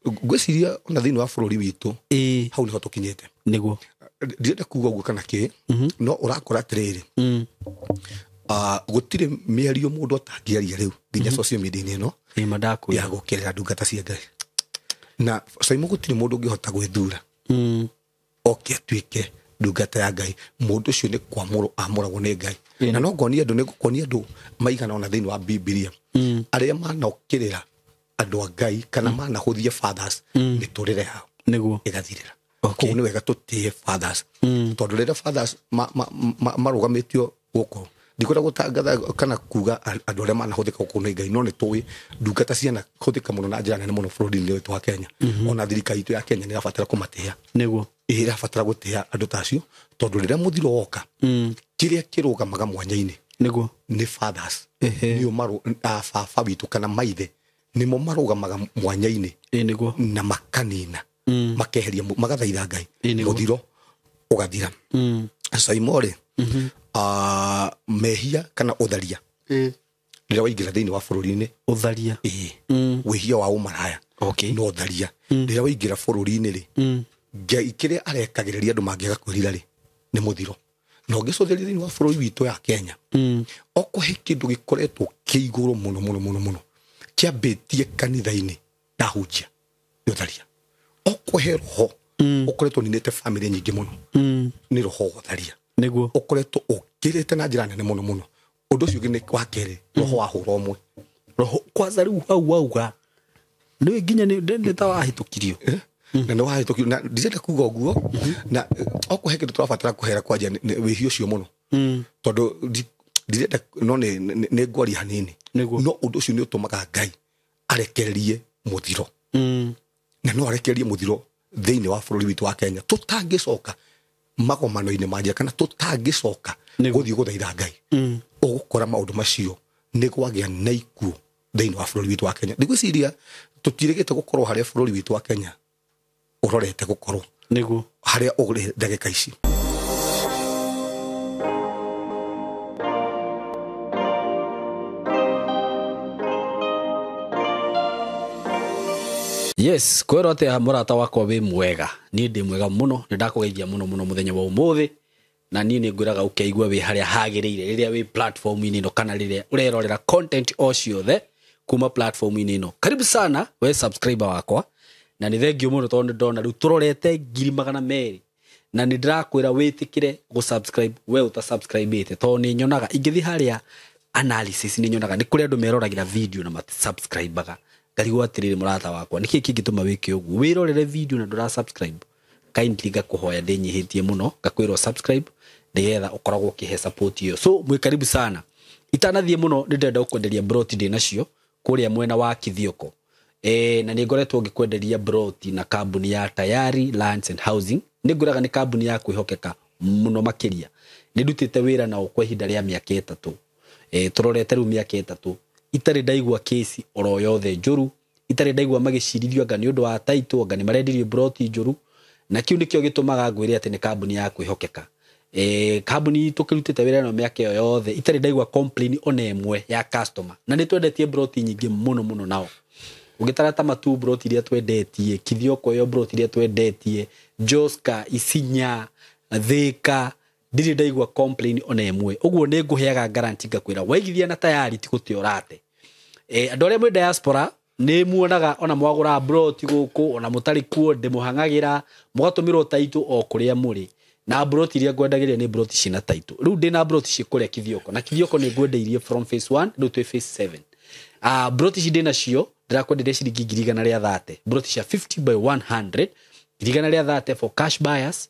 Ngwĩciria ona thĩinĩ wa bũrũri witũ hau nĩho tũkinyĩte. Nĩguo. Ndirenda kuga ũguo kana kĩ, no ũrakora atĩrĩrĩ, gũtirĩ mĩario mũndũ atangĩaria rĩu nginya social media-inĩ ĩno Ĩma ndakwĩra. ya gũkĩrĩra ndungata cia Ngai. Na Saimo gũtirĩ mũndũ ũngĩhota gwĩthura oke atuĩke ndungata ya Ngai. Mũndũ ũcio nĩ kwamũrwo amũragwo nĩ Ngai. Na no ngonie andũ, nĩ ngũkuonia andũ maigana ona thĩinĩ wa Bibilia arĩa manokĩrĩra andũ a Ngai kana manahũthia fathers mĩtũrĩre yao Nĩguo. ĩgathirĩra. Koguo nĩ wega tũtĩe fathers, tondũ rĩrĩa fathers marũgamĩtio gũkũ, ndikwenda gũtangatha kana kuga andũ arĩa manahũthĩka gũkũ nĩ Ngai, no nĩ tũĩ ndungata cianahũthĩka mũno na njĩra nene mũno bũrũri-inĩ witũ wa Kenya. Ona thirikari itũ ya Kenya nĩ ĩrabatara kũmatĩĩa. Nĩguo. Ĩrabatara gũtĩĩa andũ ta acio, tondũ rĩrĩa mũthiro woka, kĩrĩa kĩrũgamaga mwanya-inĩ Nĩguo. nĩ fathers. Nĩo baba witũ kana maithe nĩmo marũgamaga mwanya-inĩ Nĩguo. na makanina, makeheria, magathaitha Ngai, Nĩguo. mũthiro ũgathira. Saimo rĩ, mehia kana ũtharia rĩrĩa waingĩra thĩinĩ wa bũrũri-inĩ, Ũtharia. ĩĩ, wĩhia wa ũmaraya na ũtharia rĩrĩa waingĩra bũrũri-inĩ rĩ, Ngai kĩrĩa arekagĩrĩria andũ mangĩaga kwĩrira rĩ, nĩ mũthiro. Na ũngĩcũthĩrĩria thĩinĩ wa bũrũri witũ ya Kenya, okorwo he kĩndũ gĩkoretwo kĩ igũrũ mũno mũno mũno mũno kĩambĩtie kanitha-inĩ na hunjia nĩ ũtharia. Okorwo he roho ũkoretwo ũninĩte bamĩrĩ nyingĩ mũno, nĩ roho wa ũtharia. Nĩguo. Ũkoretwo ũkĩrĩte na njĩra nene mũno mũno. Ũndũ ũcio ũngĩ nĩ wa kerĩ, roho wa hũra ũmwe. Roho kwanza rĩu hau wauga nĩ nginya nĩ ta wahĩtũkirio. Na nĩ wahĩtũkirio, na ndirenda kuga ũguo, na okorwo he kĩndũ tũrabatara kũhera kwanja nĩ wĩhia ũcio mũno, tondũ ndirenda, no nĩ ngwaria hanini. Nĩguo. No ũndũ ũcio nĩ ũtũmaga Ngai arekererie mũthiro. Na no arekererie mũthiro thĩinĩ wa bũrũri witũ wa Kenya, tũtangĩcoka magomano-inĩ ma njĩra kana tũtangĩcoka gũthiĩ gũthaitha Ngai. Ũgũkora maũndũ macio nĩ kwagĩa na ikuũ thĩinĩ wa bũrũri witũ wa Kenya. Ndigwĩciria tũtirĩgĩte gũkorwo harĩa bũrũri witũ wa Kenya ũrorete gũkorwo. Nĩguo. Harĩa ũrĩ ndagĩka ici. Yes, kwĩrwo atĩa mũrata wakwa wĩ mwega. Niĩ ndĩ mwega mũno, nĩ ndakũgeithia mũno mũno mũthenya wa ũmũthĩ, na niĩ nĩ ngwĩraga ũkeigua wĩ harĩa hagĩrĩire rĩrĩa wĩ platform-inĩ ĩno kana rĩrĩa ũrerorera content o ciothe kuma platform-inĩ ĩno. Karibu sana we subscriber wakwa, na nĩ thengiũ mũno tondũ nĩ ndona rĩu tũrorete 200,000, na nĩ ndĩrakwĩra wĩtĩkĩre gũ-subscribe we ũta-subscribe-ĩte, tondũ nĩ nyonaga ingĩthiĩ harĩa analysis nĩ nyonaga nĩ kũrĩ andũ meroragĩra video na mati-subscribe-aga. Ngarigwo atĩrĩrĩ mũrata wakwa, nĩkĩ kĩngĩtũma wĩke ũguo? Wĩrorere video na ndũra subscribe. Kindly ngakũhoya ndĩnyihĩtie mũno, ngakwĩrwo subscribe nĩgetha ũkoragwo ũkĩhe support ĩyo. So mwĩ karibu sana. Itanathiĩ mũno nĩ ndĩrenda gũkwenderia broti ndĩ nacio kũrĩa mwena wa Kithioko. Na nĩ ngoretwo ngĩkwenderia broti na kambuni ya Tayari Lands and Housing. Nĩ ngwĩraga nĩ kambuni ya kwĩhokeka mũno makĩria. Nĩ ndutĩte wĩra nao kwa ihinda rĩa mĩaka 3. Tũrorete rĩu mĩaka 3. Itarĩ ndaigua kesi oro yothe njũru, itarĩ ndaigua magĩcirithio anga nĩ ũndũ wa title, anga nĩ marendirio broti njũru, na kĩu nĩkĩo gĩtũmaga ngwĩre atĩ nĩ kambuni ya kwĩhokeka. Kambuni tũkĩrutĩte wĩra ĩno mĩaka ĩyo yothe, itarĩ ndaigua complain ona ĩmwe ya customer, na nĩ twendetie broti nyingĩ mũno mũno nao. Ũngĩtara ta Matu broti iria twendetie, Kithioko ĩyo broti iria twendetie, Joska, Isinya, Thika, ndirĩ ndaigua complain ona ĩmwe. Ũguo nĩ ngũheaga guarantee ngakwĩra waigithia na Tayari ti gũte ũrate. Andũ arĩa mwĩ diaspora nĩ muonaga ona mwagũra broti gũkũ, ona mũtarĩ kuo ndĩmũhang'agĩra, mũgatũmĩrwo title o kũrĩa mũrĩ. Na broti iria ngwendagĩria nĩ broti ciĩna title. Rĩu ndĩna broti ciĩ kũrĩa Kithioko, na Kithioko nĩ ngwendeirie from phase 1 rĩu twĩ phase 7. Broti ici ndĩnacio ndĩrakwenderia ciringi ngiri igana rĩa thate, broti cia 50 by 100, ngiri igana rĩa thate for cash buyers.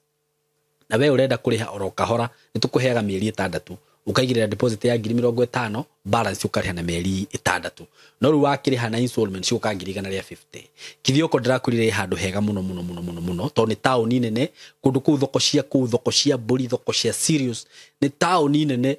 Na we ũrenda kũrĩha oro kahora, nĩ tũkũheaga mĩeri 6, ũkaigĩrĩra deposit ya ngiri mĩrongo ĩtano, balance ũkarĩha na mĩeri 6. No rĩu wakĩrĩha na installment ciũka ngiri igana rĩa 50. Kithioko ndĩrakwĩrire ĩ handũ hega mũno mũno mũno mũno mũno, tondũ nĩ taũni nene, kũndũ kũu thoko cia kũu, thoko cia mbũri, thoko cia serious, nĩ taũni nene.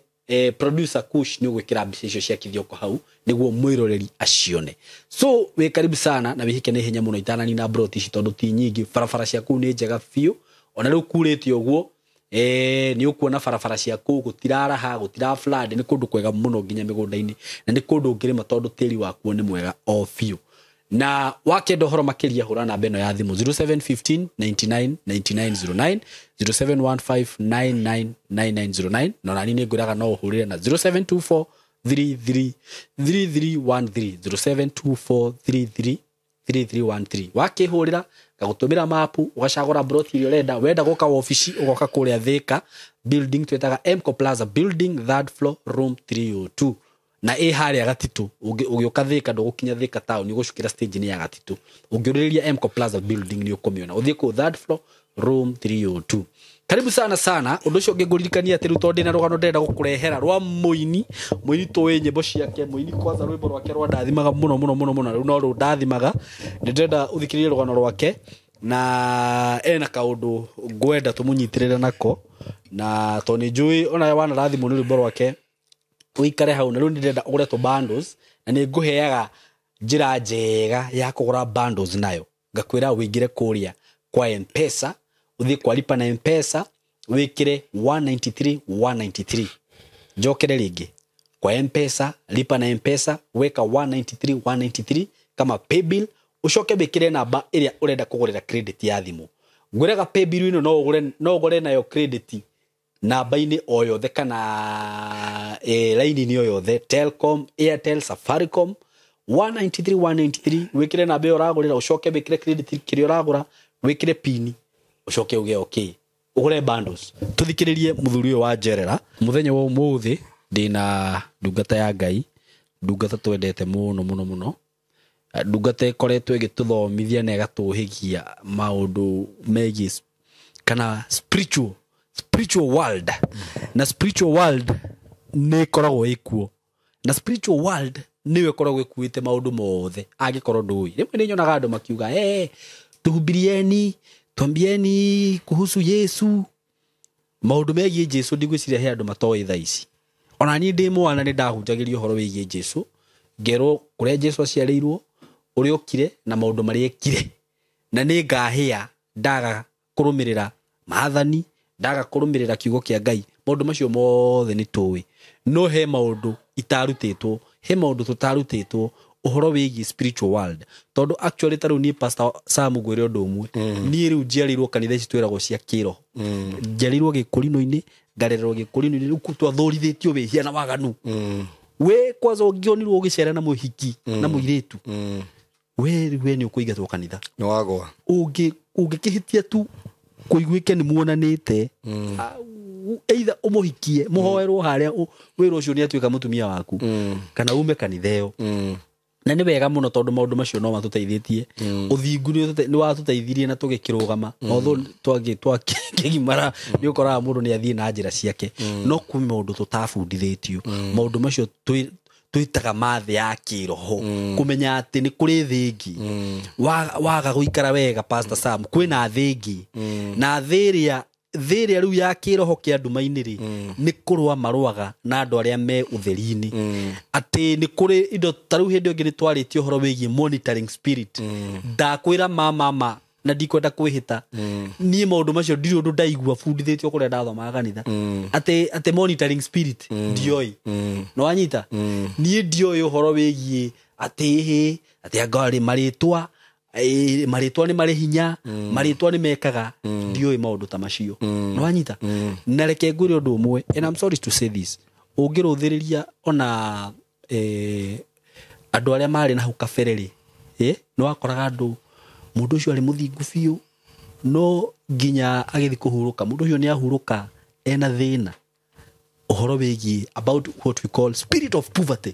Producer Kush nĩ ũgwĩkĩra mbica icio cia Kithioko hau nĩguo mwĩroreri acione. So wĩ karibu sana na wĩhĩke na ihenya mũno itananina broti ici tondũ ti nyingĩ. Barabara cia kũu nĩ njega biũ, ona rĩu kurĩte ũguo, nĩ ũkuona barabara cia kũu gũtiraraha, gũtira flood, nĩ kũndũ kwega mũno nginya mĩgũnda-inĩ, na nĩ kũndũ ũngĩrĩma tondũ tĩri wakuo nĩ mwega o biũ. Na wakenda ũhoro makĩria hũra namba ĩno ya thimũ 0715 99 9909, 0715 999909, na nani nĩ ngwĩraga no ũhũrĩre na 0724 33 3313, 0724 33 3313. Wakĩhũrĩra ngagũtũmĩra mapu, ũgacagũra broti ĩrĩa ũrenda. Wenda gũka wabici ũgoka kũrĩa Thika building, twĩtaga Mco Plaza building, third floor, room 302, na ĩ harĩa Gatitũ. Ũgĩũka Thika ndũgũkinya Thika town, ũgũcukĩra stage-inĩ ya Gatitũ. Ũngĩũrĩrĩria Mco Plaza building nĩ ũkũmĩona, ũthiĩ kũu third floor, room 302. Karibu sana sana. Ũndũ ũcio ũngĩ ngũririkania atĩ rĩu tondũ ndĩna rũgano ndĩrenda gũkũrehera rwa mũini, mũini tũĩ nyĩmbo ciake, mũini kwanza rwĩmbo rwake rwa ndathimaga mũno mũno mũno mũno, rĩu no rũndathimaga. Nĩ ndĩrenda ũthikĩrĩrie rũgano rwake na ena kaũndũ ngwenda tũmũnyitĩrĩre nako, na tondũ nĩ njũĩ ona wanarathimwo nĩ rwĩmbo rwake ũikare hau. Na rĩu nĩ ndĩrenda ũgũre tũ bundles, na nĩ ngũheaga njĩra njega ya kũgũra bundles nayo. Ngakwĩra ũingĩre kũrĩa kwa M-Pesa, ũthiĩ kwa lipa na M-Pesa, wĩkĩre 193 193. Njokere rĩngĩ kwa M-Pesa, lipa na M-Pesa, weka 193 193 kama paybill, ũcoke wĩkĩre namba ĩrĩa ũrenda kũgũrĩra credit ya thimũ. Ngwĩraga paybill ĩno no ũgũre nayo credit namba-inĩ o yothe kana line-inĩ o yothe, Telcom, Airtel, Safaricom, 193 193, wĩkĩre namba ĩyo ũragũrĩra, ũcoke wĩkĩre credit kĩrĩa ũragũra, wĩkĩre pin, ũcoke uge okay, ũgũre bundles. Tũthikĩrĩrie mũthuri ũyũ wa Njerera. Mũthenya wa ũmũthĩ ndĩna ndungata ya Ngai, ndungata twendete mũno mũno mũno, ndungata ĩkoretwo ĩgĩtũthomithia na ĩgatũhĩgia maũndũ megiĩ kana spiritual world. Na spiritual world nĩ ĩkoragwo ĩkuo, na spiritual world nĩyo ĩkoragwo ĩkuĩte maũndũ mothe. Angĩkorwo ndũĩ, rĩmwe nĩ nyonaga andũ makiuga tuhubirieni, twambieni kuhusu Yesu, maũndũ megiĩ Jesu. Ndigwĩciria he andũ matoĩ thaa ici. Ona niĩ ndĩ mwana nĩ ndahunjagĩrio ũhoro wĩgiĩ Jesu, ngerwo kũrĩa Jesu aciarĩirwo, ũrĩa okire na maũndũ marĩa ekire, na nĩ ngahĩa ndaga kũrũmĩrĩra maathani, ndaga kũrũmĩrĩra kiugo kĩa Ngai. Maũndũ macio mothe nĩ tũĩ, no he maũndũ itarutĩtwo, he maũndũ tũtarutĩtwo ũhoro wĩgiĩ spiritual world. Tondũ actually ta rĩu niĩ Pastor Sam ngwĩre ũndũ ũmwe, niĩ rĩu njiarĩirwo kanitha ici twĩragwo cia kĩroho, njiarĩirwo gĩkũrinũ-inĩ, ngarererwo gĩkũrinũ-inĩ, rĩu twathũrithĩtio wĩhia na waganu. We kwanza ũngĩonirwo ũgĩcera na mũhiki na mũirĩtu, we rĩu we nĩ ũkũingatwo kanitha, nĩ wagwa. Ũngĩkĩhĩtia tu kũiguĩke nĩ muonanĩte, either ũmũhikie mũhoerwo harĩa wĩra ũcio nĩ atuĩka mũtumia waku, kana ume kanitha ĩyo. Na nĩ wega mũno tondũ maũndũ macio no matũteithĩtie. Ũthingu nĩ watũteithirie na tũgĩkĩrũgama, although twakĩgimara nĩ ũkoraga mũndũ nĩ athiĩ na njĩra ciake, no kwĩ maũndũ tũtabundithĩtio. Maũndũ macio twĩtaga mathĩ ya kĩroho, kũmenya atĩ nĩ kũrĩ thĩ ĩngĩ. Waga gũikara wega Pastor Sam, kwĩna thĩ ĩngĩ, na thĩ ĩrĩa rĩu ya kĩroho kĩa nduma-inĩ rĩ, nĩ kũrũa marũaga na andũ arĩa me ũtheri-inĩ. Atĩ nĩ kũrĩ indo ta rĩu hĩndĩ ĩngĩ nĩ twarĩtie ũhoro wĩgiĩ monitoring spirit. Ndakwĩra mama na ndikwenda kwĩhĩta, niĩ maũndũ macio ndirĩ ũndũ ndaigua bundithĩtio kũrĩa ndathomaga kanitha, atĩ monitoring spirit ndioĩ. No wanyita, niĩ ndioĩ ũhoro wĩgiĩ atĩ hĩ atĩ anga rĩ marĩtwa marĩtwa nĩ marĩ hinya, marĩtwa nĩ mekaga, ndioĩ maũndũ ta macio. No wanyita, na reke ngwĩre ũndũ ũmwe, and I'm sorry to say this, ũngĩrũthĩrĩria ona andũ arĩa marĩ na hau kabere rĩ, nĩ wakoraga andũ mũndũ ũcio arĩ mũthingu biũ, no nginya agĩthiĩ kũhurũka, mũndũ ũcio nĩ ahurũka ena thĩna ũhoro wĩgiĩ about what we call spirit of poverty.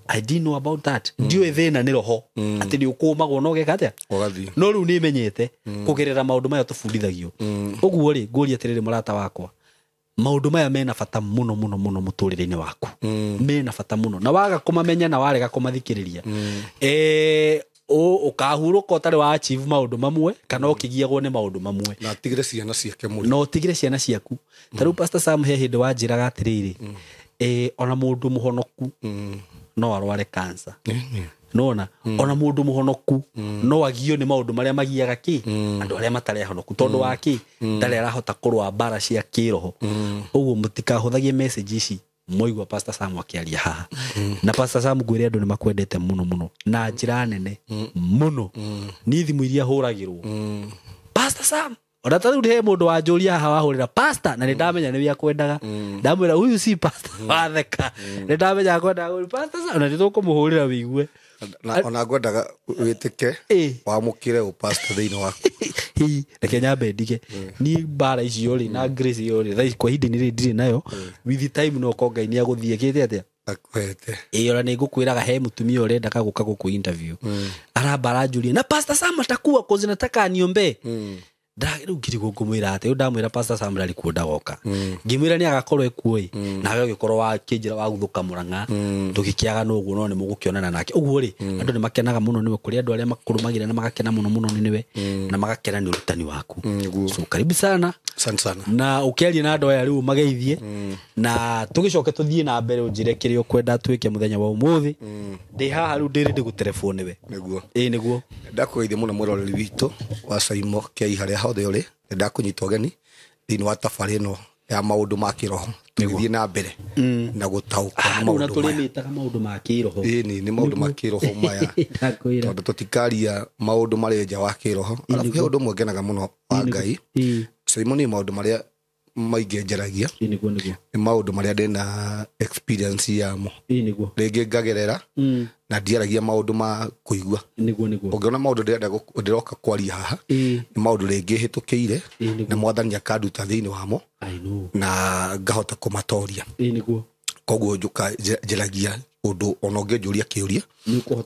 I didn't know about that. Ndiũĩ thĩna nĩ roho, atĩ nĩ ũkũmagwo no ũgeka atĩa, no rĩu nĩ menyete kũgerera maũndũ maya tũbundithagio. Ũguo rĩ, ngũria atĩrĩrĩ mũrata wakwa, maũndũ maya mena bata mũno mũno mũno mũtũrĩre-inĩ waku, mena bata mũno, na waga kũmamenya na warega kũmathikĩrĩria, ũkahurũka ũtarĩ wa achieve maũndũ mamwe, kana ũkĩgiagwo nĩ maũndũ mamwe, na ũtigĩre ciana ciake mũrigo, na ũtigĩre ciana ciaku. Ta rĩu Pastor Sam he hĩndĩ wanjĩraga atĩrĩrĩ, ona mũndũ mũhonoku no arware cancer, nona ona mũndũ mũhonoku no agio nĩ maũndũ marĩa magiaga kĩ andũ arĩa matarĩ ahonoku, tondũ wa kĩ ndarĩ arahota kũrũa mbara cia kĩroho. Ũguo mũtikahũthagie message ici Moigua Pastor Sam akĩaria haha. Na Pastor Sam ngwĩre andũ nĩ makwendete mũno mũno na njĩra nene mũno. Niĩ thimũ iria hũragĩrwo Pastor Sam, ona ta rĩu he mũndũ wanjũria haha wahũrĩra pastor, na nĩ ndamenya nĩwe akwendaga. Ndamwĩra huyu si pastor, watheka. Nĩ ndamenya akwendaga huyu Pastor Sam, na nĩ tũkũmũhũrĩra wĩigue. Na ona ngwendaga wĩtĩke wamũkĩre ũpastor thĩinĩ waku. Hi, reke nyambe ndige. Niĩ mbara icio rĩ na grace ĩyo rĩ, thaa ici kwa ihinda-inĩ rĩrĩ ndirĩ nayo. With the time no ko Ngai nĩ agũthiĩ ĩkĩte atĩa? Akuhete. Ĩĩ, ona nĩ ngũkwĩraga he mũtumia ũrendaga gũka gũkũ interview. Aramba aranjũria na Pastor Sam atakuwa cause nataka aniombee. Rĩu ngirigwo ngũmwĩra atĩ rĩu ndamwĩra Pastor Sam ndarĩ kuo ndagoka. Ngĩmwĩra nĩ agakorwo ekuo ĩ, nawe ũgĩkorwo wakĩnjĩra waguthũka Mũrang'a, tũgĩkĩaga no ũguo no nĩ mũgũkĩonana nake. Ũguo rĩ, andũ nĩ makenaga mũno nĩwe, kũrĩ andũ arĩa makũrũmagĩrĩra na magakena mũno mũno nĩwe, na magakena nĩ ũrutani waku. So karibu sana. Asante sana. Na ũkĩaria na andũ aya rĩu mageithie, na tũgĩcoke tũthiĩ na mbere ũnjĩre kĩrĩa ũkwenda twĩke mũthenya wa ũmũthĩ. Ndĩ haha rĩu ndĩrĩ ndĩgũterebwo nĩwe. Nĩguo. Ĩĩ nĩguo. Ndakũgeithia mũno mwĩroreri witũ wa Saimo Kei harĩa hothe ũrĩ. Nĩ ndakũnyita ũgeni thĩinĩ wa tabarĩ ĩno ya maũndũ ma kĩroho. Tũgĩthiĩ na mbere na gũtaũkwo nĩ Rĩu na maũndũ maya. tũrĩmĩtaga maũndũ ma kĩroho. Ĩĩ nĩ maũndũ ma kĩroho maya. Ndakwĩra. Tondũ tũtikaria maũndũ marĩ nja wa kĩroho. Arabu he ũndũ ũmwe ngenaga mũno wa Ngai. Saimo nĩ maũndũ marĩa maingĩ njaragia. Ĩĩ nĩguo nĩguo. Nĩ maũndũ marĩa ndĩna experience yamo. Ĩĩ nĩguo. Rĩngĩ ngagerera na ndiaragia maũndũ ma kũigua. Nĩguo nĩguo. Ũngĩona maũndũ ndĩrenda ndĩroka kwaria haha, nĩ maũndũ rĩngĩ hĩtũkĩire na mwathani akanduta thĩinĩ wamo I know. na ngahota kũmatoria. Ĩĩ nĩguo. Koguo njũka njaragia ũndũ ona ũngĩnjũria kĩũria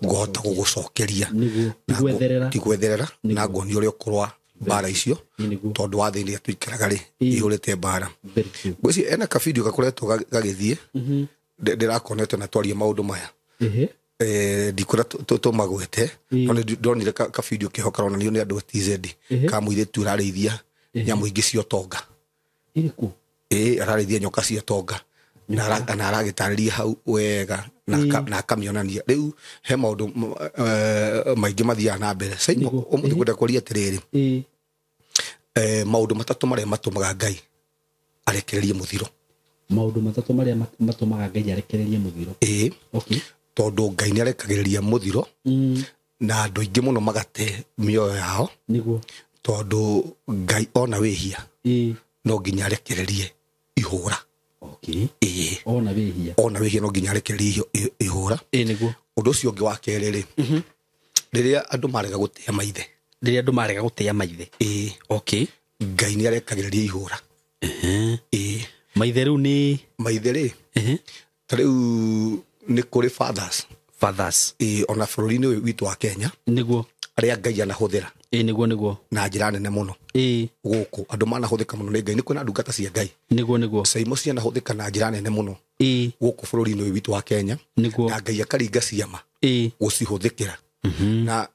ngũhota gũgũcokeria. Nĩguo. Ndigwetherera. Ndigwetherera na nguonia ũrĩa ũkũrũa mbara icio tondũ wa thĩ ĩrĩa tũikaraga rĩ ihũrĩte mbara. Ngwĩciria ena kabidio gakoretwo gagĩthiĩ, ndĩrakonete na twaria maũndũ maya. Ndikwenda tũmagwete, no nĩ ndonire kabidio keho karonanio nĩ andũ a TZ ka mũirĩtu ũrarĩithia nyamũ ingĩ cia ũtonga. Ĩrĩkũ? Ĩĩ, ararĩithia nyoka cia ũtonga. Na aragĩtarĩria hau wega na akamĩonania. Rĩu he maũndũ maingĩ mathiaga na mbere. Saimo, ũmũthĩ ngwenda kwaria atĩrĩrĩ, maũndũ matatũ marĩa matũmaga Ngai arekererie mũthiro. Maũndũ matatũ marĩa matũmaga Ngai arekererie mũthiro. Ĩĩ. Okay. Tondũ Ngai nĩ arekagĩrĩria mũthiro na andũ aingĩ mũno magate mĩoyo yao. Nĩguo. Tondũ Ngai ona wĩhia no nginya arekererie ihũra. Okay. Ĩĩ. Ona wĩhia. Ona wĩhia no nginya arekererie ihũra. Ĩĩ nĩguo. Ũndũ ũcio ũngĩ wa kerĩ rĩ, rĩrĩa andũ marega gũtĩa maithe. Rĩrĩa andũ marega gũtĩa maithe. Ĩĩ. Okay. Ngai nĩ arekagĩrĩria ihũra. Ĩĩ. Maithe rĩu nĩ maithe rĩ, ta rĩu nĩ kũrĩ fathers. Fathers. Ĩĩ, ona bũrũri-inĩ ũyũ witũ wa Kenya. Nĩguo. Arĩa Ngai anahũthĩra. Ĩĩ nĩguo nĩguo. Na njĩra nene mũno. Ĩĩ. Gũkũ andũ manahũthĩka mũno nĩ Ngai, nĩ kwĩna ndungata cia Ngai. Nĩguo nĩguo. Saimo cianahũthĩka na njĩra nene mũno. Ĩĩ. Gũkũ bũrũri-inĩ ũyũ witũ wa Kenya. Nĩguo. Na Ngai akaringa ciama. Ĩĩ. Gũcihũthĩkĩra. Na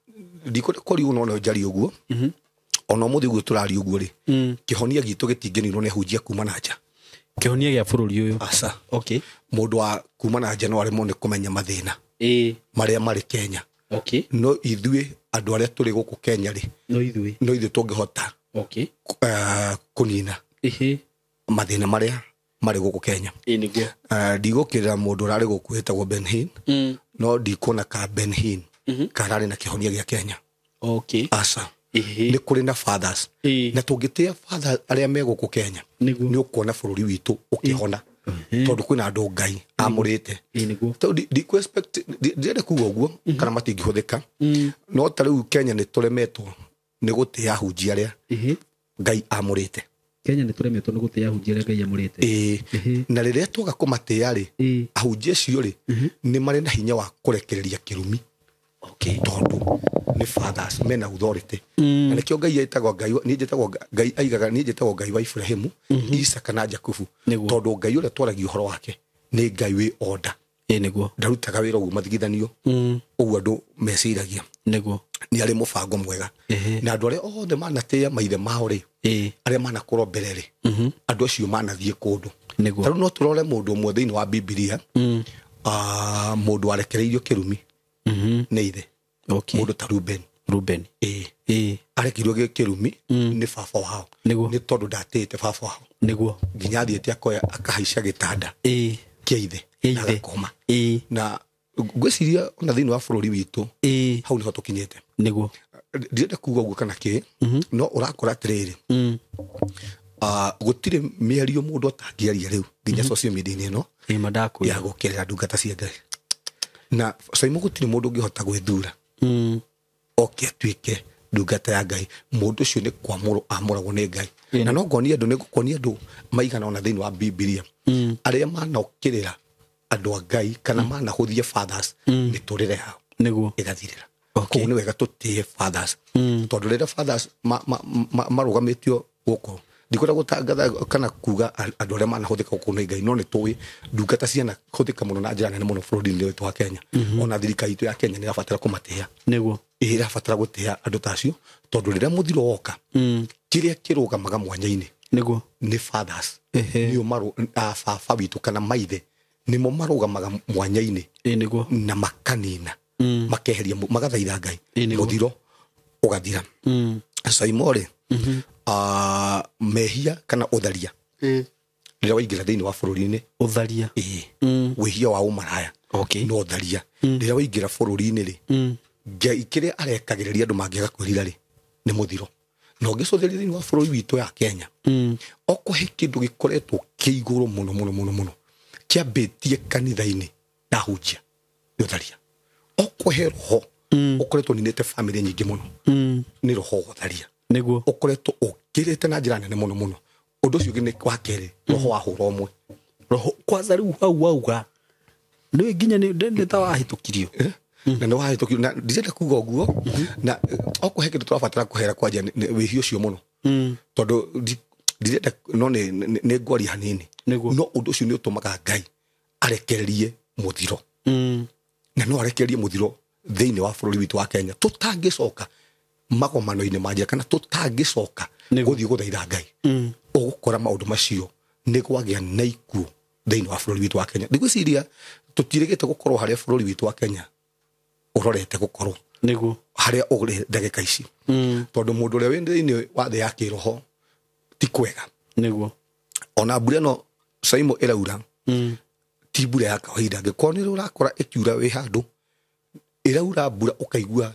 ndikwenda kwaria ũguo no njarie ũguo. Ona ũmũthĩ ũguo tũraria ũguo rĩ, kĩhonia gitũ gĩtingĩninwo nĩ ahunjia kuma na nja. Kĩhonia gĩa bũrũri ũyũ. Aca. Okay. Mũndũ wa kuma na nja no aremwo nĩ kũmenya mathĩna marĩa marĩ Kenya. Okay. No ithuĩ andũ arĩa tũrĩ gũkũ Kenya rĩ, no ithuĩ. No ithuĩ tũngĩhota Okay. kũnina mathĩna marĩa marĩ gũkũ Kenya. Ĩĩ nĩguo. Ndigũkĩrĩra mũndũ ũrarĩ gũkũ wĩtagwo Ben Hinn, no ndikuona ka Ben Hinn kararĩ na kĩhonia gĩa Kenya. Okay. Aca. Nĩ kũrĩ na fathers. Na tũngĩtĩa fathers arĩa me gũkũ Kenya, nĩ ũkuona bũrũri witũ ũkĩhona. Tondũ kwĩna andũ Ngai amũrĩte. Tondũ ndikũ-expect, ndirenda kuga ũguo kana matingĩhũthĩka. No ta rĩu Kenya nĩ tũremetwo nĩ gũtĩa ahunjia arĩa Ngai amũrĩte. Kenya nĩ tũremetwo nĩ gũtĩa ahunjia arĩa Ngai amũrĩte. Ĩĩ. Na rĩrĩa twaga kũmatĩa rĩ, ahunjia acio rĩ, nĩ marĩ na hinya wa kũrekereria kĩrumi. Okay. Tondũ nĩ fathers mena authority. Na nĩkĩo Ngai etagwo Ngai, niĩ njĩtagwo Ngai aigaga, niĩ njĩtagwo Ngai wa Ibrahimu, Isaka na Jakubu. Tondũ Ngai ũrĩa twaragia ũhoro wake nĩ Ngai wĩ order. Ĩĩ nĩguo. Ndarutaga wĩra ũguo mathigithanio. Ũguo andũ meciragia. Nĩguo. Nĩ arĩ mũbango mwega. Na andũ arĩa othe manatĩa maithe mao rĩ, arĩa manakorwo mbere rĩ, andũ acio manathiĩ kũndũ. Nĩguo. Ta rĩu no tũrore mũndũ ũmwe thĩinĩ wa Bibilia, mũndũ warekereirio kĩrumi nĩ ithe. Okay. Mũndũ ta Ruben. Ruben. Ĩĩ. Ĩĩ. Arekereirio kĩrumi nĩ baba wao. Nĩguo. Nĩ tondũ ndatĩĩte baba wao. Nĩguo. Nginya athiĩte akoya akahaica gĩtanda. Ĩĩ. Kĩa ithe. Kĩa Na ithe. agakoma. Ĩĩ. Na ngwĩciria ona thĩinĩ wa bũrũri witũ Ĩĩ. hau nĩho tũkinyĩte. Nĩguo. Ndirenda kuga ũguo kana kĩ, no ũrakora atĩrĩrĩ, Mm. gũtirĩ mĩario mũndũ atangĩaria rĩu nginya social media-inĩ ĩno Ĩĩ ma ndakwĩra. ya gũkĩrĩra ndungata cia Ngai. Na Saimo gũtirĩ mũndũ ũngĩhota gwĩthura Mm. oke atuĩke ndungata ya Ngai. Mũndũ ũcio nĩ kwamũrwo amũragwo nĩ Ngai. Ĩĩ. Na no ngonie andũ, nĩ ngũkuonia andũ maigana ona thĩinĩ wa Bibilia arĩa manokĩrĩra andũ a Ngai kana manahũthia fathers mĩtũrĩre yao Nĩguo. ĩgathirĩra. Okay. Koguo nĩ wega tũtĩe fathers, tondũ rĩrĩa fathers marũgamĩtio gũkũ, ndikwenda gũtangatha kana kuga andũ arĩa manahũthĩka gũkũ nĩ Ngai, no nĩ tũĩ ndungata cianahũthĩka mũno na njĩra nene mũno bũrũri-inĩ witũ wa Kenya. Ona thirikari itũ ya Kenya nĩ ĩrabatara kũmatĩĩa. Nĩguo. Ĩĩ, ĩrabatara gũtĩĩa andũ ta acio, tondũ rĩrĩa mũthiro woka, kĩrĩa kĩrũgamaga mwanya-inĩ Nĩguo. nĩ fathers. Ehe. Nĩo baba witũ kana maithe nĩmo marũgamaga mwanya-inĩ Ĩĩ nĩguo. na makanina, makeheria magathaitha Ngai, Ĩĩ nĩguo. mũthiro ũgathira. Mm. Saimo rĩ, mehia kana ũtharia Ĩĩ. rĩrĩa waingĩra thĩinĩ wa bũrũri-inĩ, Ũtharia. ĩĩ, wĩhia wa ũmaraya Okay. na ũtharia rĩrĩa waingĩra bũrũri-inĩ rĩ, Mm. Ngai kĩrĩa arekagĩrĩria andũ mangĩaga kwĩrira rĩ nĩ mũthiro. Na ũngĩcũthĩrĩria thĩinĩ wa bũrũri witũ ya Kenya, Mm. okorwo he kĩndũ gĩkoretwo kĩ igũrũ mũno mũno mũno mũno kĩambĩtie kanitha-inĩ na hunjia nĩ ũtharia. Okorwo he roho ũkoretwo ũninĩte bamĩrĩ nyingĩ mũno Mm. nĩ roho wa ũtharia. Nĩguo. Ũkoretwo ũkĩrĩte na njĩra nene mũno mũno. Ũndũ ũcio ũngĩ nĩ wa kerĩ, roho wa hũra ũmwe. Roho kwanza rĩu hau wauga nĩ nginya nĩ ta wahĩtũkirio. Na nĩ wahĩtũkirio, na ndirenda kuga ũguo, na okorwo he kĩndũ tũrabatara kũhera kwanja nĩ wĩhia ũcio mũno, Mm. tondũ ndirenda, no nĩ ngwaria hanini. Nĩguo. No ũndũ ũcio nĩ ũtũmaga Ngai arekererie mũthiro. Mm. Na no arekererie mũthiro thĩinĩ wa bũrũri witũ wa Kenya tũtangĩcoka magomano-inĩ ma njĩra kana tũtangĩcoka Nĩguo. gũthiĩ gũthaitha Ngai. Mm. Ũgũkora maũndũ macio nĩ kwagĩa na ikuũ thĩinĩ wa bũrũri witũ wa Kenya. Ndigwĩciria tũtirĩgĩte gũkorwo harĩa bũrũri witũ wa Kenya ũrorete gũkorwo Nĩguo. harĩa ũrĩ ndagĩka ici, Mm. tondũ mũndũ ũrĩa wĩ thĩinĩ wa thĩ ya kĩroho ti kwega. Nĩguo. Ona mbura ĩno Saimo ĩraura Mm. ti mbura ya kawaida. Angĩkorwo nĩ ũrakora ĩkiura wĩ handũ ĩraura mbura ũkaigua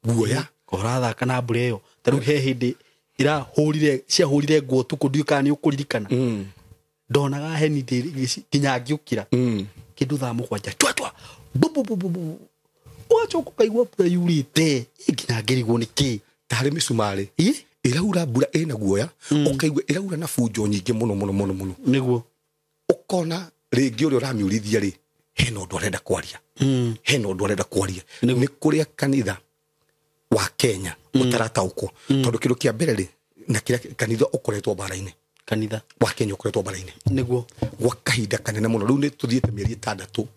guoya. Ũrathaka na mbura ĩyo. Ta rĩu he hĩndĩ ĩrahũrire, ciahũrire nguo ũtukũ, ndiũĩ kana nĩ ũkũririkana. Ndonaga heni nginya ngĩũkĩra kĩndũ thaa 7 twa twa bu bu bu bu bu, ũgacoka ũkaigua mbura yurĩte. Ĩ, nginya ngĩrigwo nĩ kĩ. Tarĩ mĩcumarĩ Ĩ? ĩraura mbura ĩna guoya, ũkaigua ĩraura na bunjo nyingĩ mũno mũno mũno mũno. Nĩguo. Ũkona rĩngĩ ũrĩa ũramiurithia rĩ hena ũndũ arenda kwaria. Mm. Hena ũndũ arenda kwaria. Nĩguo. Nĩ kũrĩa kanitha wa Kenya ũtarataũkwo, tondũ kĩndũ kĩa mbere rĩ, na kĩrĩa kanitha ũkoretwo mbara-inĩ Kanitha wa Kenya ũkoretwo mbara-inĩ Nĩguo. gwa kahinda kanene mũno. Rĩu nĩ tũthiĩte mĩeri 6,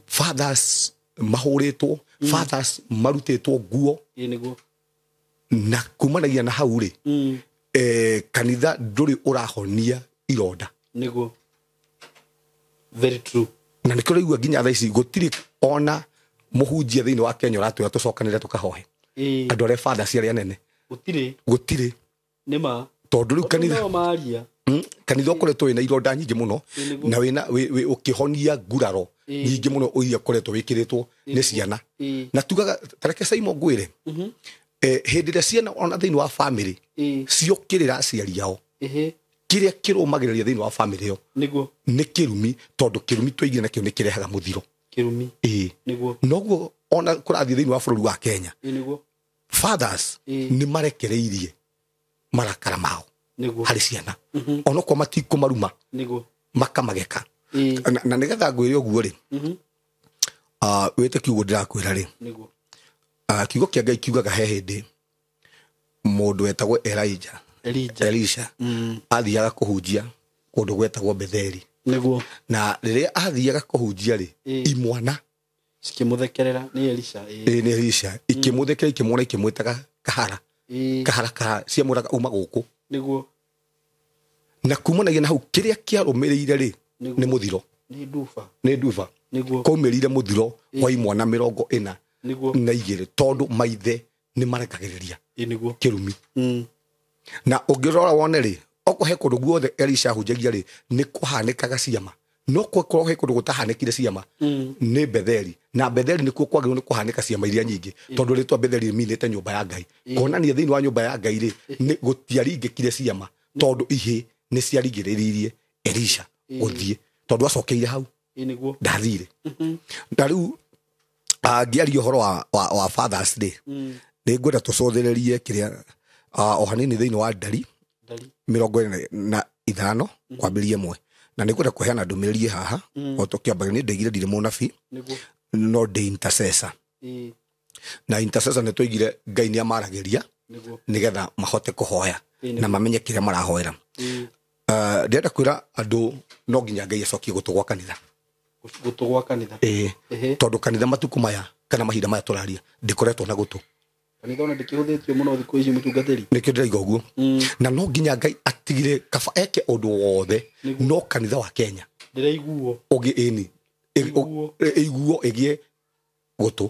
fathers mahũrĩtwo, fathers marutĩtwo nguo. Ĩ nĩguo. Na kumanagia na hau rĩ, Mm. kanitha ndũrĩ ũrahonia ironda. Nĩguo. Very true. Na nĩkĩo ũraigua nginya thaa ici gũtirĩ ona mũhunjia thĩinĩ wa Kenya ũratwĩra tũcokanĩre tũkahoe. Ĩ. Andũ arĩa fathers arĩa nene Gũtirĩ. gũtirĩ. Nĩ ma. Tondũ rĩu kanitha No maria. Kanitha ũkoretwo wĩna ironda nyingĩ mũno, Ĩ nĩguo. na wĩna ũkĩhonia nguraro Ĩ. nyingĩ mũno iria ũkoretwo wĩkĩrĩtwo nĩ ciana. Ĩ. Na tugaga tareke Saimo ngwĩre, hĩndĩ ĩrĩa ciana ona thĩinĩ wa bamĩrĩ Ĩ. ciokĩrĩra aciari ao, Ĩhĩ. kĩrĩa kĩrũmagĩrĩria thĩinĩ wa bamĩrĩ ĩyo Nĩguo. nĩ kĩrumi, tondũ kĩrumi twaigire nakĩo nĩ kĩrehaga mũthiro. Kĩrumi. Ĩ. Nĩguo. Noguo ona kũrathiĩ thĩinĩ wa bũrũri wa Kenya, Ĩ nĩguo. fathers Ĩ. nĩ marekereirie marakara mao Nĩguo. harĩ ciana, onokorwo matikũmaruma, Nĩguo. makamageka. Ĩ. Na nĩgetha ngwĩre ũguo rĩ, wĩtĩkie ũguo ndĩrakwĩra rĩ, Nĩguo. Kiugo kĩa Ngai kiugaga he hĩndĩ mũndũ wetagwo Elijah, Elijah. Elisha, Mm. athiaga kũhunjia kũndũ gwetagwo Betheli. Nĩguo. Na rĩrĩa athiaga kũhunjia rĩ, Ĩ. imwana Cikĩmũthekerera nĩ Elisha. Ĩ. ĩ, nĩ Elisha, ikĩmũthekera, ikĩmuona, ikĩmwĩtaga kahara. Ĩ. Kahara kahara, ciamwĩraga uma gũkũ. Nĩguo. Na kumanagia na hau kĩrĩa kĩarũmĩrĩire rĩ Nĩguo. nĩ mũthiro. Nĩ nduba. Nĩ nduba. Nĩguo. Kwaumĩrire mũthiro wa imwana 42, Nĩguo. tondũ maithe nĩ marekagĩrĩria Ĩ nĩguo. kĩrumi. Mm. Na ũngĩrora wone rĩ, okorwo he kũndũ guothe Elisha ahunjagia rĩ, nĩ kũhanĩkaga ciama. No kwakorwo he kũndũ gũtahanĩkire ciama nĩ Betheli, na Betheli nĩkuo kwagĩrĩirwo nĩ kũhanĩka ciama iria nyingĩ, tondũ rĩtwa Betheli rĩminĩte nyũmba ya Ngai. Kuonania thĩinĩ wa nyũmba ya Ngai rĩ, nĩ gũtiaringĩkire ciama, tondũ ihĩ nĩ ciarigĩrĩirie Elisha gũthiĩ, tondũ acokeire hau ndathire. Na rĩu ngĩaria ũhoro wa Fathers Day, nĩ ngwenda tũcũthĩrĩrie kĩrĩa o hanini thĩinĩ wa ndari 45 kwambĩrĩria 1, na nĩ ngwenda kũheana ndũmĩrĩri haha. O tũkĩambaga nĩ ndaigire ndirĩ mũnabii, no ndĩ intercessor. Na intercessor nĩ tũigire Ngai nĩ amaragĩria nĩgetha mahote kũhoya na mamenye kĩrĩa marahoera. Ndĩrenda kwĩra andũ no nginya Ngai acokie gũtũ gwa kanitha. Gũtũ gwa kanitha. Tondũ kanitha matukũ maya kana mahinda maya tũraria ndĩkoretwo na gũtũ. Kanitha ona ndĩkĩhũthĩtio mũno thikũ ici mũtungatĩri. Nĩkĩo ndĩraiga ũguo. Na no nginya Ngai atigire kaba eke ũndũ wothe, no kanitha wa Kenya ndĩraiguo ũgĩ ĩni ĩiguo ĩgĩe gũtũ,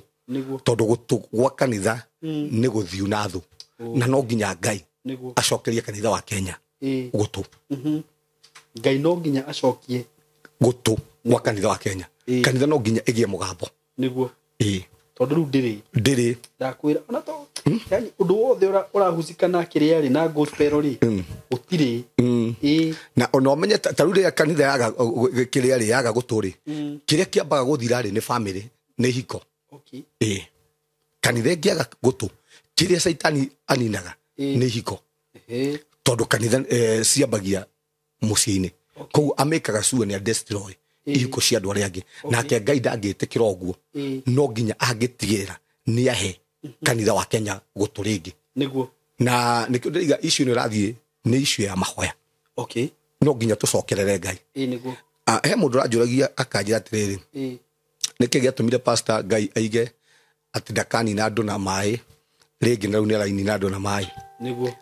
tondũ gũtũ gwa kanitha nĩ gũthiu na thũ, na no nginya Ngai acokerie kanitha wa Kenya gũtũ. Ngai no nginya acokie gũtũ gwa kanitha wa Kenya. Kanitha no nginya ĩgĩe mũgambo. Nĩguo. Tondũ rĩu ndĩrĩ ndakwĩra ona to yani ũndũ wothe ũrahucikana kĩrĩa rĩ na gospel rĩ gũtirĩ. Na ona ũmenye ta rĩu rĩrĩa kanitha yaga kĩrĩa rĩ yaga gũtũ rĩ, kĩrĩa kĩambaga gũthira rĩ nĩ family, nĩ ihiko. Kanitha ĩngĩaga gũtũ, kĩrĩa caitani aninaga nĩ ihiko, tondũ kanitha ciambagia mũciĩ-inĩ. Koguo amĩkaga sure nĩ destroy ihiko cia andũ arĩa angĩ. Nake Ngai ndangĩtĩkĩra ũguo, no nginya angĩtigĩrĩra nĩ ahe kanitha wa Kenya gũtũ rĩngĩ. Nĩguo. Na nĩkĩo ndĩraiga issue ĩno ĩrathiĩ nĩ issue ya mahoya. No nginya tũcokerere Ngai. Nĩguo. He mũndũ ũranjũragia akanjĩra atĩrĩrĩ, nĩkĩ gĩatũmire pastor Ngai aige atĩ ndakanina andũ na maĩ rĩngĩ, na rĩu nĩ arainina andũ na maĩ? Nĩguo.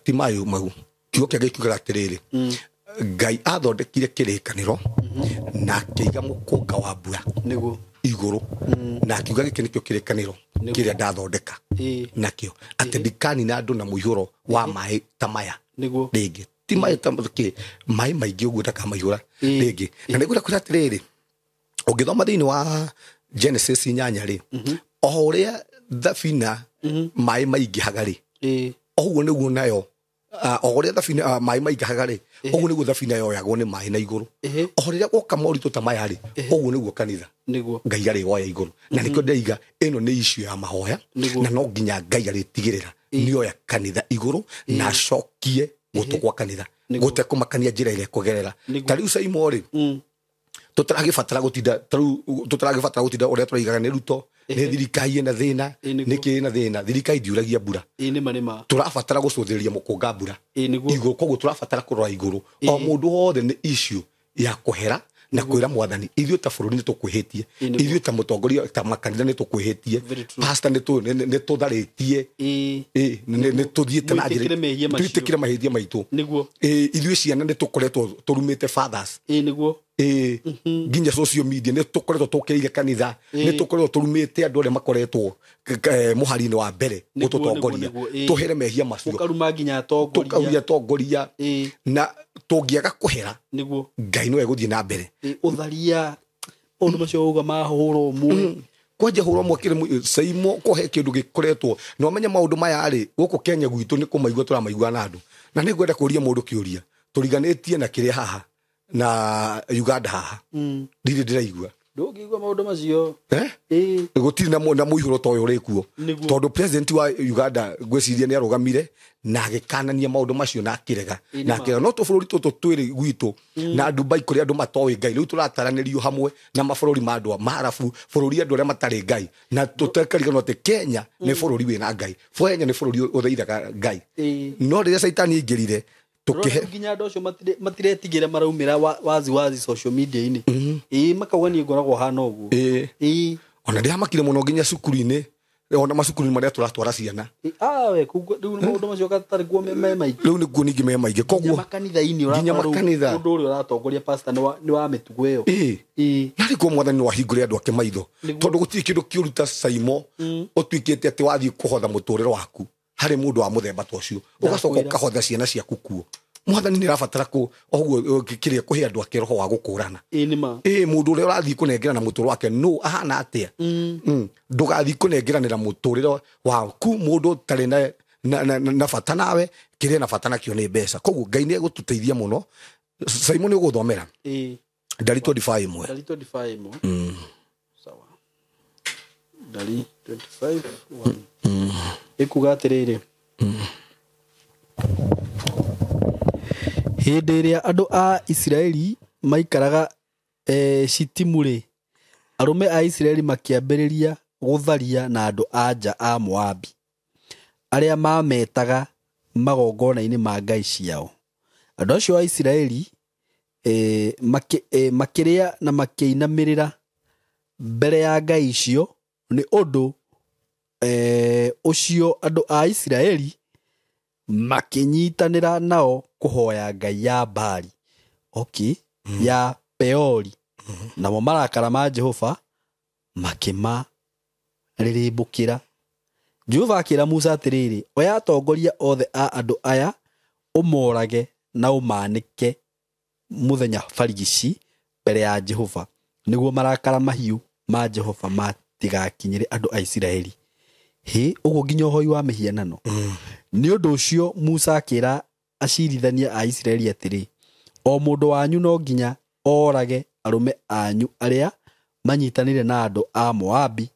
Ti maĩ mau. Kiugo kĩa Ngai kiugaga atĩrĩrĩ, Ngai athondekire kĩrĩkanĩro na akĩiga mũkũnga wa mbura nĩguo igũrũ, na akiuga gĩkĩ nĩkĩo kĩrĩkanĩro kĩrĩa ndathondeka nakĩo, atĩ ndikanina andũ na mũihũro wa maĩ ta maya rĩngĩ. Ti maĩ ta maĩ maingĩ ũguo ndakamaihũra rĩngĩ. Na nĩngwenda kwĩra atĩrĩrĩ, ũngĩthoma thĩinĩ wa Genesis 8 rĩ, o ũrĩa thabina maĩ maingĩhaga rĩ, ũguo nĩguo nayo o ũrĩa thabina maĩ maingĩhaga rĩ, ũguo nĩguo thabina yoyagwo nĩ maĩ na igũrũ. O rĩrĩa gwoka moritũ ta maya rĩ, ũguo nĩguo kanitha Ngai arĩwoya igũrũ. Na nĩkĩo ndĩraiga ĩno nĩ issue ya mahoya, na no nginya Ngai arĩtigĩrĩra nĩoya kanitha igũrũ na acokie gũtũ gwa kanitha gũtekũmakania njĩra ĩrĩa ĩkũgerera. Ta rĩu Saimo rĩ, tũtaragĩbatara gũtinda, ta rĩu tũtaragĩbatara gũtinda ũrĩa tũraigaga nĩ Ruto, nĩ thirikari ĩna thĩna, nĩkĩ ĩna thĩna, thirikari ndiuragia mbura. Tũrabatara gũcũthĩrĩria mũkũnga mbura igũrũ, koguo tũrabatara kũrora igũrũ. O mũndũ wothe nĩ issue ya kũhera na kwĩra mwathani, ithuĩ ta bũrũri nĩ tũkwĩhĩtie, ithuĩ ta mũtongoria ta makanitha nĩ tũkwĩhĩtie, pastor nĩ tũtharĩtie, nĩ tũthiĩte na njĩra twĩtĩkĩre mahĩtia maitũ. Ithuĩ ciana nĩ tũkoretwo tũrumĩte fathers. Nginya social media nĩ tũkoretwo tũkĩrĩire kanitha, nĩ tũkoretwo tũrumĩte andũ arĩa makoretwo mũhari-inĩ wa mbere gũtũtongoria, tũhere mehia macio, tũkaruma nginya atongoria, na tũngĩaga kũhera Ngai no egũthiĩ na mbere. Ũtharia maũndũ macio uga mahũrwo ũmwe kwanja hũrwo ũmwe kĩrĩ Saimo kũhe kĩndũ gĩkoretwo na ũmenye maũndũ maya rĩ, gũkũ Kenya gwitũ nĩ kũmaigua tũramaigua na andũ. Na nĩ ngwenda kũria mũndũ kĩũria, tũriganĩtie na kĩrĩa haha na Uganda haha, ndirĩ ndĩraigua ndũngĩigua maũndũ macio. Gũtirĩ na mũihũro ta ũyũ ũrĩ kuo, tondũ president wa Uganda ngwĩciria nĩ arũgamire na agĩkanania maũndũ macio na akĩrega na akĩrega. No tũbũrũri tũtũ twĩrĩ gwitũ na Dubai kũrĩa andũ matoĩ Ngai, rĩu tũrataranĩrio hamwe na mabũrũri ma andũ ma Arabu, bũrũri andũ arĩa matarĩ Ngai, na tũtekariganwo atĩ Kenya nĩ bũrũri wĩna Ngai, Kenya nĩ bũrũri ũthaithaga Ngai. No rĩrĩa caitani aingĩrire Tũkĩhe nginya andũ acio matiretigĩra maraumĩra wazi wazi social media-inĩ. Makauga niĩ ngoragwo hana ũguo. Ona ndĩramakire mũno nginya cukuru-inĩ, ona macukuru-inĩ marĩa tũratwara ciana. Rĩu maũndũ macio gatarĩ kuo me maingĩ. Rĩu nĩkuo ningĩ me maingĩ. Koguo nginya makanitha-inĩ ũratwara ũndũ ũrĩa ũratongoria pastor nĩ wa mĩtugo ĩyo. Na rĩu mwathani no ahingũre andũ ake maitho, tondũ gũtirĩ kĩndũ kĩũru ta Saimo ũtuĩkĩte atĩ wathiĩ kũhotha mũtũrĩre waku harĩ mũndũ wa mũthemba ta ũcio, ũgacoka ũkahotha ciana ciaku kuo. Mwathani nĩ arabatara kũ oguo kĩrĩa kũhe andũ ake roho wa gũkũrana. Ĩĩ nĩ ma. Ĩĩ mũndũ ũrĩa ũrathiĩ kũnengerana mũtũrĩre wake nũ ahana atĩa? Ndũgathiĩ kũnengeranĩra mũtũrĩre waku mũndũ ũtarĩ na bata nawe, kĩrĩa na bata nakĩo nĩ mbeca. Koguo Ngai nĩ egũtũteithia mũno. Simon nĩ ũgũthomera. Ĩĩ. Ndari 25 ĩmwe. Ndari 25 ĩmwe. Sawa. Ndari 25 1. Ĩkuga atĩrĩrĩ. Hĩndĩ ĩrĩa andũ a Isiraeli maikaraga Shitimu-rĩ, arũme a Isiraeli makĩambĩrĩria gũtharia na andũ a nja a Moabi, arĩa maametaga magongona-inĩ ma ngai ciao. Andũ acio a Isiraeli makĩrĩa na makĩinamĩrĩra mbere ya ngai icio, nĩ ũndũ ũcio andũ a Isiraeli makĩnyitanĩra nao kũhoya ngai ya Baali, okay, ya Peori. Namo marakara ma Jehova makĩmarĩrĩmbũkĩra. Jehova akĩra Musa atĩrĩrĩ, oya atongoria othe a andũ aya ũmorage na ũmanĩke mũthenya barigici mbere ya Jehova, nĩguo marakara mahiũ ma Jehova matigakinyĩre andũ a Isiraeli. Hĩ, ũguo nginya ũhoi wa mĩhianano. Nĩ ũndũ ũcio Musa akĩra acirithania a Isiraeli atĩrĩ, o mũndũ wanyu no nginya orage arũme anyu arĩa manyitanĩire na andũ a Moabi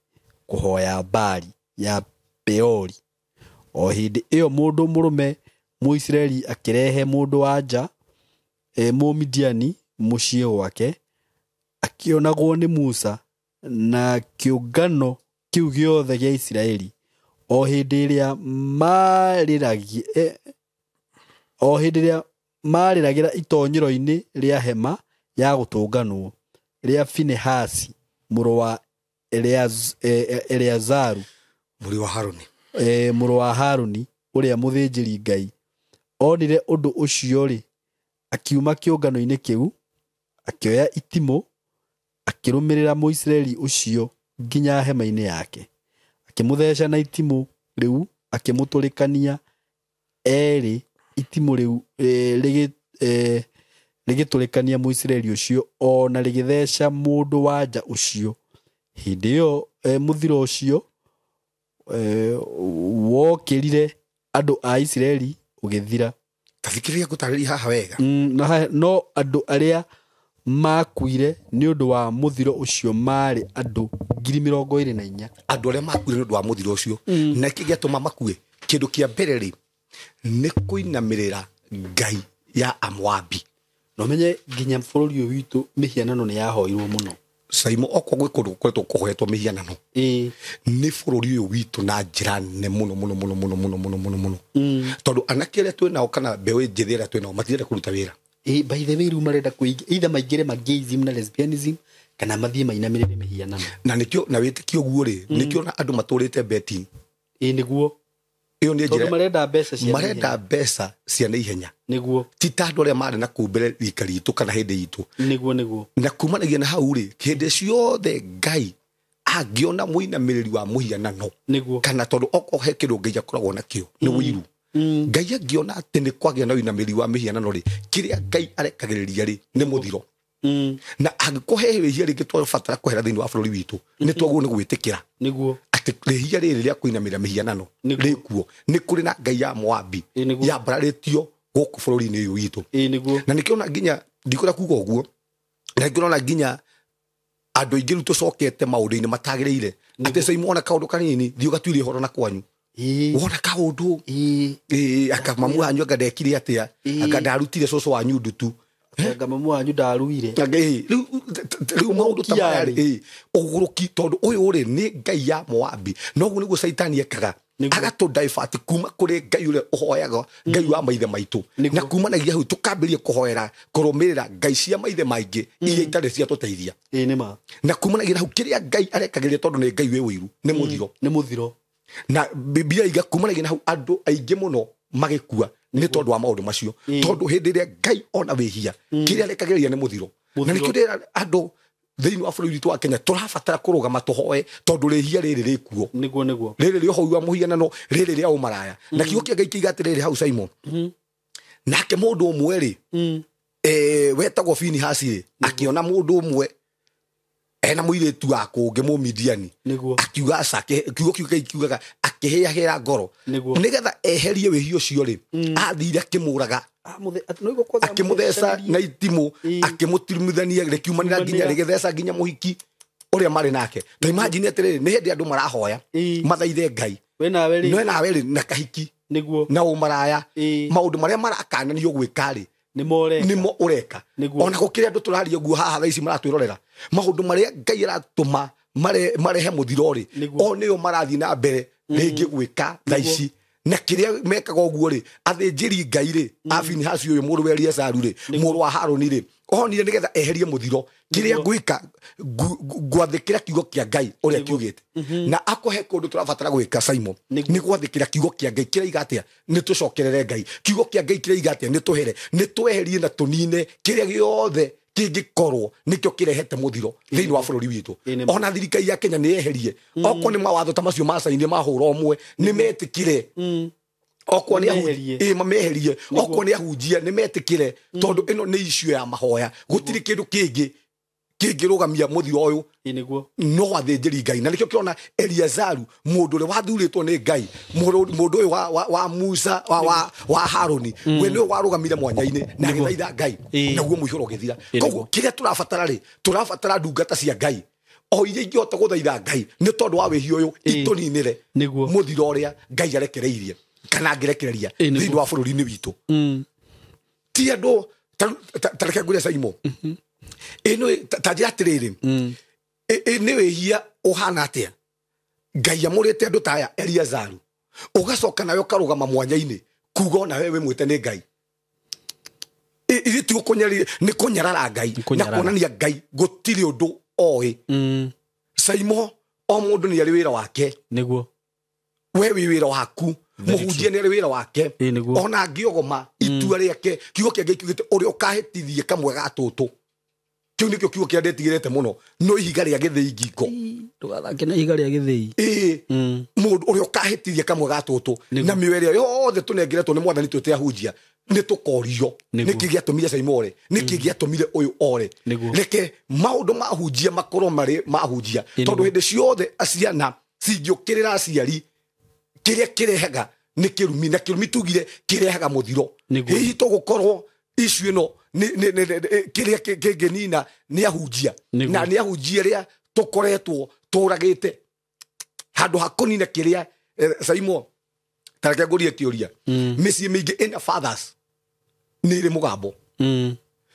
kũhoya Baali ya Peori. O hĩndĩ ĩyo mũndũ mũrũme Mũisiraeli akĩrehe mũndũ wa nja Mũmidiani mũciĩ gwake, akĩonagwo nĩ Musa na kĩũngano kĩu gĩothe gĩa Isiraeli. O hĩndĩ ĩrĩa marĩragĩra itonyero-inĩ rĩa hema ya gũtũnganwo rĩa Finehasi mũrũ wa Eleazaru mũrũ wa Harũni, mũrũ wa Harũni ũrĩa mũthĩnjĩri Ngai, onire ũndũ ũcio-rĩ, akiuma kĩũngano-inĩ kĩu, akĩoya itimũ, akĩrũmĩrĩra Mũisiraeli ũcio nginya hema-inĩ yake, akĩmũtheca na itimũ rĩu, akĩmũtũrĩkania eerĩ. Itimũ rĩu rĩgĩtũrĩkania Mũisiraeli ũcio o na rĩgĩtheca mũndũ wa nja ũcio. Hĩndĩ ĩyo mũthiro ũcio wokĩrire andũ a Isiraeli ũgĩthira. Tathikĩrĩria ngũtarĩria haha wega. No andũ arĩa makuire nĩ ũndũ wa mũthiro ũcio marĩ andũ 24,000. Andũ arĩa makuire nĩ ũndũ wa mũthiro ũcio. Na kĩ gĩatũma makue? Kĩndũ kĩa mbere rĩ, nĩ kũinamĩrĩra ngai ya Amoabi. No menye nginya bũrũri ũyũ witũ mĩhianano nĩ yahoirwo mũno. Saimo okorwo gwĩ kũndũ gũkoretwo kũhoetwo mĩhianano, nĩ bũrũri ũyũ witũ na njĩra nene mũno mũno mũno mũno mũno mũno mũno mũno. Tondũ anake arĩa twĩ nao kana mbeũ njĩthĩ arĩa twĩ nao matirenda kũruta wĩra. By the way, rĩu marenda either maingĩre ma gayism na lesbianism kana mathiĩ mainamĩrĩre mĩhianano. Na nĩkĩo na wĩtĩkio ũguo rĩ, nĩkĩo na andũ matũrĩte betting. Ĩĩ nĩguo. Ĩyo nĩ njĩra. Tondũ marenda mbeca cia marenda mbeca cia naihenya. Nĩguo. Ti ta andũ arĩa marĩ na kũu mbere rika ritũ kana hĩndĩ itũ. Nĩguo nĩguo. Na kumanagia na hau rĩ, hĩndĩ ciothe Ngai angĩona mũinamĩrĩri wa mũhianano. Nĩguo. Kana tondũ okorwo he kĩndũ Ngai akoragwo nakĩo nĩ ũiru. Ngai angĩona atĩ nĩ kwagĩa na ũinamĩrĩri wa mĩhianano rĩ, kĩrĩa Ngai arekagĩrĩria rĩ nĩ mũthiro. Na angĩkorwo he rĩhia rĩngĩ twabatara kwehera thĩinĩ wa bũrũri witũ, nĩ twagĩrĩirwo nĩ gwĩtĩkĩra. Nĩguo. Atĩ rĩhia rĩrĩ rĩa kũinamĩrĩra mĩhianano rĩkuo, nĩ kũrĩ na ngai ya Moabi yambararĩtio gũkũ bũrũri-inĩ ũyũ witũ. Nĩguo. Na nĩkĩo ona nginya ndikwenda kuga ũguo, na nĩkĩo ũrona nginya andũ aingĩ rĩu tũcokete maũndũ-inĩ matagĩrĩire. Atĩ Saimo ona kaũndũ kanini thiĩ ũgatuĩrie ũhoro na kwanyu. Wona kaũndũ, aka mamu wanyu anga ndekire atĩa, anga ndarutire cũcũ wanyu ndutu. Anga mamu wanyu ndaruire. Rĩu maũndũ ta maya rĩ, ũgũrũki tondũ ũyũ rĩ nĩ ngai ya Moabi. Na ũguo nĩguo Caitani ekaga. Agatũ divert kuma kũrĩ ngai ũrĩa ũhoyaga, ngai wa maithe maitũ. Na kumanagia hau tũkambĩrĩria kũhoera kũrũmĩrĩra ngai cia maithe maingĩ iria itarĩ ciatũteithia. Ĩĩ nĩ ma. Na kumanagia hau kĩrĩa ngai arekagĩrĩria tondũ nĩ ngai wĩ ũiru, nĩ mũthiro. Nĩ mũthiro. Na Biblia iga kumanagia hau andũ aingĩ mũno magĩkua nĩ tondũ wa maũndũ macio. Tondũ hĩndĩ ĩrĩa ngai ona wĩhia, kĩrĩa arekagĩrĩria nĩ mũthiro. Na nĩkĩo ndĩra andũ thĩinĩ wa bũrũri witũ wa Kenya tũrabatara kũrũgama tũhoe tondũ rĩhia rĩrĩ rĩkuo. Nĩguo nĩguo. Rĩrĩ rĩa ũhoi wa mũhianano, rĩrĩ rĩa ũmaraya. Na kiugo kĩa Ngai kĩiga atĩrĩrĩ hau Simon. Nake mũndũ ũmwe rĩ, wetagwo Finehasi rĩ, akĩona mũndũ ũmwe ena mũirĩtu wa kũngĩ Mũmidiani, akiuga acake, kiugo kiu Ngai kiugaga akĩhĩahĩra ngoro nĩgetha eherie wĩhia ũcio rĩ, athire akĩmũraga, akĩmũtheca na itimũ, akĩmũtirumithania, rĩkiumanĩra nginya rĩgĩtheca nginya mũhiki ũrĩa marĩ nake. Na imagine atĩrĩrĩ, nĩ hĩndĩ andũ marahoya mathaithe Ngai, we nawe rĩ, we nawe rĩ, na kahiki na ũmaraya, maũndũ marĩa marakananio gwĩka rĩ, nĩmo ũreka. Ona gũkĩrĩ andũ tũraria guo haha thaa ici maratwĩrorera, maũndũ marĩa Ngai aratũma marehe mũthiro rĩ, o nĩo marathiĩ na mbere rĩngĩ gwĩka thaa ici. Na kĩrĩa mekaga ũguo rĩ, athĩnjĩri Ngai rĩ, a Finehasi ũyũ mũrũ wa Eliazaru rĩ, mũrũ wa Harũni rĩ, onire nĩgetha eherie mũthiro, kĩrĩa ngwĩka ngwathĩkĩra kiugo kĩa Ngai ũrĩa kiugĩte. Na akũhe kũndũ tũrabatara gwĩka, Simon, nĩ gwathĩkĩra kiugo kĩa Ngai kĩraiga atĩa, nĩ tũcokerere Ngai. Kiugo kĩa Ngai kĩraiga atĩa, nĩ tũhere, nĩ tweherie na tũnine kĩrĩa gĩothe kĩngĩkorwo nĩkĩo kĩrehete mũthiro thĩinĩ wa bũrũri witũ. Ona thirikari ya Kenya nĩ yeherie, okorwo nĩ mawatho ta macio macainire mahũra ũmwe, nĩ metĩkire, okorwo nĩ mameherie, okorwo nĩ ahunjia nĩ metĩkire, tondũ ĩno nĩ issue ya mahoya, gũtirĩ kĩndũ kĩngĩ kĩngĩrũgamia mũthiro ũyũ no athĩnjĩri Ngai. Na nĩkĩo kĩrona Eliazaru, mũndũ ũrĩa wathurĩtwo nĩ Ngai, mũndũ ũyũ wa Musa, wa Harũni, we nĩwe warũgamire mwanya-inĩ na agĩthaitha Ngai, naguo mũihũro ũgĩthira. Koguo kĩrĩa tũrabatara rĩ, tũrabatara ndungata cia Ngai o iria ingĩhota gũthaitha Ngai nĩ tondũ wa wĩhia ũyũ, itũninĩre mũthiro ũrĩa Ngai arekereirie kana angĩrekereria thĩinĩ wa bũrũri-inĩ witũ. Ti andũ ta reke ngwĩre Simon, ĩno ta njĩra atĩrĩrĩ, nĩ wĩhia ũhana atĩa Ngai amũrĩte andũ ta aya Eliazaru, ũgacoka nawe ũkarũgama mwanya-inĩ kuga ona we wĩ mwĩte nĩ Ngai. Ithuĩ ti nĩ kũnyarara Ngai na kuonania Ngai gũtirĩ ũndũ oĩ. Simon, o mũndũ nĩ arĩ wĩra wake. Nĩguo. We wĩ wĩra waku, mũhunjia nĩ arĩ wĩra wake, ona angĩogoma itua rĩake, kiugo kĩa Ngai kiugĩte ũrĩa ũkahĩtithie kamwe ga tũtũ, kĩu nĩkĩo kiugo kĩrĩa ndetigĩrĩte mũno, no ihiga rĩa gĩthĩi ngingo. Ndũgathake na ihiga rĩa gĩthĩi. Mũndũ ũrĩa ũkahĩtithia kamwe ga tũtũ, na mĩoyo ĩrĩa yothe tũnengeretwo nĩ Mwathani twĩte ahunjia, nĩ tũkorio nĩkĩ gĩatũmire Simon ore, nĩkĩ gĩatũmire ũyũ ore. Reke maũndũ ma ahunjia makorwo marĩ ma ahunjia, tondũ hĩndĩ ciothe ciana cingĩũkĩrĩra aciari, kĩrĩa kĩrehaga nĩ kĩrumi, na kĩrumi tugire kĩrehaga mũthiro. Hihi tũgũkorwo issue ĩno kĩrĩa kĩngĩnina nĩ ahunjia, na nĩ ahunjia arĩa tũkoretwo tũragĩte handũ ha kũnina kĩrĩa. Simon, ta reke ngũrie kĩũria, mĩciĩ mĩingĩ ĩna fathers nĩ ĩrĩ mũgambo.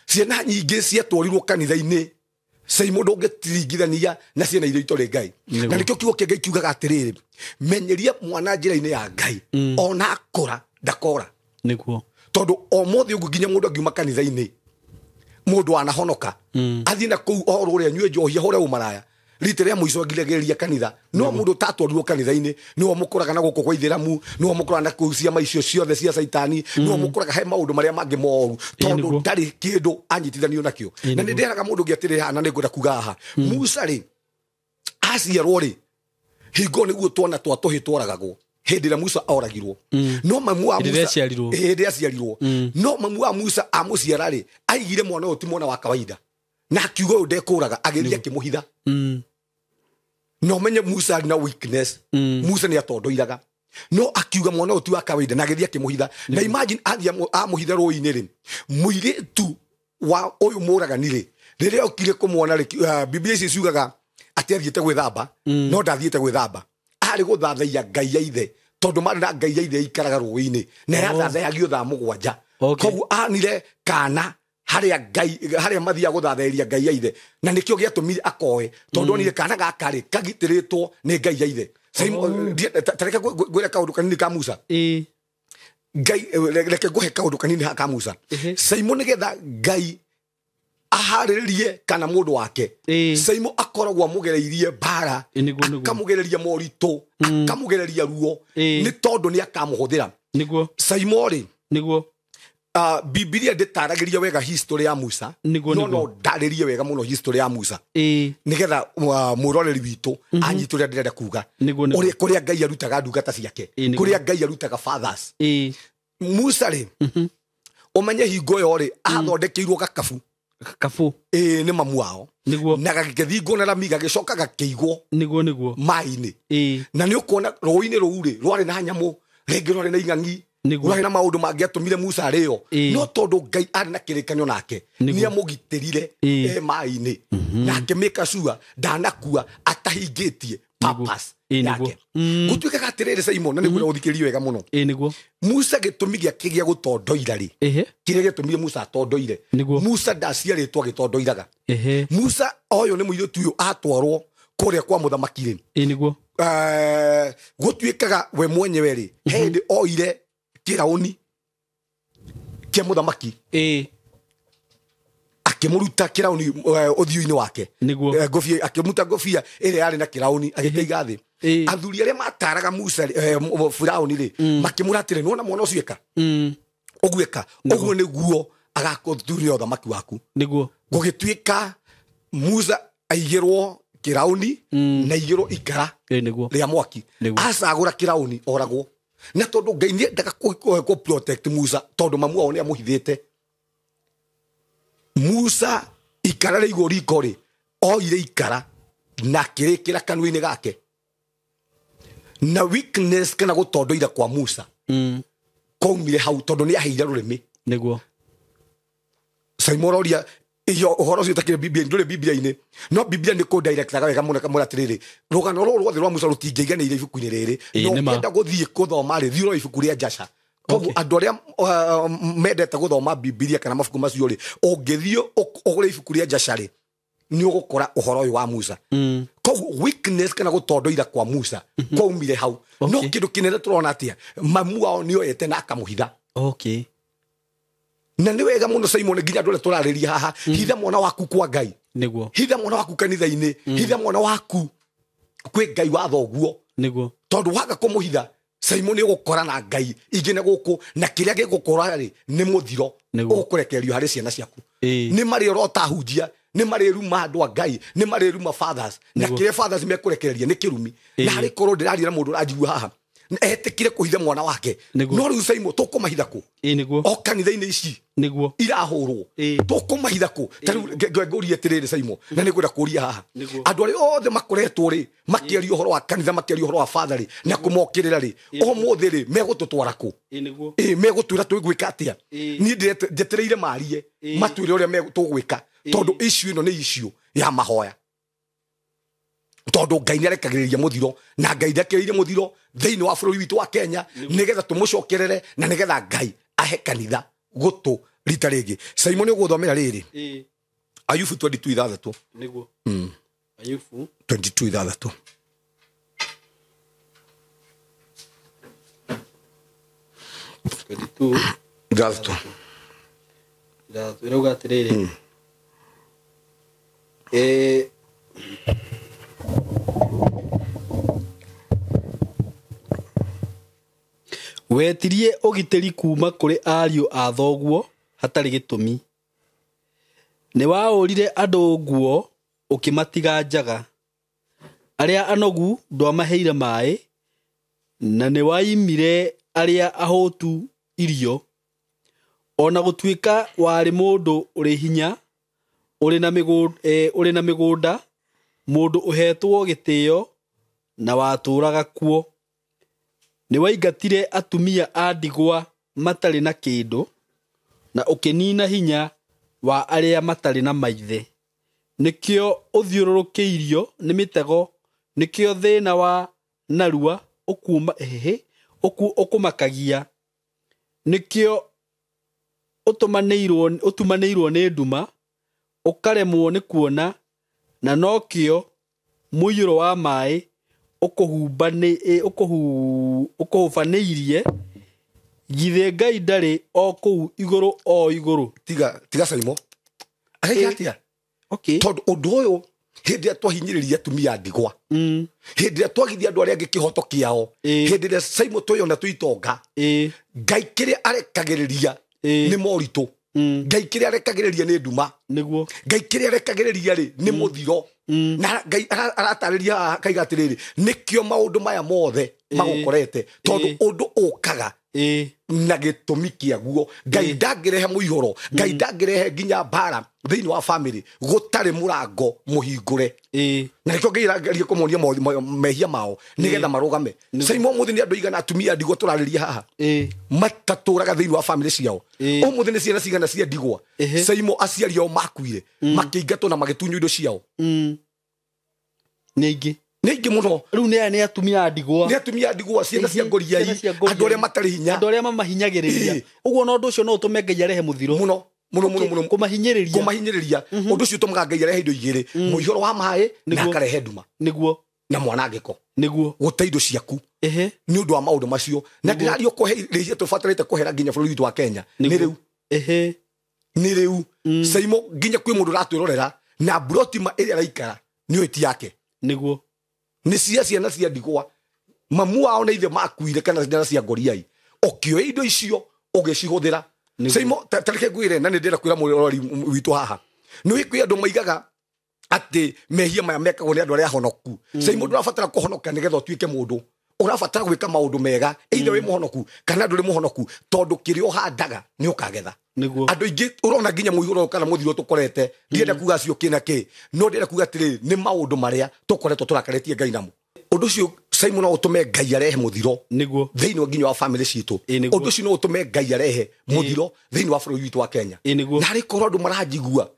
Ciana nyingĩ ciatwarirwo kanitha-inĩ, Simon, ndũngĩringithania na ciana iria itorĩ Ngai. Na nĩkĩo kiugo kĩa Ngai kiugaga atĩrĩrĩ, menyeria mwana njĩra-inĩ ya Ngai, ona akũra ndakora. Nĩguo. Tondũ o mũthĩ ũguo nginya mũndũ angiuma kanitha-inĩ, mũndũ anahonoka, athiĩ na kũu ohoro ũrĩa anyue njohi ahũre ũmaraya, rita rĩa mũico angiragĩrĩria kanitha. No mũndũ ũtatwarirwo kanitha-inĩ nĩwe mũkoraga na gũkũ gwa ithĩramu, nĩwe mũkoraga na kũu ciama icio ciothe cia caitani, nĩwe mũkoraga he maũndũ marĩa mangĩ moru, tondũ ndarĩ kĩndũ anyitithanio nakĩo. Na nĩ ndĩraga mũndũ ũngĩ atĩrĩ haha, na nĩ ngwenda kuga haha, Musa rĩ, aciarwo rĩ, hingo nĩguo twana twa tũhĩ tworagagwo hĩndĩ ĩrĩa Musa oragirwo. No mamu wa Musa hĩndĩ aciarirwo, no mamu wa Musa amũciara rĩ, aigire mwana ũyũ ti mwana wa kawaida, na akiuga ũyũ ndekũraga, agĩthiĩ akĩmũhitha. No menye Musa na weakness, Musa nĩ atondoiraga, no akiuga mwana ũyũ ti wa kawaida, na agĩthiĩ akĩmũhitha. Na imagine athiĩ amũhitha rũĩ-inĩ rĩ, mũirĩtu wa ũyũ mũragani rĩ, rĩrĩa okire kũmuona rĩ, Biblia ici ciugaga atĩ athiĩte gwĩthamba, no ndathiĩte gwĩthamba, arĩ gũthathaiya Ngai ya ithe, tondũ marĩ na Ngai ya ithe ikaraga rũĩ-inĩ, na yathathayagio thaa 7. Koguo anire kana harĩa Ngai, harĩa mathiaga gũthathairia Ngai ya ithe, na nĩkĩo gĩatũmire akoe, tondũ onire kana gaka rĩ kagitĩrĩtwo nĩ Ngai ya ithe. Ta reke ngwĩre kaũndũ kanini ka Musa. Ngai, reke ngũhe kaũndũ kanini ka Musa. Simon, nĩgetha Ngai aharĩrĩrie kana mũndũ wake, Simon akoragwo amũgereirie mbara, akamũgereria moritũ, akamũgereria ruo, nĩ tondũ nĩ akamũhũthĩra. Simon rĩ, Nĩguo. Bibilia ndĩtaragĩria wega history ya Musa, no ndarĩrie wega mũno history ya Musa, nĩgetha mwĩroreri witũ anyite ũrĩa ndĩrenda kuga, ũrĩa kũrĩa Ngai arutaga ndungata ciake, kũrĩa Ngai arutaga fathers. Musa rĩ, Ũmenye hingo ĩyo rĩ athondekeirwo gakabu. Gakabu. Ĩĩ nĩ mamu wao. Nĩguo. Na gagĩthingwo na rami gagĩcoka gakĩigwo. Nĩguo nĩguo. Maĩ-inĩ. Ĩĩ. Na nĩ ũkuona rũĩ-inĩ rũu rĩ rwarĩ na nyamũ, rĩngĩ rwarĩ na ing'ang'i. Nĩguo. Rwarĩ na maũndũ mangĩatũmire Musa arĩo. Ĩĩ. No tondũ Ngai arĩ na kĩrĩkanĩro nake, Nĩguo. nĩamũgitĩrire Ĩĩ. e maĩ-inĩ. Na akĩmĩka sure ndanakua atahingĩtie purpose Ĩĩ, nĩguo. yake. Gũtuĩkaga atĩrĩrĩ Simon, na nĩngwenda ũthikĩrĩrie wega mũno. Ĩĩ nĩguo. Musa gĩtũmi gĩake gĩa gũtondoira rĩ, Ehe. kĩrĩa gĩatũmire Musa atondoire. Nĩguo. Musa ndaciarĩtwo agĩtondoiraga. Ehe. Musa ũyũ nĩ mũirĩtu ũyũ atwarwo kũrĩa kwa mũthamaki rĩ. Ĩĩ nĩguo. Gũtuĩkaga we mwenyewe rĩ, he hĩndĩ oire kĩraũni kĩa mũthamaki. Ĩĩ. Akĩmũruta kĩraũni ũthiũ-inĩ wake. Nĩguo. Ngobia, akĩmuta ngobia ĩrĩa yarĩ na kĩraũni agĩkĩiga thĩ. Ĩĩ. Athuri arĩa mataraga Musa Firaũni rĩ, makĩmũra atĩrĩ, nĩwona mwana ũcio eka? Ũguo eka. Ũguo nĩguo agakũthuria ũthamaki waku. Nĩguo. Gũgĩtuĩka Musa aigĩrwo kĩraũni na aigĩrwo ikara Ĩĩ nĩguo. rĩa mwaki. Nĩguo. Acagũra kĩraũni oragwo. Na tondũ Ngai nĩendaga kũ protect Musa tondũ mamu wao nĩamũhithĩte. Musa ikara rĩigwo riko rĩ, oire ikara na akĩrĩkĩra kanua-inĩ gake. Na weakness kana gũtondoira kwa Musa kwaumire hau tondũ nĩaheire rũrĩmĩ. Nĩguo. Simon oria iyo ũhoro ũcio ũtakĩrĩ Biblia, ndũrĩ Biblia-inĩ. No Biblia nĩ kũ-directaga wega mũno ĩkamwĩra atĩrĩrĩ, rũgano rũrũ ruothe rwa Musa rũtingĩiganĩire ibuku-inĩ rĩrĩ. Ĩĩ, No nĩ ma. ũngĩenda gũthiĩ gũthoma rĩ, thiĩ ũrore ibuku rĩa Jasha. Koguo andũ arĩa mendete gũthoma Biblia kana mabuku macio rĩ, ũngĩthiĩ ũgũre ibuku rĩa Jasha rĩ, nĩ ũgũkora ũhoro ũyũ wa Musa. Koguo weakness kana gũtondoira kwa Musa kwaumire hau. No Okay. kĩndũ kĩnene tũrona atĩa, mamu wao nĩoete na akamũhitha. Okay. Na nĩ wega mũno Simon nginya andũ arĩa tũrarĩria haha, hitha mwana waku kwa Ngai. Nĩguo. Hitha mwana waku kanitha-inĩ, hitha mwana waku kwĩ Ngai wa thoguo. Nĩguo. Tondũ waga kũmũhitha, Simon nĩ ũgũkora na Ngai ingĩ na gũkũ, na kĩrĩa gĩgũkora rĩ nĩ mũthiro Nĩguo. ũkũrekererio harĩ ciana ciaku. Ĩĩ. Nĩ marĩ ũrota hunjia, nĩ marĩ ruma andũ a Ngai, nĩ marĩ ruma fathers, na Nĩguo. kĩrĩa fathers mekũrekereria nĩ kĩrumi. Na Ĩĩ. harĩ korwo ndĩraria na mũndũ ũranjigua haha, etĩkire kũhitha mwana wake. Nĩguo. No rĩu Simon tũkũmahitha kũ? Ĩĩ nĩguo. O kanitha-inĩ ici Nĩguo. irahũrwo. Ĩĩ. Tũkũmahitha kũ? Ta rĩu ngũrie atĩrĩrĩ Simon, na nĩngwenda kũria haha. Nĩguo. Andũ arĩa othe makoretwo rĩ makĩaria ũhoro wa kanitha, makĩaria ũhoro wa father rĩ, na kũmokĩrĩra rĩ, ũmũthĩ rĩ megũtũtwara kũ? Ĩĩ nĩguo. Ĩĩ megũtwĩra twĩgwĩka atĩa? Ĩĩ. Niĩ njetereire marie, Ĩĩ. matwĩre ũrĩa tũgwĩka, tondũ issue ĩno nĩ issue ya mahoya. Tondũ Ngai nĩarekagĩrĩria mũthiro, na Ngai nĩarekĩrĩire mũthiro thĩinĩ wa bũrũri witũ wa Kenya, nĩgetha tũmũcokerere na nĩgetha Ngai ahe kanitha gũtũ rita rĩngĩ. Simon nĩũgũthomera rĩrĩ. Ĩĩ. Ayubu 22:6. Nĩguo. Ayubu 22:6. 22 Ithathatũ. Ithathatũ. Ĩrauga atĩrĩrĩ. Wetirie ũgitĩri kuma kũrĩ ariũ a thoguo hatarĩ gĩtũmi. Nĩwaũrire andũ nguo ũkĩmatiga njaga. Arĩa anogu ndwamaheire maĩ, na nĩwaimire arĩa ahũtu irio. Ona gũtuĩka warĩ mũndũ ũrĩ hinya, ũrĩ na mĩgũnda, mũndũ ũhetwo gĩtĩo na watũũraga kuo. Nĩwaingatire atumia a ndigwa matarĩ na kĩndũ, na ũkĩnina hinya wa arĩa matarĩ na maithe. Nĩkĩo ũthiũrũrũkĩirio nĩ mĩtego, nĩkĩo thĩna wa narua ũkũmakagia, nĩkĩo ũtumanĩirwo nĩ nduma, ũkaremwo nĩ kuona, na nokĩo mũiyũro wa maĩ ũkũhubanĩirie. Githĩ Ngai ndarĩ o kũu igũrũ o igũrũ? Tiga Simon. Araiga atĩa? Okay. Tondũ ũndũ ũyũ hĩndĩ ĩrĩa twahinyĩrĩria atumia ndigwa, hĩndĩ ĩrĩa twagithia andũ arĩa angĩ kĩhoto kĩao, hĩndĩ ĩrĩa Simon twĩyona twĩ itonga, Ngai kĩrĩa arekagĩrĩria nĩ moritũ. Ngai kĩrĩa arekagĩrĩria nĩ nduma. Nĩguo. Ngai kĩrĩa arekagĩrĩria rĩ nĩ mũthiro. Na Ngai aratarĩria haha akaiga atĩrĩrĩ, nĩkĩo maũndũ maya mothe Magũkorete tondũ ũndũ ũkaga na gĩtũmi kĩaguo. Ngai ndangĩrehe mũihũro, Ngai ndangĩrehe nginya mbara thĩinĩ wa family gũtarĩ mũrango mũhingũre. Na nĩkĩo Ngai arageria kũmonia mehia mao nĩgetha marũgame. Saimo ũmũthĩ nĩ andũ aigana atumia ndigwa tũrarĩria haha matatũraga thĩinĩ wa family ciao. Ũmũthĩ nĩ ciana cigana cia ndigwa Saimo aciari ao makuire makĩingatwo na magĩtunywo indo ciao. Nĩ aingĩ, nĩ aingĩ mũno. Rĩu nĩ atumia a ndigwa, nĩ atumia a ndigwa, ciana cia ngoriai, andũ arĩa matarĩ hinya, andũ arĩa mamahinyagĩrĩria. Ũguo na ũndũ ũcio no ũtũme Ngai arehe mũthiro mũno mũno mũno mũno, kũmahinyĩrĩria, kũmahinyĩrĩria. Ũndũ ũcio ũtũmaga Ngai arehe indo igĩrĩ, mũihũro wa maĩ na akarehe nduma nĩguo na mwanangĩko, nĩguo gũte indo ciaku nĩ ũndũ wa maũndũ macio. Na ndĩrario kũhe rĩhia tũbatarĩte kũhera nginya bũrũri witũ wa Kenya nĩ rĩu, nĩ rĩu Saimo nginya kwĩ mũndũ ũratwĩrorera na mburotima ĩrĩa araikara nĩ ũhĩti yake, nĩguo nĩ cia ciana cia ndigwa, mamu wao na ithe makuire kana ciana cia ngoriai, ũkĩoya indo icio ũgĩcihũthĩra. Saimo tareke ngwĩre, na nĩ ndĩrenda kwĩra mũrori witũ haha, nĩ kwĩ andũ maigaga atĩ mehia maya mekagwo nĩ andũ arĩa ahonoku. Saimo ndũrabatara kũhonoka nĩgetha ũtuĩke mũndũ, ũrabatara gwĩka maũndũ mega, either wĩ mũhonoku kana ndũrĩ mũhonoku, tondũ kĩrĩa ũhandaga nĩ ũkagetha. Andũ aingĩ ũrona nginya mũihũro kana mũthiro tũkorete, ndienda kuga cio kĩ na kĩ, no ndĩrenda kuga atĩrĩrĩ, nĩ maũndũ marĩa tũkoretwo tũrakarĩtie Ngai namo. Ũndũ ũcio Saimo no ũtũme Ngai arehe mũthiro nĩguo thĩinĩ nginya wa family citũ. Ũndũ ũcio no ũtũme Ngai arehe mũthiro thĩinĩ wa bũrũri witũ wa Kenya. Na arĩ korwo andũ maranjigua,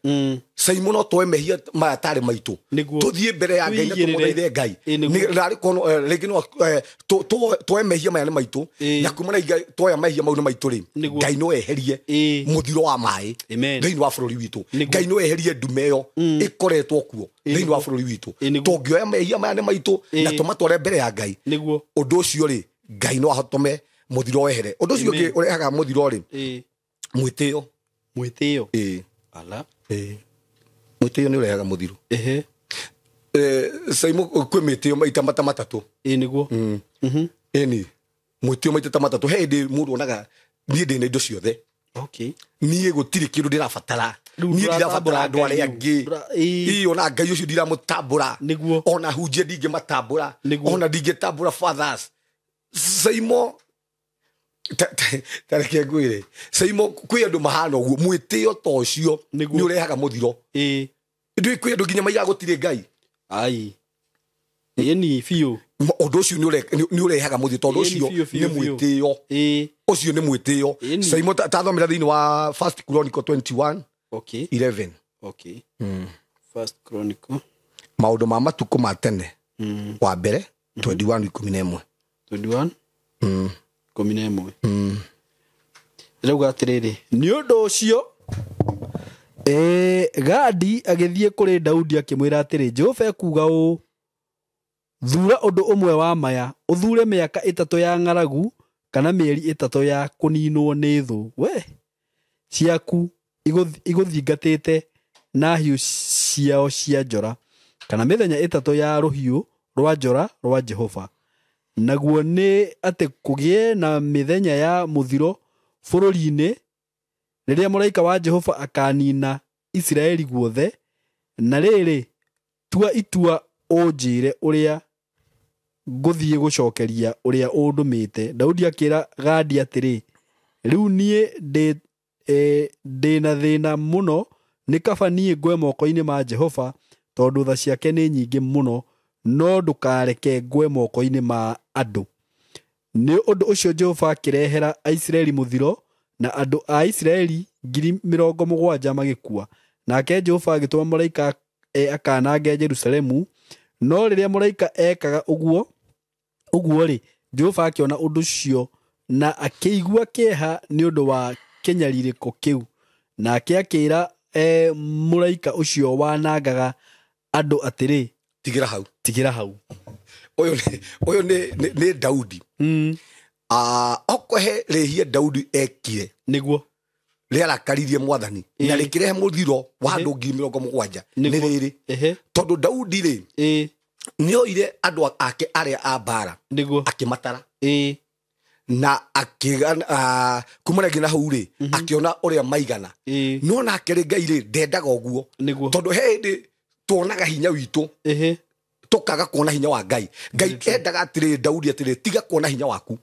Saimo no twoe mehia maya tarĩ maitũ, tũthiĩ mbere ya Ngai na tũmũthaithe Ngai. Na arĩ korwo rĩngĩ no twoe mehia maya nĩ maitũ, na kuma na twoya mehia mau nĩ maitũ rĩ, Ngai no eherie mũthiro wa maĩ thĩinĩ wa bũrũri witũ. Ngai no eherie ndume ĩyo ĩkoretwo kuo thĩinĩ wa bũrũri witũ. Tũngĩoya mehia maya nĩ maitũ na tũmatware mbere ya Ngai, ũndũ ũcio rĩ, Ngai no ahotome mũthiro wehere. Ũndũ ũcio ũngĩ ũrehaga mũthiro rĩ, mwĩtĩo. Mwĩtĩo. Ala. Mwĩtĩo nĩ ũrehaga mũthiro. Saimo kwĩ mĩtĩo maita mata matatũ. Nĩguo. Ĩni mwĩtĩo maita ta matatũ. He hĩndĩ mũndũ onaga niĩ ndĩna indo ciothe. Niĩ gũtirĩ kĩndũ ndĩrabatara, niĩ ndirabatara andũ arĩa angĩ, ona Ngai ũcio ndiramũtambũra, ona hunjia ndingĩmatambũra, ona ndingĩtambũra fathers. Saimo tareke ngwĩre, Saimo kwĩ andũ mahana ũguo, mwĩtĩo ta ũcio nĩ ũrehaga mũthiro. Ndũĩ kwĩ andũ nginya maigaga gũtirĩ Ngai. Ai ĩni biũ. Ũndũ ũcio nĩ ũrehaga mũthiro, tondũ ũcio nĩ mwĩtĩo. Ũcio nĩ mwĩtĩo. Saimo tathomera thĩinĩ wa First Chronicle 21 11. First Chronicle, maũndũ ma matukũ ma tene wa mbere 21:11. 21 11. Ĩrauga atĩrĩrĩ, nĩ ũndũ ũcio Gadi agĩthiĩ kũrĩ Daudi akĩmwĩra atĩrĩ, Jehova ekuuga ũũ, thuura ũndũ ũmwe wa maya, ũthuure mĩaka 3 ya ng'aragu kana mĩeri 3 ya kũninwo nĩ thũ we ciaku igũthingatĩte na hiũ ciao cia njora, kana mĩthenya 3 ya rũhiũ rwa njora rwa Jehova. Naguo nĩ atĩ kũgĩe na mĩthenya ya mũthiro bũrũri-inĩ, rĩrĩa mũraika wa Jehova akanina Isiraeli guothe. Na rĩrĩ, tua itua ũnjĩre ũrĩa ngũthiĩ gũcokeria ũrĩa ũndũmĩte. Daudi akĩra Gadi atĩrĩ, rĩu niĩ ndĩ na thĩna mũno, nĩ kaba niĩ ngwe moko-inĩ ma Jehova, tondũ tha ciake nĩ nyingĩ mũno, no ndũkareke ngwe moko-inĩ ma andũ. Nĩ ũndũ ũcio Jehova akĩrehera Aisiraeli mũthiro, na andũ a Isiraeli 70,000 magĩkua. Nake Jehova agĩtũma mũraika akanange Jerusalemu. No rĩrĩa mũraika ekaga ũguo rĩ, Jehova akĩona ũndũ ũcio na akĩigua kĩeha nĩ ũndũ wa kĩnyarirĩko kĩu. Nake akĩra mũraika ũcio wanangaga andũ atĩrĩ, tigĩra hau, tigĩra hau. Ũyũ nĩ Daudi. Okohe rĩhia Daudi ekire nĩguo rĩarakaririe mwathani na rĩkĩrehe mũthiro wa andũ 70,000 nĩ rĩrĩ, tondũ Daudi rĩ nĩoire andũ ake arĩa a mbara nĩguo akĩmatara na kuma rĩngĩ na hau rĩ akĩona ũrĩa maigana. No nake rĩ Ngai rĩ ndendaga ũguo, tondũ he hĩndĩ tuonaga hinya witũ Tũkaga kuona hinya wa Ngai. Ngai endaga atĩrĩrĩ Daudi atĩrĩrĩ, tiga kuona hinya waku,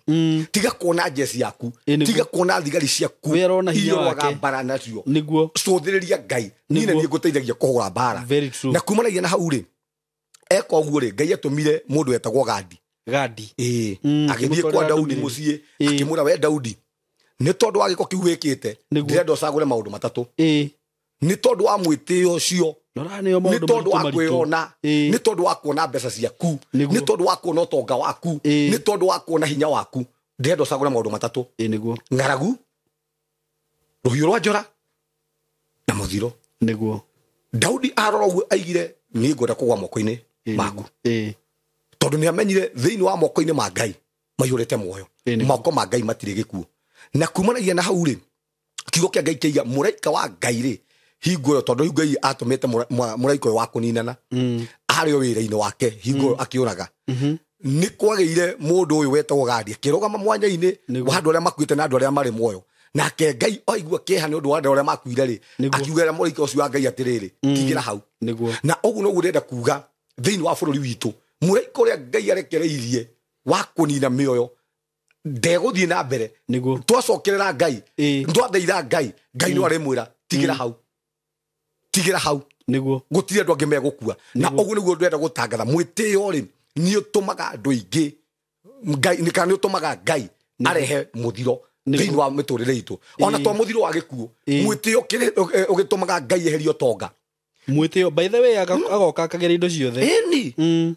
tiga kuona njeci yaku, tiga kuona thigari ciaku We arona hinya iria ũrũaga wake. mbara nacio. Nĩguo. Cũthĩrĩria Ngai, niĩ nĩ Nĩguo. niĩ ngũteithagia kũhũra mbara. Very true. Na kumanagia na hau rĩ, eka ũguo rĩ, Ngai atũmire mũndũ wetagwo Gadi. Gadi. Ĩĩ, agĩthiĩ kwa akĩmũtwarĩra Daudi ndũmĩrĩri. mũciĩ, Ĩĩ. akĩmwĩra, we Daudi, nĩ tondũ wa gĩko kĩu wĩkĩte, Nĩguo. ndĩrenda ũcagũre maũndũ matatũ. Ĩĩ. Nĩ tondũ wa mwĩtĩo ũcio, Noranĩo nĩ maũndũ tondũ wa maritũ maritũ. kwĩona, Ĩĩ. nĩ tondũ wa kuona mbeca ciaku, Nĩguo. nĩ tondũ wa kuona ũtonga waku, Ĩĩ. nĩ tondũ wa kuona hinya waku, ndĩrenda ũcagũre maũndũ matatũ. Ĩĩ, nĩguo. Ng'aragu, rũhiũ rwa njora na mũthiro. Nĩguo. Daudi arora ũguo aigire, niĩ ngwenda kũgwa moko-inĩ Ĩĩ, maku. Ĩĩ. Tondũ nĩ amenyire thĩinĩ wa moko-inĩ ma Ngai maiyũrĩte muoyo. Ĩĩ, nĩguo. Moko ma Ngai matirĩ gĩkuũ. Na kumanagia na hau rĩ, kiugo kĩa Ngai kĩaiga mũraika wa Ngai rĩ, hingo ĩyo, tondũ Ngai atũmĩte mũraika ũyũ wa kũninana, arĩ o wĩra-inĩ wake hingo ĩyo akĩũraga, nĩ kwagĩire mũndũ ũyũ wetagwo Gadi akĩrũgama mwanya-inĩ Nĩguo. wa andũ arĩa makuĩte na andũ arĩa marĩ muoyo. Nake Ngai aigua kĩeha nĩ ũndũ wa andũ arĩa makuire rĩ, Nĩguo. akiugĩra mũraika ũcio wa Ngai atĩrĩrĩ, tigĩra hau. Nĩguo. Na ũguo noguo ndĩrenda kuga thĩinĩ wa bũrũri witũ, mũraika ũrĩa Ngai arekereirie wa kũnina mĩoyo ndegũthiĩ na mbere. Nĩguo. Twacokerera Ngai, Ĩĩ. twathaitha Ngai, Ngai no arĩmwĩra tigĩra hau, tigĩra hau. Nĩguo. Gũtirĩ andũ angĩ megũkua. Na ũguo nĩguo ndĩrenda gũtangatha, mwĩtĩo rĩ nĩ ũtũmaga andũ aingĩ Ngai, nĩ kana nĩ ũtũmaga Ngai arehe mũthiro Nĩguo. thĩinĩ wa mĩtũrĩre itũ, ona to mũthiro wa gĩkuũ. Ĩĩ. Mwĩtĩo ũgĩtũmaga Ngai eherie ũtonga. Mwĩtĩo, by the way, agoka akagera indo ciothe. Ĩni,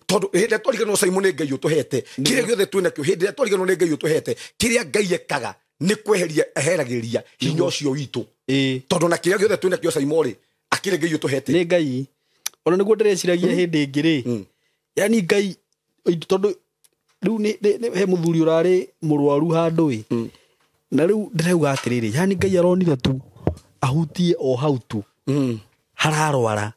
tondũ hĩndĩ ĩrĩa twariganĩrwo Simon nĩ Ngai ũtũhete kĩrĩa gĩothe twĩ nakĩo, hĩndĩ ĩrĩa twariganĩrwo nĩ Ngai ũtũhete kĩrĩa Ngai ekaga nĩ kweheria eheragĩria hinya ũcio witũ. Ĩĩ. Tondũ na kĩrĩa gĩothe twĩ nakĩo Simon rĩ, akĩrĩ Ngai ũtũhete. Nĩ Ngai. Ona nĩguo ndĩreciragia hĩndĩ ĩngĩ rĩ, yani Ngai, tondũ rĩu he mũthuri ũrarĩ mũrwaru handũ ĩ, na rĩu ndĩrauga atĩrĩrĩ, yani Ngai aronire tu ahutie o hau tu hararwara.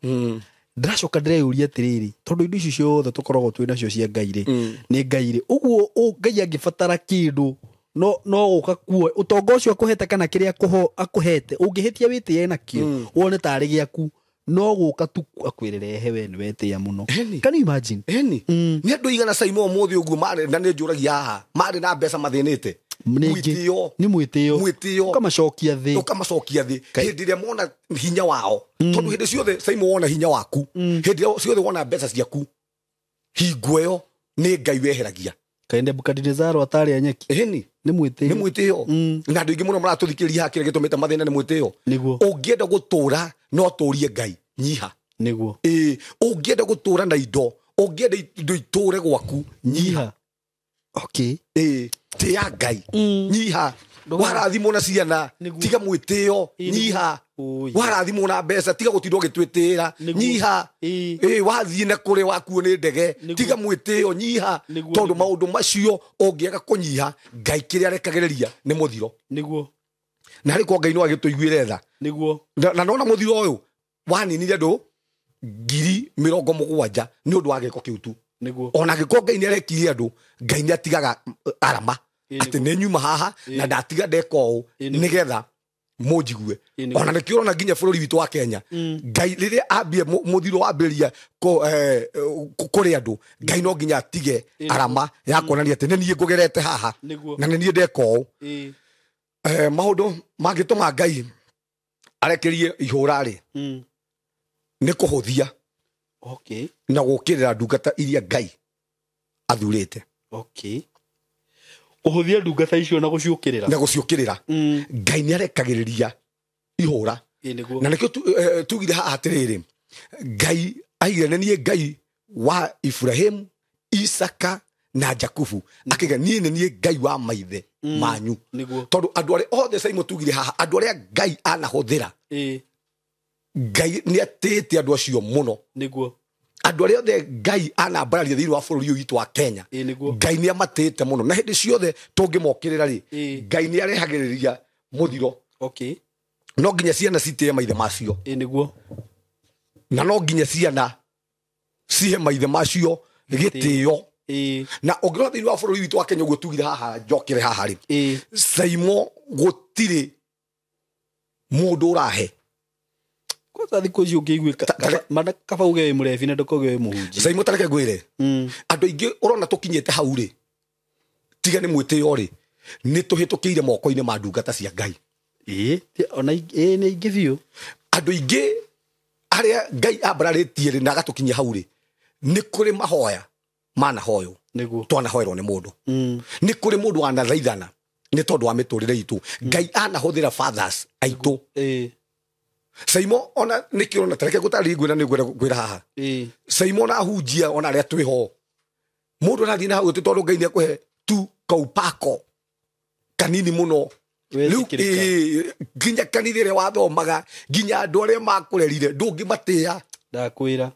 Ndĩracoka ndĩreyũria atĩrĩrĩ, tondũ indo ici ciothe tũkoragwo twĩ nacio cia Ngai rĩ, nĩ Ngai rĩ, ũguo Ngai angĩbatara kĩndũ no gũka kuo ũtonga ũcio akũhete kana kĩrĩa akũhete, ũngĩhĩtia wĩtĩe nakĩo wone tarĩ gĩaku, no gũka tu akwĩrĩre ehe, we nĩ wetĩĩa mũno. Ĩni. Can you imagine? Ĩni, nĩ andũ igana Simon ũmũthĩ ũguo marĩ, na nĩ njũragia haha, marĩ na mbeca mathĩnĩte. Mwĩtĩo. Nĩ mwĩtĩo. Mwĩtĩo. Ũkamacokia thĩ. Ũkamacokia thĩ hĩndĩ ĩrĩa mona hinya wao. Tondũ hĩndĩ ciothe Simon wona hinya waku, hĩndĩ ĩrĩa ciothe wona mbeca ciaku, hingo ĩyo nĩ Ngai weheragia. Kaĩ Nebukadinezaro atarĩ a nyeki? Ĩni. Nĩ mwĩtĩo. Nĩ mwĩtĩo. Na andũ aingĩ mũno maratũthikĩrĩria haha, kĩrĩa gĩtũmĩte mathĩna nĩ mwĩtĩo. Nĩguo. Ũngĩenda gũtũra no ũtũrie Ngai, nyiha. Nĩguo. Ĩĩ, ũngĩenda gũtũra na indo, ũngĩenda indo itũre gwaku, nyiha. Okay. Ĩĩ, tĩya Ngai, nyiha. Warathimwo na ciana, Nĩguo. tiga mwĩtĩo, Ĩĩ, nyiha. Oi. Warathimwo na mbeca, tiga gũtinda ũgĩtwĩtĩĩra, Nĩguo. nyiha. Ĩĩ. Ĩĩ, wathiĩ na kũrĩ wakuo nĩ ndege, Nĩguo. tiga mwĩtĩo, nyiha. Nĩguo, Tondũ nĩguo. maũndũ macio ũngĩaga kũnyiha, Ngai kĩrĩa arekagĩrĩria nĩ mũthiro. Nĩguo. Na harĩ kwa Ngai no agĩtũiguĩre tha. Nĩguo. Na nona mũthiro ũyũ waninire andũ 70,000 nĩ ũndũ wa gĩko kĩu tu. Nĩguo. Ona angĩkorwo Ngai nĩ arekirie andũ, Ngai nĩ atigaga arama Ĩĩ, atĩ nĩ nyuma haha na ndatiga ndeka ũũ Ĩĩ, nĩguo. nĩgetha mũnjigue. Ĩĩ, nĩguo. Ona nĩkĩo ũrona nginya bũrũri witũ wa Kenya, Ngai rĩrĩa ambie mũthiro wambĩrĩria kũrĩ andũ, Ngai no nginya atige arama ya kuonania atĩ nĩ niĩ ngũgerete haha Nĩguo. na nĩ niĩ ndeka ũũ. Ĩĩ. Maũndũ mangĩtũma Ngai arekerie ihũra rĩ, nĩ kũhũthia Okay. na gũkĩrĩra ndungata iria Ngai athurĩte. Okay. Kũhũthia ndungata icio na gũciũkĩrĩra. Na gũciũkĩrĩra. Ngai nĩ arekagĩrĩria ihũra. Ĩĩ, nĩguo. Na nĩkĩo tugire haha atĩrĩrĩ, Ngai aigire nĩ niĩ Ngai wa Ibrahimu, Isaka na Jakubu, akiga niĩ nĩ niĩ Ngai wa maithe manyu. Nĩguo. Tondũ andũ arĩa othe Simon tugire haha, andũ arĩa Ngai anahũthĩra, Ĩĩ. Ngai nĩ atĩĩte andũ acio mũno. Nĩguo. Andũ arĩa othe Ngai anambararia thĩinĩ wa bũrũri ũyũ witũ wa Kenya, Ĩĩ, nĩguo. Ngai nĩ amatĩĩte mũno, na hĩndĩ ciothe tũngĩmokĩrĩra rĩ, Ĩĩ. Ngai nĩ arehagĩrĩria mũthiro. Okay. No nginya ciana citĩe maithe macio. Ĩĩ, nĩguo. Na no nginya ciana cihe maithe macio gĩtĩo. Ĩĩ. Na ũngĩrora thĩinĩ wa bũrũri witũ wa Kenya ũguo tugire haha, njokere haha rĩ, Ĩĩ. Saimo gũtirĩ mũndũ ũrahe Kwanza thikũ ici ũngĩiguĩka mana kaba uge wĩ mũrebi na ndũkauge wĩ mũhunjia. Caimo tareke ngwĩre, andũ aingĩ ũrona tũkinyĩte hau rĩ, tiga nĩ mwĩtĩo rĩ, nĩ tũhĩtũkĩire moko-inĩ ma ndungata cia Ngai. Ĩĩ, ona ĩĩ nĩ aingĩ biũ. Andũ aingĩ arĩa Ngai ambararĩtie rĩ na agatũkinyia hau rĩ, nĩ kũrĩ mahoya manahoywo. Nĩguo. Twanahoerwo nĩ mũndũ. Nĩ kũrĩ mũndũ wanathaithana nĩ tondũ wa mĩtũrĩre itũ. Ngai anahũthĩra fathers aitũ. Ĩĩ. Caimo ona nĩkĩo ũrona tareke ngũtarĩrie ngwĩra nĩ ngwĩra haha. Ĩĩ. Caimo ona ahunjia ona arĩa twĩho, mũndũ arathiĩ na hau tĩ tondũ Ngai nĩekũhe tu kaupako kanini mũno. Rĩu, Wetĩkĩrĩka. nginya kanitha ĩrĩa wathomaga, nginya andũ arĩa makũrerire ndũngĩmatĩa. Ndakwĩra.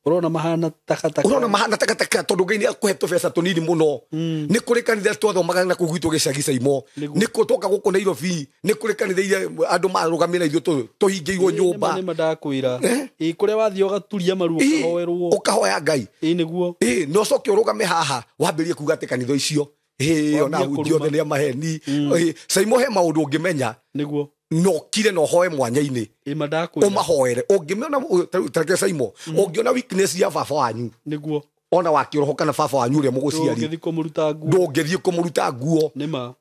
Ũrona mahana takataka. Ũrona mahana takataka tondũ Ngai nĩakũhe tũbeca tũnini mũno. Nĩ kũrĩ kanitha twathomaga na kũu gwitũ gĩcagi Caimo. Nĩguo. Nĩ kũ twoka gũkũ Nairobi, nĩ kũrĩ kanitha iria andũ marũgamire na ithuĩ tũhingĩirwo nyũmba. Nĩ ma ndakwĩra. Ĩĩ, kũrĩa wathiĩ ũgaturia maru ũkahoerwo. Ũkahoya Ngai. Ĩĩ, nĩguo. Ĩĩ, na ũcoke ũrũgame haha wambĩrĩrie kuga atĩ kanitha icio, ĩĩ, ona Wambie ahunjia othe kũruma. nĩ a maheni. Ĩĩ, Caimo he maũndũ ũngĩmenya. Nĩguo. Na ũkire na ũhoe mwanya-inĩ. Ĩĩ, ma ndakwĩra. Ũmahoere. Ũngĩmĩona, tareke Caimo, ũngĩona weakness ya baba wanyu. Nĩguo. Ona wa kĩroho kana baba wanyu ũrĩa mũgũciari. Ndũngĩthiĩ kũmũruta nguo. Ndũngĩthiĩ kũmũruta nguo. Nĩ ma.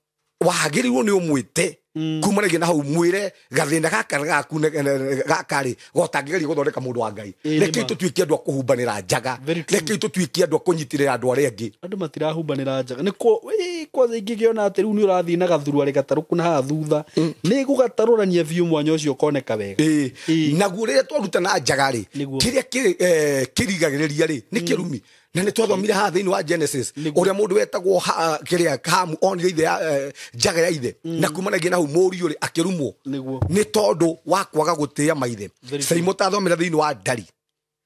Wagĩrĩirwo nĩ ũmwĩte. Kumanagia na hau mwĩre gathĩna gaka gaku gaka rĩ, gotangĩgeria gũthondeka mũndũ wa Ngai. Ĩĩ, nĩ Rekei ma. tũtuĩke andũ a kũhumbanĩra njaga. Very true. Rekei tũtuĩke andũ a kũnyitĩrĩra andũ arĩa angĩ. Andũ matirahumbanĩra njaga. Nĩ ĩĩ, kwanza ingĩkĩona atĩ rĩu nĩ ũrathiĩ na gathuruarĩ gatarũku na haha thutha, nĩ gũgatarũrania biũ mwanya ũcio ũkoneka wega. Ĩĩ. Ĩĩ. Naguo rĩrĩa twarutana njaga rĩ, Nĩguo. kĩrĩa kĩrigagĩrĩria rĩ, nĩ kĩrumi. Na nĩ twathomire haha thĩinĩ wa Genesis, Nĩguo. ũrĩa mũndũ wetagwo kĩrĩa Hamu onire ithe ya, njaga ya ithe, na kumanagia na hau mũriũ rĩ, akĩrumwo. Nĩguo. Nĩ tondũ wa kwaga gũtĩĩa maithe. Very true. Caimo tathomera thĩinĩ wa Ndari.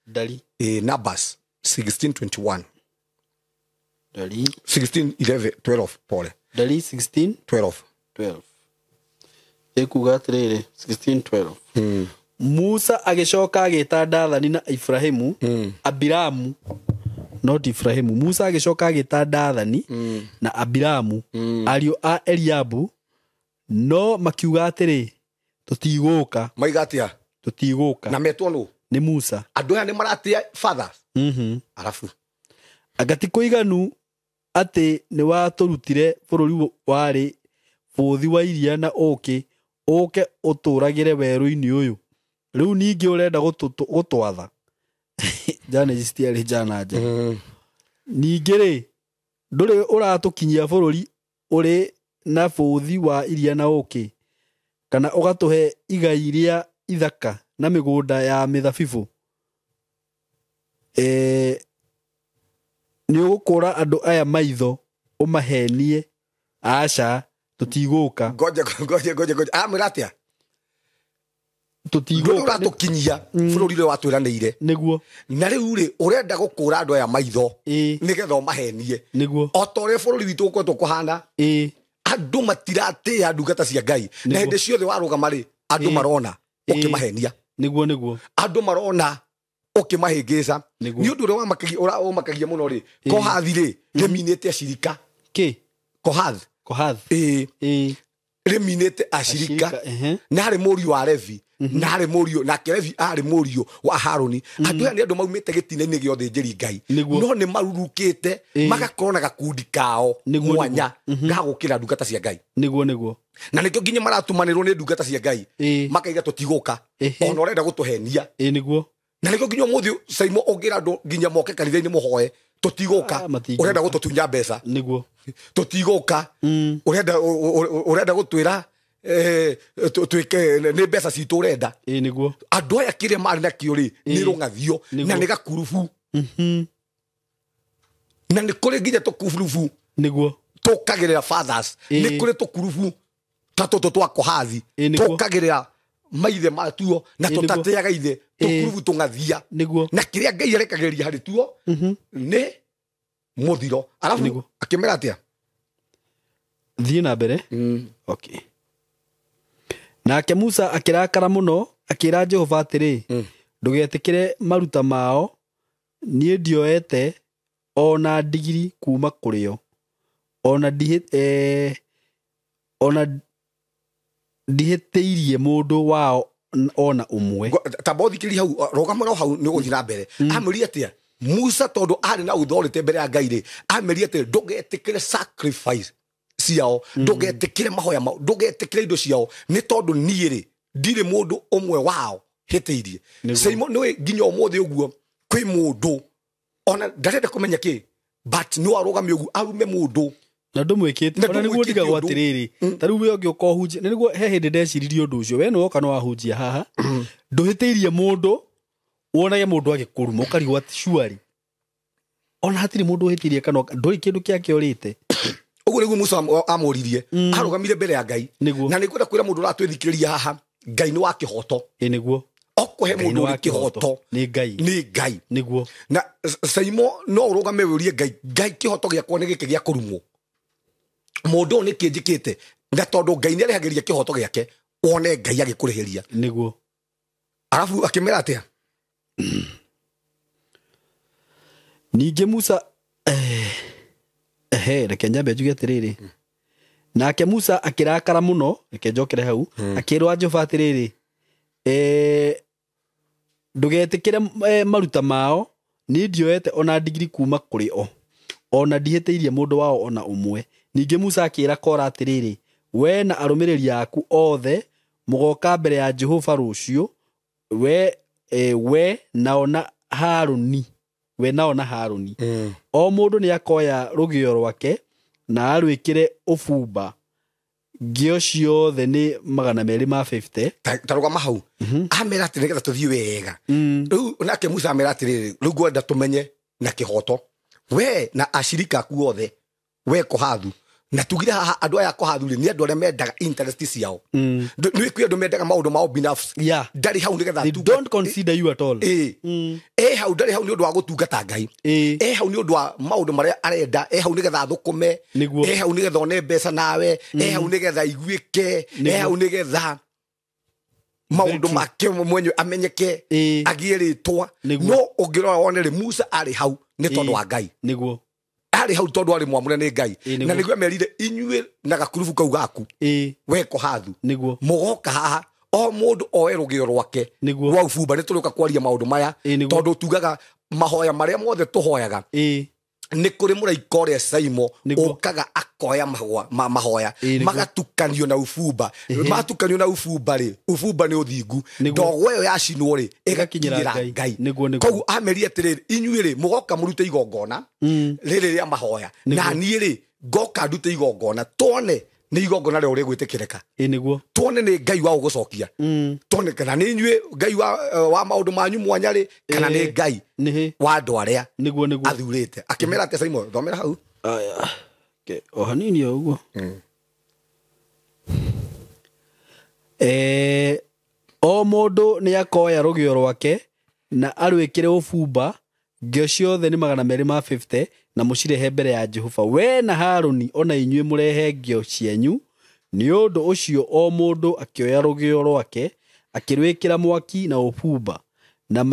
Ndari. Ĩĩ, Numbers 16:21. Ndari. 16:11, 12, pole. Ndari 16 12. 12. Ĩkuga atĩrĩrĩ, 16:12. Musa agĩcoka agĩta Dathani na Ibrahimu, Abiramu, not Ibrahimu. Musa agĩcoka agĩta Dathani na Abiramu, ariũ a Eliabu, no makiuga atĩrĩ, tũtigũka. Maiga atĩa? Tũtigũka. Na metwo nũ? Nĩ Musa. Andũ aya nĩ maratĩa fathers. Arabu. Anga ti kũiganu atĩ nĩ watũrutire bũrũri warĩ bũthi wa iria na ũũkĩ, ũũke ũtũũragĩre werũ-inĩ ũyũ. Rĩu ningĩ ũrenda gũtwatha. Njana ici citiarĩ njana njega. Ningĩ rĩ, ndũrĩ ũratũkinyia bũrũri ũrĩ na bũthi wa iria na ũũkĩ, kana ũgatũhe igai rĩa ithaka na mĩgũnda ya mĩthabibũ. Nĩ ũgũkũũra andũ aya maitho ũmahenie? Aca, tũtigũka. Ngoja, ngoja, ngoja, ngoja. Amwĩra atĩa? Tũtigũka. Ndũrĩ ũratũkinyia bũrũri ũrĩa watwĩranĩire. Nĩguo. Na rĩu rĩ, ũrenda gũkũũra andũ aya maitho Ĩĩ. nĩgetha ũmahenie. Nĩguo. O ta ũrĩa bũrũri witũ ũkoretwo kũhana, Ĩĩ. andũ matiratĩĩa ndungata cia Ngai. Na Nĩguo. hĩndĩ ciothe warũgama rĩ, andũ Ĩĩ. marona Ĩĩ. ũkĩmahenia. Nĩguo, nĩguo. Andũ marona ũkĩmahĩngĩca. Nĩguo. Nĩ ũndũ ũrĩa ũmakagia mũno rĩ, Ĩĩ. Kohathi rĩ, rĩminĩte acirika. Kĩ? Kohathi. Kohathi. Ĩĩ. Ĩĩ. Rĩminĩte acirika. Acirika, ehe. Na arĩ mũriũ wa Levi. Na arĩ mũriũ, nake Levi arĩ mũriũ wa Harũni. Andũ aya nĩ andũ maumĩte gĩtina-inĩ gĩa ũthĩnjĩri Ngai. Nĩguo. No nĩ marurukĩte, Ĩĩ. magakorwo na gakundi kao Nĩguo, mwanya nĩguo. ga gũkĩra ndungata cia Ngai. Nĩguo, nĩguo. Na nĩkĩo nginya maratumanĩrwo nĩ ndungata cia Ngai. Ĩĩ. Makaiga tũtigũka. Ehe. Ona ũrenda gũtũhenia. Ĩĩ, nĩguo. Na nĩkĩo nginya ũmũthĩ Caimo ũngĩra andũ nginya moke kanitha-inĩ mũhoe, tũtigũka. Ah, matingĩũka. Ũrenda gũtũtunya mbeca. Nĩguo. Tũtigũka. Ũrenda gũtwĩra, twĩke nĩ mbeca citũ ũrenda. Ĩĩ, nĩguo. Andũ aya kĩrĩa marĩ nakĩo rĩ, nĩ Ĩĩ. rũng'athio, Nĩguo. na nĩ gakurubu. Na nĩ kũrĩ nginya tũkurubu. Nĩguo. Tũkagĩrĩra fathers. Ĩĩ. Nĩ kũrĩ tũkurubu ta tũtũ twa Kohathi. Ĩĩ, nĩguo. Tũkagĩrĩra maithe matuo na Ĩĩ, nĩguo. tũtatĩaga ithe. Ĩĩ. Tũkurubu tũng'athia. Nĩguo. Na kĩrĩa Ngai arekagĩrĩria harĩ tuo nĩ mũthiro. Arabu Nĩguo. akĩmera atĩa? Thiĩ na mbere. Okay. Nake Musa akĩrakara mũno, akĩra Jehova atĩrĩ, ndũgetĩkĩre maruta mao, niĩ ndioete ona ndigiri kuma kũrĩ o. Ona ndihĩtĩirie mũndũ wao ona ũmwe. Tamba ũthikĩrĩrie hau, rũgama no hau nĩ ũgũthiĩ na mbere. Amwĩrire atĩa Musa tondũ arĩ na authority mbere ya Ngai rĩ, amwĩrire atĩ ndũgetĩkĩre sacrifice ciao, ndũgetĩkĩre mahoya mao, ndũgetĩkĩre indo ciao, nĩ tondũ niĩ rĩ ndirĩ mũndũ ũmwe wao hĩtĩirie. Simon nĩwe nginya ũmũthĩ ũguo kwĩ mũndũ ona ndarenda kũmenya kĩ, but no arũgame ũguo arume mũndũ na ndũmwĩkĩte. Ona nĩguo ndigagwo atĩrĩrĩ, ta rĩu we ũngĩũka ũhunjie, na nĩguo he hĩndĩ ndeciririe ũndũ ũcio, we nĩwoka no wahunjia haha, ndũhĩtĩirie mũndũ, wonage mũndũ agĩkũruma ũkarigwo atĩ surely ona hatirĩ mũndũ ũhĩtĩirie kana ndũrĩ kĩndũ kĩake ũrĩte. Ũguo nĩguo Musa amũririe, arũgamire mbere ya Ngai. Na nĩngwenda kwĩra mũndũ ũratwĩthikĩrĩria haha, Ngai nĩ wa kĩhoto. Ĩ nĩguo. Okũhe mũndũ ũrĩ kĩhoto nĩ Ngai. Nĩ Ngai. Nĩguo. Na Saimo no ũrũgame ũrie Ngai, Ngai kĩhoto gĩakwa nĩ gĩkĩ gĩa kũrumwo, mũndũ ũyũ nĩkĩ njĩkĩte? Na tondũ Ngai nĩarĩhagĩria kĩhoto gĩake, wone Ngai agĩkũrĩhĩria. Nĩguo. Arabu akĩmera atĩa? Ningĩ Musa reke nyambe njuge atĩrĩrĩ. Nake Musa akĩrakara mũno, reke njokere hau, akĩrwo Jehova atĩrĩrĩ, ndũgetĩkĩre maruta mao, niĩ ndioete ona ndigiri kuma kũrĩ o, ona ndihĩtĩirie mũndũ wao ona ũmwe. Ningĩ Musa akĩra Kora atĩrĩrĩ, we na arũmĩrĩri aku othe mũgoka mbere ya Jehova rũciũ, we nao na Harũni, we nao na Harũni. O mũndũ nĩ akoya rũgĩo rwake na arwĩkĩre ũbumba, ngĩo ciothe nĩ 250. Ta rũgama hau. Amera atĩ nĩgetha tũthiĩ wega. Rĩu nake Musa amera atĩrĩrĩ, rĩu ngwenda tũmenye na kĩhoto, we na ashirika aku othe, we Kohathu, na tugire haha andũ aya Kohathu rĩ, nĩ andũ arĩa mendaga interest ciao. Nĩ kwĩ andũ mendaga maũndũ mao binafsi. Ndarĩ hau nĩgetha They don't consider you at all. Hau ndarĩ hau nĩ ũndũ wa gũtungata Ngai. Hau nĩ ũndũ wa maũndũ marĩa arenda, hau nĩgetha athũkũme, hau nĩgetha one mbeca nawe, hau nĩgetha aiguĩke, hau nĩgetha maũndũ make mwenyewe amenyeke, agĩe rĩtwa. No ũngĩrora wone rĩ, Musa arĩ hau nĩ tondũ wa Ngai. Nĩguo. Arĩ hau tondũ arĩ mwamũre nĩ Ngai. Na nĩguo emerire inyuĩ na gakurubu kau gaku, we Kohathu, nĩguo, mũgoka haha o mũndũ oe rũgĩo rwake rwa ũbumba. Nĩ tũrĩũka kwaria maũndũ maya, tondũ tugaga mahoya marĩa mothe tũhoyaga, nĩ kũrĩ mũraika ũrĩa Saimo ũkaga akoya mahoya magatukanio na ũbumba. Matukanio na ũbumba rĩ, ũbumba nĩ ũthingu, ndogo ĩyo yacinwo rĩ ĩgakinyĩra Ngai. Koguo amerie atĩrĩrĩ, inyuĩ rĩ mũgoka mũrute igongona rĩrĩ rĩa mahoya, na niĩ rĩ ngoka ndute igongona, tuone nĩ igongona rĩo rĩgwĩtĩkĩrĩka. Nĩguo. Tuone nĩ Ngai wa ũgũcokia, tuone kana nĩ inyuĩ Ngai wa maũndũ manyu mwanya rĩ, kana nĩ Ngai wa andũ arĩa athurĩte. Akĩmera atĩa Simon? Thomera hau. O hanini o ũguo. O mũndũ nĩ akoya rũgĩo rwake na arwĩkĩre ũbumba, ngĩo ciothe nĩ 250, na mũcirehe mbere ya Jehova. We na Harũni ona inyuĩ mũrehe ngĩo cianyu. Nĩ ũndũ ũcio o mũndũ akĩoya rũgĩo rwake akĩrwĩkĩra mwaki na ũbumba, na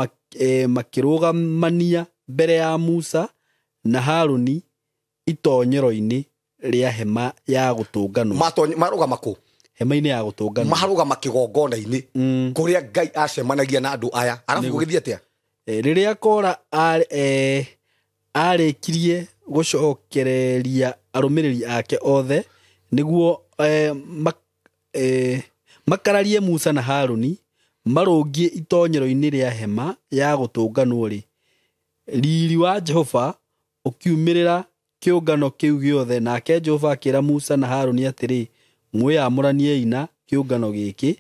makĩrũgamania mbere ya Musa na Harũni itonyero-inĩ rĩa hema ya gũtũnganwo. Marũgama kũ? Hema-inĩ ya gũtũnganwo. Marũgama kĩgongona-inĩ kũrĩa Ngai acemanagia na andũ aya. Arabu gũgĩthiĩ atĩa? Rĩrĩa Kora arĩkirie gũcokereria arũmĩrĩri ake othe nĩguo makararie Musa na Harũni marũngie itonyero-inĩ rĩa hema ya gũtũnganwo rĩ, riri wa Jehova ũkiumĩrĩra kĩũngano kĩu gĩothe. Nake Jehova akĩra Musa na Harũni atĩrĩ, mwĩyamũraniei na kĩũngano gĩkĩ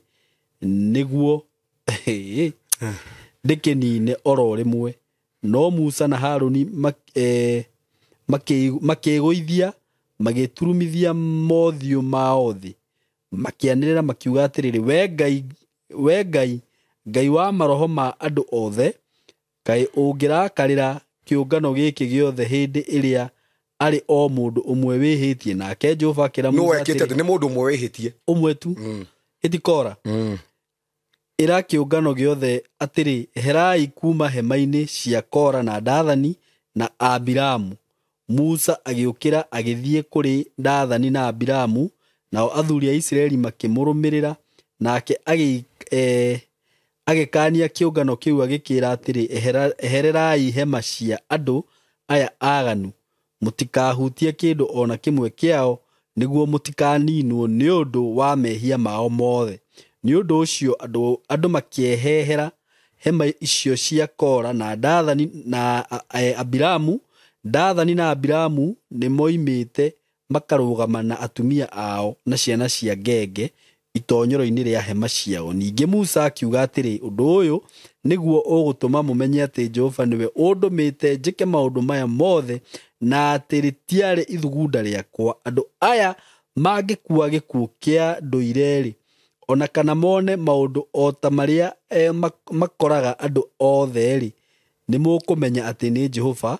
nĩguo ndĩkĩnine oro rĩmwe. No Musa na Harũni makĩĩgũithia, magĩturumithia mothiũ mao thĩ, makĩanĩrĩra makiuga atĩrĩrĩ, we Ngai, Ngai wa maroho ma andũ othe, kaĩ ũngĩrakarĩra kĩũngano gĩkĩ gĩothe hĩndĩ ĩrĩa arĩ o mũndũ ũmwe wĩhĩtie? Nake Jehova akĩra Musa atĩrĩ, nĩ mũndũ ũmwe wĩhĩtie, ũmwe tu, ĩti Kora, ĩra kĩũngano gĩothe atĩrĩ, eherai kuma hema-inĩ cia Kora na Dathani na Abiramu. Musa agĩũkĩra agĩthiĩ kũrĩ Dathani na Abiramu, nao athuri a Isiraeli makĩmũrũmĩrĩra. Nake Agĩkaania kĩũngano kĩu agĩkĩĩra atĩrĩ, ehererai hema cia andũ aya aaganu, mũtikahutie kĩndũ o na kĩmwe kĩao, nĩguo mũtikaninwo nĩ ũndũ wa mehia mao mothe. Nĩ ũndũ ũcio andũ makĩehera hema icio cia Kora na Dathani na Abiramu. Dathani na Abiramu nĩ moimĩte makarũgama na atumia ao na ciana cia ngenge itonyero-inĩ rĩa hema ciao. Ningĩ Musa akiuga atĩrĩ, ũndũ ũyũ nĩguo ũgũtũma mũmenye atĩ Jehova nĩwe ũndũmĩte njĩke maũndũ maya mothe, na atĩ rĩtiarĩ ithugunda rĩakwa. Andũ aya mangĩkua gĩkuũ kĩa ndũire-rĩ, ona kana mone maũndũ o ta marĩa makoraga andũ othe-rĩ, nĩ mũkũmenya atĩ nĩ Jehova,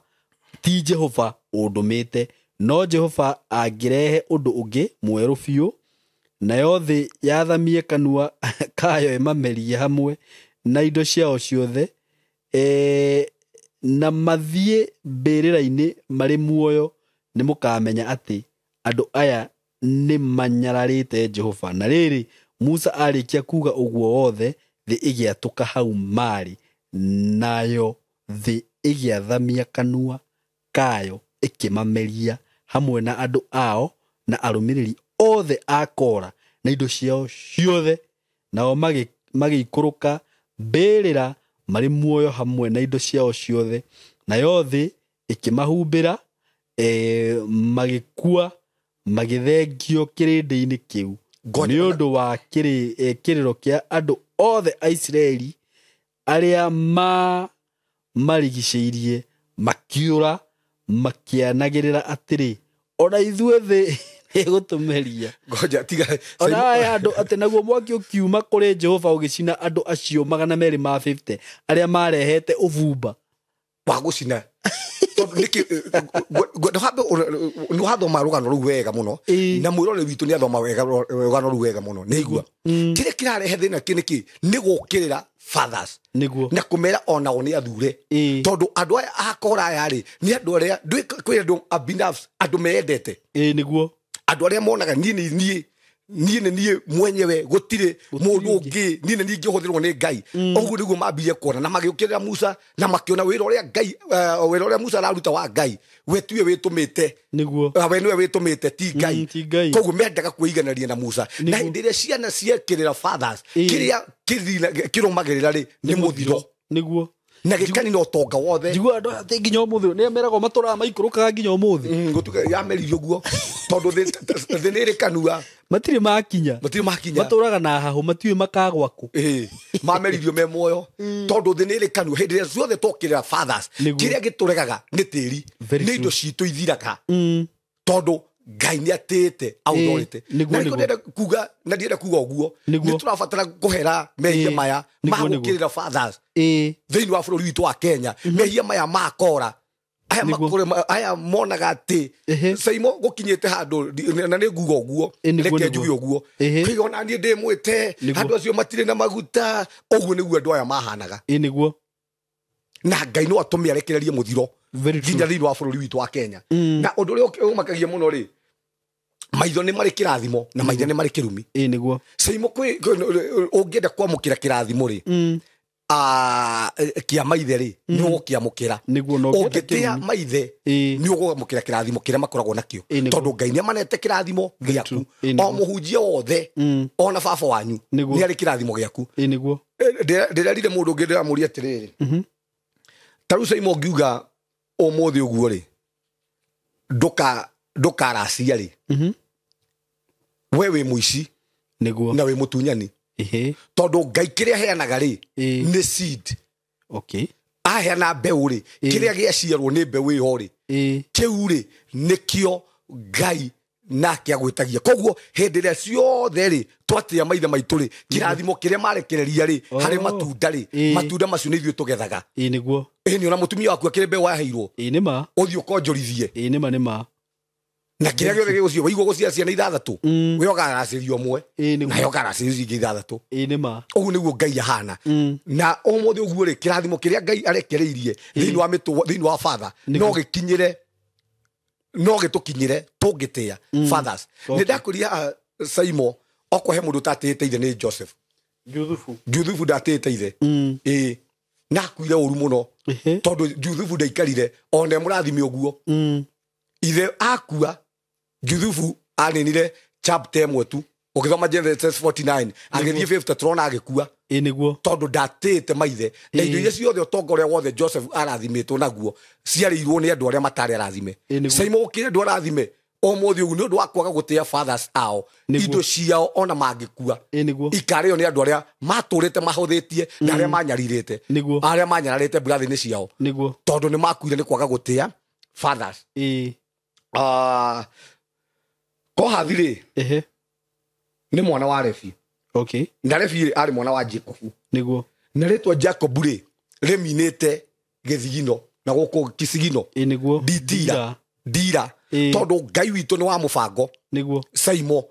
ti Jehova ũndũmĩte. No Jehova angĩrehe ũndũ ũngĩ mwerũ biũ, nayo thĩ yathamie kanua kayo ĩmamerie hamwe na indo ciao ciothe, na mathiĩ mbĩrĩra-inĩ marĩ muoyo, nĩ mũkamenya atĩ andũ aya nĩ manyararĩte Jehova. Na rĩrĩ, Musa arĩkia kuga ũguo wothe, thĩ ĩgĩatũka hau marĩ, nayo thĩ ĩgĩathamia kanua kayo ĩkĩmameria hamwe na andũ ao na arũmĩrĩri othe a Kora na indo ciao ciothe. Nao magĩikũrũka mbĩrĩra marĩ muoyo hamwe na indo ciao ciothe, nayo thĩ ĩkĩmahumbĩra, magĩkua magĩthengio kĩrĩndĩ-inĩ kĩu nĩ ũndũ wa kĩrĩro kĩa andũ othe a Isiraeli arĩa marigicĩirie, makiũra makĩanagĩrĩra atĩrĩ, ona ithuĩ thĩ ĩgũtũmeria. Ngoja tiga ona aya andũ atĩ naguo mwaki ũkiuma kũrĩ Jehova ũgĩcina andũ acio 250 arĩa marehete ũbumba wa gũcina. Tondũ nĩkĩ nĩ wathoma rũgano rũu wega mũno, na mwĩrore witũ nĩ athoma wega rũgano rũu wega mũno. Nĩ igua kĩrĩa kĩrarehe thĩna kĩ nĩkĩ? Nĩ gũkĩrĩra fathers nĩguo na kũmera onao nĩ athure, tondũ andũ aya a Kora aya rĩ nĩ andũ arĩa kwĩ andũ abinafs, andũ meyendete. Nĩguo andũ arĩa monaga niĩ nĩ niĩ mwenyewe, gũtirĩ mũndũ ũngĩ, niĩ nĩ niĩ ingĩhũthĩrwo nĩ Ngai. Ũguo nĩguo mambirie kuona na magĩũkĩrĩra Musa, na makĩona wĩra ũrĩa Ngai, wĩra ũrĩa Musa araruta wa Ngai, we tiwe wĩtũmĩte, nĩguo we nĩwe wĩtũmĩte, ti Ngai. Koguo mendaga kwĩiganĩria na Musa. Na hĩndĩ ĩrĩa ciana ciekĩrĩra fathers, kĩrĩa kĩrũmagĩrĩra rĩ nĩ mũthiro, nĩguo na gĩkanina ũtonga wothe. Njigua andũ atĩ nginya ũmũthĩ nĩ meragwo matũraga maikũrũkaga nginya ũmũthĩ. Gũtuĩka yameririo ũguo tondũ thĩ nĩ ĩrĩ kanua, matirĩ makinya, matũraga na hahũ, matiũĩ makagwa kũ. Mameririo me muoyo tondũ thĩ nĩ ĩrĩ kanua. Hĩndĩ ĩrĩa ciothe twokĩrĩra fathers, kĩrĩa gĩtũregaga nĩ tĩri, nĩ indo citũ ithiraga, tondũ Ngai nĩ atĩĩte authority. Na nĩkĩo ndĩrenda kuga, na ndĩrenda kuga ũguo, nĩ tũrabatara kũhera mehia maya ma gũkĩrĩra fathers thĩinĩ wa bũrũri witũ wa Kenya. Mehia maya ma Kora aya makũrĩ aya monaga atĩ Saimo gũkinyĩte handũ, na nĩ nguga ũguo, reke njuge ũguo, kĩo ona niĩ ndĩmwĩte andũ acio matirĩ na maguta. Ũguo nĩguo andũ aya mahanaga. Nĩguo na Ngai no atũme arekererie mũthiro nginya thĩinĩ wa bũrũri witũ wa Kenya. Na ũndũ ũrĩa ũmakagia mũno rĩ, maitho nĩ marĩ kĩrathimo na maitho nĩ marĩ kĩrumi. Nĩguo Saimo ũngĩenda kwamũkĩra kĩrathimo rĩ, kĩa maithe rĩ, nĩ ũgũkĩamũkĩra. Ũngĩtĩa maithe nĩ ũgũamũkĩra kĩrathimo kĩrĩa makoragwo nakĩo, tondũ Ngai nĩ amanete kĩrathimo gĩaku. O mũhunjia wothe, ona baba wanyu nĩ arĩ kĩrathimo gĩaku. Nĩguo ndĩrerire mũndũ ũngĩ ndĩramũria atĩrĩrĩ, ta rĩu Saimo ngiuga ũmũthĩ ũguo rĩ, ndũkaracia rĩ, we wĩ mũici nĩguo na wĩ mũtunyani, tondũ Ngai kĩrĩa aheanaga rĩ nĩ seed. Okay, aheana mbeũ rĩ, kĩrĩa gĩaciarwo nĩ mbeũ ĩyo rĩ, kĩu rĩ nĩkĩo Ngai nake agwĩtagia. Koguo hĩndĩ ĩrĩa ciothe rĩ twatĩa maithe maitũ rĩ, kĩrathimo kĩrĩa marekereria rĩ harĩ matunda rĩ, matunda macio nĩ ithuĩ tũgethaga. Nĩguo nĩ ona mũtumia waku akĩrĩ mbeũ waheirwo, nĩ ma ũthiĩ ũkonjorithie. Nĩ ma, nĩ ma. Na kĩrĩa gĩothe gĩgũcio waigua gũciara ciana ithathatũ, we ũkaracĩrio ũmwe, nayo ũkaracĩrio ingĩ ithathatũ. Nĩ ma. Ũguo nĩguo Ngai ahana. Na ũmũthĩ ũguo rĩ, kĩrathimo kĩrĩa Ngai arekereirie thĩinĩ wa mĩtũ, thĩinĩ wa father, no gĩkinyĩre, no gĩtũkinyĩre tũngĩtĩa fathers. Nĩ ndakũria Saimo, okorwo he mũndũ ũtatĩĩte ithe nĩ Joseph. Juthufu ndatĩĩte ithe. Ĩĩ, na akuire ũru mũno. Tondũ Juthufu ndaikarire ona mũrathime ũguo. Ithe akua Juthufu aninire chapter ĩmwe tu. Ũgĩthoma Genesis 49 agĩthiĩ 50 tũrona agĩkua. Ĩ nĩguo. Tondũ ndatĩĩte maithe na indo iria ciothe ũtonga ũrĩa wothe Joseph arathimĩtwo naguo ciarĩirwo nĩ andũ arĩa matarĩ arathime. Saimo gũkĩrĩ andũ arathime ũmũthĩ ũguo nĩ ũndũ wa kwaga gũtĩa fathers ao, indo ciao ona mangĩkua ikarĩo nĩ andũ arĩa matũrĩte mahũthĩtie na arĩa manyarirĩte, arĩa manyararĩte mburathi-inĩ ciao, tondũ nĩ makuire nĩ kwaga gũtĩa fathers. Kohathi rĩ nĩ mwana wa Levi. Okay. Na Levi arĩ mwana wa Jacobu. Nĩguo. Na rĩtwa Jacobu rĩ rĩminĩte gĩthigino na gũkũ kĩcigino. Ĩ nĩguo. Ndira. Ndira. Tondũ Ngai witũ nĩ wa mũbango. Nĩguo. Saimo.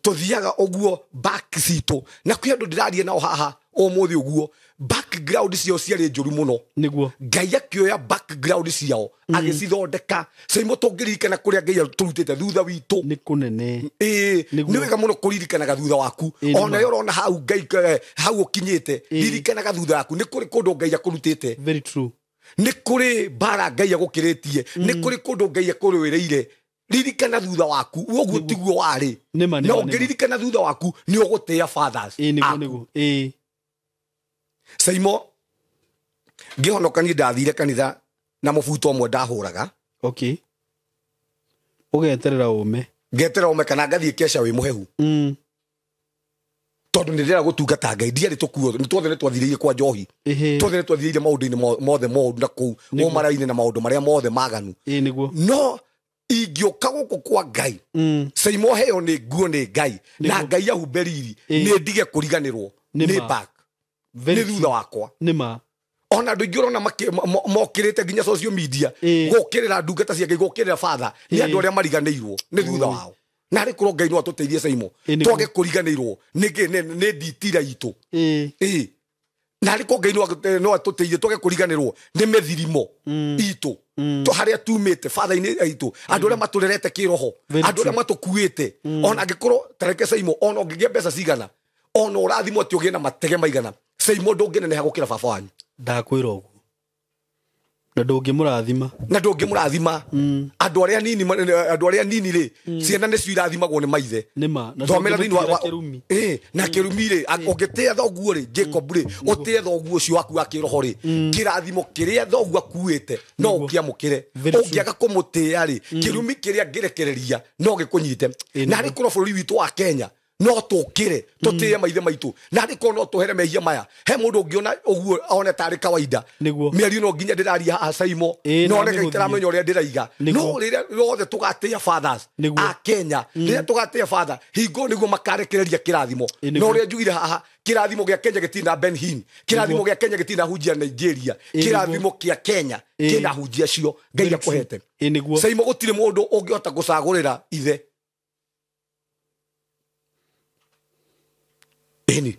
Tũthiaga ũguo back citũ. Na kwĩ andũ ndĩraria nao haha ũmũthĩ ũguo background ciao ciarĩ njũru mũno. Nĩguo. Ngai akĩoya background ciao agĩcithondeka. Saimo tũngĩririkana kũrĩa Ngai atũrutĩte thutha witũ nĩ kũnene. Ĩĩ, nĩ wega mũno kũririkanaga thutha waku. Ona yo ũrona hau Ngai hau ũkinyĩte, ririkanaga thutha waku nĩ kũrĩ kũndũ Ngai akũrutĩte. Very true. Nĩ kũrĩ mbara Ngai agũkĩrĩtie, nĩ kũrĩ kũndũ Ngai akũrũĩrĩire. Ririkana thutha waku, ũguo tiguo warĩ. Na ũngĩririkana thutha waku nĩ ũgũtĩa fathers. Ĩĩ nĩguo nĩguo. Ĩĩ. Saimo ngĩhonoka niĩ ndathire kanitha na mũbuto ũmwe ndahũraga. Okay. Ũgeterera ũme. Ngeterera ũme kana ngathiĩ kesha wĩ mũhehu. Tondũ nĩ ndĩrenda gũtungata Ngai, ndiarĩ tũkuo, nĩ tuothe nĩ twathirĩire kwa njohi. Tuothe nĩ twathirĩire maũndũ-inĩ mothe moru na kũu ũmara-inĩ na maũndũ marĩa mothe maganu. Ĩĩ nĩguo. No ingĩũka gũkũ kwa Ngai, Saimo heo nĩ nguo nĩ Ngai, na Ngai ahumbe riri, nĩ ndige kũriganĩrwo nĩ back. Nĩ thutha wakwa. Nĩ ma. Ona andũ aingĩ ũrona mokĩrĩte nginya social media gũkĩrĩra ndungata cia Ngai, gũkĩrĩra father, nĩ andũ arĩa mariganĩirwo nĩ thutha wao. Na arĩ korwo Ngai no atũteithie Saimo twage kũriganĩirwo nĩ nditira itũ. Ĩĩ. Na arĩ korwo Ngai no atũteithie twage kũriganĩrwo nĩ mĩthirimo itũ, harĩa tumĩte father-inĩ itũ, andũ arĩa matũrerete kĩroho, andũ arĩa matũkuĩte. Ona angĩkorwo tareke Saimo, ona ũngĩgĩa mbeca cigana, ona ũrathimwo atĩ ũgĩe na matege maigana, Saimo ndũngĩneneha gũkĩra baba wanyu. Ndakwĩra ũguo. Na ndũngĩmũrathima. Na ndũngĩmũrathima. Andũ arĩa nini, andũ arĩa nini rĩ, ciana nĩcio irathimagwo nĩ maithe. Nĩ ma. Na thomera thĩinĩ wa kĩrumi. Ĩĩ, na kĩrumi rĩ, ũngĩtĩa thoguo rĩ, Jacob rĩ, ũtĩe thoguo ũcio waku wa kĩroho rĩ, kĩrathimo kĩrĩa thoguo akuĩte no ũkĩamũkĩre. Ũngĩaga kũmũtĩa rĩ, kĩrumi kĩrĩa ngĩrekereria no gĩkũnyite. Na arĩ korwo bũrũri witũ wa Kenya no tũkĩre tũtĩe maithe maitũ, na arĩ korwo no tũhere mehia maya. He mũndũ ũngĩona ũguo one tarĩ kawaida. Mĩario no nginya ndĩraria haha Saimo, no nĩ itaramenya ũrĩa ndĩraiga. No rĩrĩa rĩothe tũgatĩa fathers a Kenya, rĩrĩa tũgatĩa father hingo nĩguo makarekereria kĩrathimo. No ũrĩa njugire haha, kĩrathimo gĩa Kenya gĩtirĩ na Ben Hinn, kĩrathimo gĩa Kenya gĩtirĩ na hunjia Nigeria, kĩrathimo kĩa Kenya kĩna hunjia cio Ngai akũhete. Saimo gũtirĩ mũndũ ũngĩhota gũcagũrĩra ithe. Ĩni.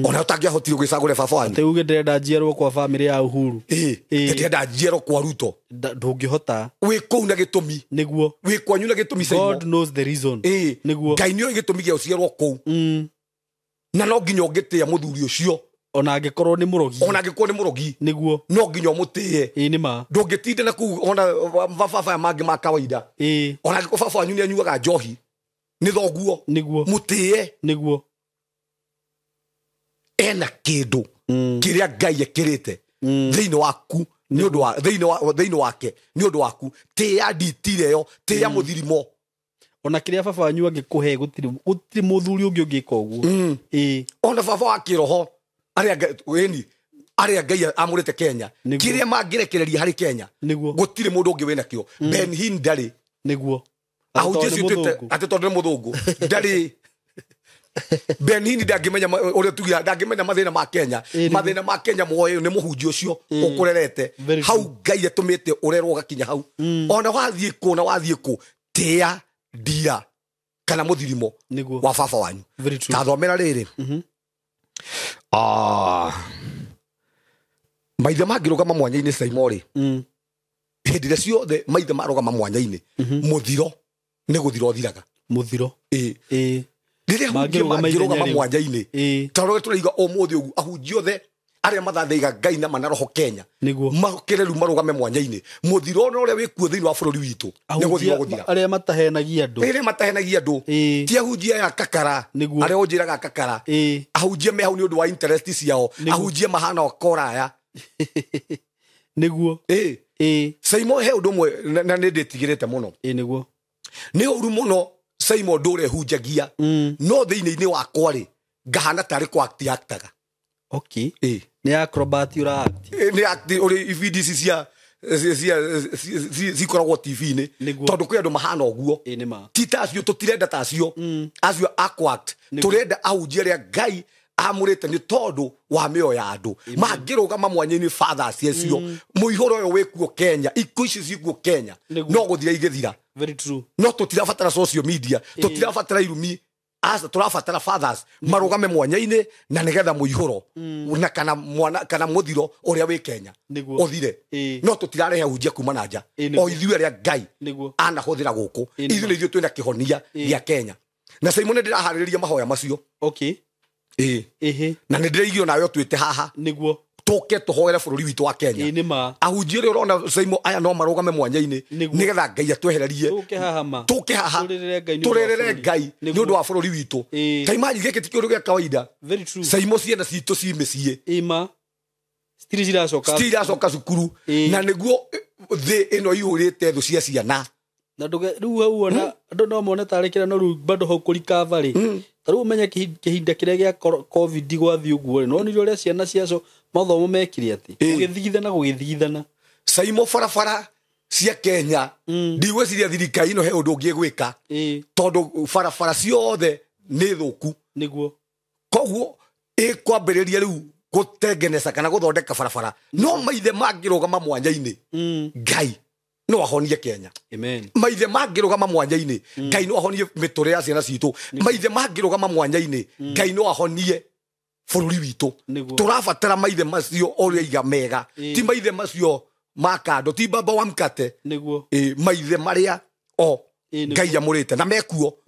Ona ũtangĩahotire gwĩcagũra baba wanyu. Atĩ uge ndĩrenda njiarwo kwa famĩlĩ ya Uhuru. Ĩĩ, ndĩrenda njiarwo kwa Ruto. Ndũngĩhota. Wĩ kũu na gĩtũmi. Nĩguo. Wĩ kwanyu na gĩtũmi Saimo. God knows the reason. Ĩĩ. Nĩguo. Ngai nĩoĩ gĩtũmi gĩa ũciarwo kũu. Na no nginya ũngĩtĩa mũthuri ũcio. Ona angĩkorwo nĩ mũrogi. Ona angĩkorwo nĩ mũrogi. Nĩguo. No nginya ũmũtĩe. Ĩĩ nĩ ma. Ndũngĩtinda na kũu ona baba mangĩ ma kawaida. Ĩĩ. Ona angĩkorwo baba wanyu nĩanyuaga njohi, nĩ thoguo. Nĩguo. Mũtĩe. Nĩguo. Ena kĩndũ kĩrĩa Ngai ekĩrĩte thĩinĩ waku nĩ ũndũ wa thĩinĩ wake nĩ ũndũ waku. Tĩa nditire ĩyo, tĩa mũthirimo. Ona kĩrĩa baba wanyu angĩkũhe gũtirĩ mũthuri ũngĩ ũngĩka ũguo. Ĩĩ. Ona baba wa kĩroho arĩa arĩa Ngai amũrĩte Kenya, kĩrĩa mangĩrekereria harĩ Kenya, gũtirĩ mũndũ ũngĩ wĩna kĩo. Ben Hinn ndarĩ. Nĩguo. Ahunjia acio atĩ tondũ nĩ mũthũngũ ndarĩ. Ben Hinn ndangĩmenya ũrĩa tugira, ndangĩmenya mathĩna ma Kenya. Mathĩna ma Kenya moĩ nĩ mũhunjia ũcio ũkũrerete. Hau Ngai atũmĩte ũrerwo ũgakinya hau. Ona wathiĩ kũ na wathiĩ kũ, tĩa ndira kana mũthirimo wa baba wanyu. Ta thomera rĩrĩ. Maithe mangĩrũgama mwanya-inĩ Saimo rĩ, hĩndĩ ĩrĩa ciothe maithe marũgama mwanya-inĩ, mũthiro nĩ gũthira ũthiraga. Mũthiro. Ĩĩ. Ĩĩ. Rĩrĩa ahunjia mangĩrũgama mwanya-inĩ, tondũ tũraiga ũmũthĩ ũguo ahunjia othe arĩa mathathaiga Ngai na manaroho Kenya makĩre rĩu marũgame mwanya-inĩ, mũthiro ona ũrĩa wĩkuo thĩinĩ wa bũrũri witũ nĩ gũthira gũthira. Arĩa matahenagia andũ, arĩa matahenagia andũ, ti ahunjia ya kakara, arĩa ũnjĩraga kakara, ahunjia me hau nĩ ũndũ wa interest ciao, ahunjia mahana koraya. Nĩguo. Saimo he ũndũ ũmwe na nĩ ndĩtigĩrĩte mũno. Nĩguo. Nĩ ũru mũno Saimo ũndũ ũrĩa hunjagia, no thĩinĩ-inĩ wakwa rĩ ngahana tarĩ kwa act actaga. Okay. Nĩ acrobat ũra act. Nĩ act ũrĩ ibindi ici cia cikoragwo TV-inĩ, tondũ kwĩ andũ mahana ũguo. Ti ta acio, tũtirenda ta acio, acio a act. Tũrenda ahunjia arĩa Ngai amũrĩte nĩ tondũ wa mĩoyo ya andũ. Mangĩrũgama mwanya-inĩ fathers acio, mũihũro ũyũ wĩkuo Kenya, ikuũ ici ciĩkuo Kenya, no gũthira igĩthira. Very true. No tũtirabatara social media, tũtirabatara irumi, aca tũrabatara fathers marũgame mwanya-inĩ na nĩgetha mũihũro na kana mwana kana mũthiro ũrĩa wĩ Kenya ũthire. No tũtirarehe ahunjia kuma na nja, o ithuĩ arĩa Ngai anahũthĩra gũkũ, ithuĩ nĩ ithuĩ twĩna kĩhonia gĩa Kenya. Na Simon ndĩraharĩrĩria mahoya macio. Okay. Na nĩ ndĩraigio nawe ũtuĩte haha nĩguo tũke tũhoere bũrũri witũ wa Kenya. Ahunjia ũrĩa ũrona Saimo aya no marũgame mwanya-inĩ nĩgetha Ngai atwehererie. Tũke haha tũrĩrĩre Ngai nĩ ũndũ wa bũrũri witũ. Ta imagine gĩkĩ ti kĩũndũ gĩa kawaida. Saimo ciana citũ ci mĩciĩ citiracoka cukuru, na nĩguo thĩ ĩno ihũrĩte thũ cia ciana. Na rĩu hau ona andũ no mone tarĩ kĩrĩa, no rĩu bado hau kũrikava rĩ, ta rĩu ũmenye kĩhinda kĩrĩa gĩa COVID gwathiĩ ũguo rĩ, nonire ũrĩa ciana ciaco mathomo mekire atĩ gũgĩthigithana gũgĩthigithana. Saimo barabara cia Kenya ndigwĩciria thirikari ĩno he ũndũ ũngĩ ĩgwĩka, tondũ barabara ciothe nĩ thũku. Nĩguo. Koguo ĩkwambĩrĩria rĩu gũtengeneza kana gũthondeka barabara, no maithe mangĩrũgama mwanya-inĩ Ngai no ahonie Kenya. Amen. Maithe mangĩrũgama mwanya-inĩ Ngai no ahonie mĩtũrĩre ya ciana citũ. Maithe mangĩrũgama mwanya-inĩ Ngai no ahonie bũrũri witũ. Tũrabatara maithe macio ũrĩa iga mega, ti maithe macio ma kando, ti baba wa mkate. Nĩguo. Maithe marĩa o Ngai amũrĩte na mekuo.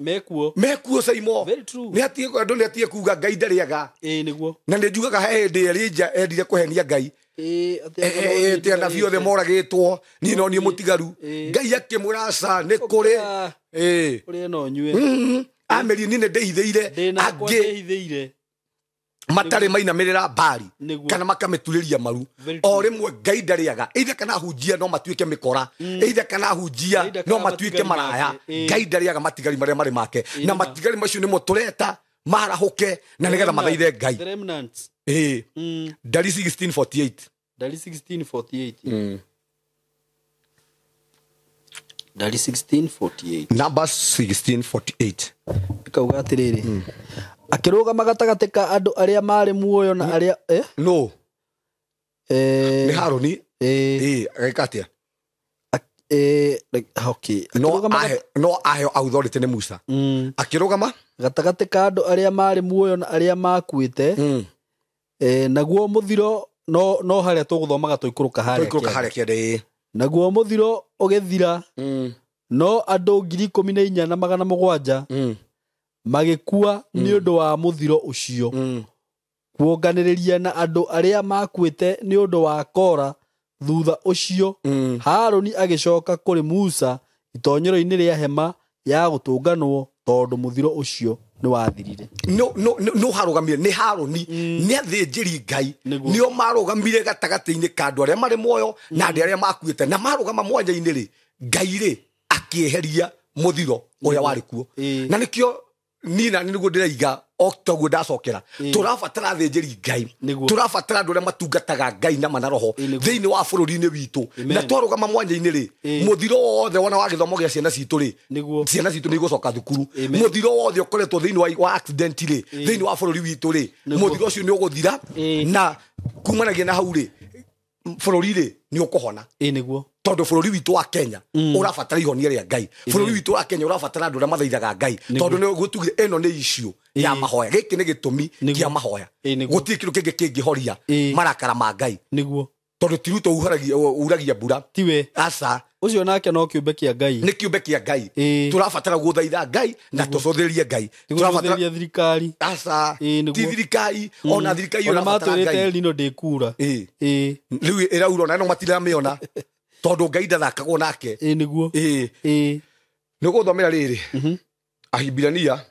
Mekuo Saimo. Nĩ atie andũ nĩ atie kuga Ngai ndarĩaga. Nĩguo. Na nĩ njugaga he hĩndĩ Elijah endire kũhenia Ngai. Atĩ anabii othe moragĩtwo, niĩ no niĩ mũtigaru. Ngai akĩmwĩra aca nĩ kũrĩ. Ũrĩe no ũnyue. Amerie niĩ nĩ ndĩhithĩire angĩ matarĩ mainamĩrĩra mbari kana makamĩturĩria maru. O rĩmwe Ngai ndarĩaga. Either kana ahunjia no matuĩke mĩkora, either kana ahunjia no matuĩke maraya. Ngai ndarĩaga matigari marĩa marĩ make, na matigari macio nĩmo tũreta marahũke na nĩgetha mathaithe Ngai. Ndari 1648. Ndari 1648. Ndari 1648. Numbers 1648. Ikauga atĩrĩrĩ, akĩrũgama gatagatĩ ka andũ arĩa marĩ muoyo na arĩa no nĩ Harũni. Agĩka atĩa? Okay. No aheo authority nĩ Musa. Akĩrũgama gatagatĩ ka andũ arĩa marĩ muoyo na arĩa makuĩte, naguo mũthiro no harĩa tũgũthomaga tũikũrũka harĩa kĩanda. Naguo mũthiro ũgĩthira, no andũ 14,700 magĩkua nĩ ũndũ wa mũthiro ũcio, kuonganĩrĩria na andũ arĩa makuĩte nĩ ũndũ wa Kora. Thutha ũcio Harũni agĩcoka kũrĩ Musa itonyero-inĩ rĩa hema ya gũtũnganwo, tondũ mũthiro ũcio nĩ wathirire. No harũgamire nĩ Harũni, nĩ athĩnjĩri Ngai nĩo marũgamire gatagatĩ-inĩ ka andũ arĩa marĩ muoyo na andũ arĩa makuĩte, na marũgama mwanya-inĩ rĩ, Ngai rĩ akĩeheria mũthiro ũrĩa warĩ kuo. Na nĩkĩo niĩ na nĩguo ndĩraiga o toguo ndacokera, tũrabatara athĩnjĩri Ngai, tũrabatara andũ arĩa matungataga Ngai na manaroho thĩinĩ wa bũrũri-inĩ witũ. Na twarũgama mwanya-inĩ rĩ, mũthiro wothe wona wa gĩthomo gĩa ciana citũ rĩ, ciana citũ nĩ igũcoka thukuru. Mũthiro wothe ũkoretwo thĩinĩ wa accident rĩ, thĩinĩ wa bũrũri witũ rĩ, mũthiro ũcio nĩ ũgũthira, na kumanagia na hau rĩ, bũrũri rĩ nĩ ũkũhona. Nĩguo. Tondũ bũrũri witũ wa Kenya ũrabatara ihonia rĩa Ngai. Bũrũri witũ wa Kenya ũrabatara andũ arĩa mathaithaga Ngai, tondũ nĩ gũtugire ĩno nĩ issue ya mahoya. Gĩkĩ nĩ gĩtũmi kĩa mahoya. Gũtirĩ kĩndũ kĩngĩ kĩngĩhoria marakara ma Ngai. Nĩguo. Tondũ ti Ruto uragia mbura. Tiwe. Aca. Ũcio nake no kĩũmbe kĩa Ngai. Nĩ kĩũmbe kĩa Ngai. Ĩĩ. Tũrabatara gũthaitha Ngai na tũcũthĩrĩrie Ngai. Tũrabatara thirikari. Aca. Ĩĩ, nĩguo. Ti thirikari, ona thirikari Ona ĩrabatara matwĩrĩte Ngai. El Nino ndĩkura. Ĩĩ. Ĩĩ. Rĩu ĩraura ona no matiramĩona tondũ Ngai ndathakagwo nake. Ĩĩ, nĩguo. Ĩĩ. Ĩĩ. Nĩ ũgũthomera rĩrĩ Ahibirania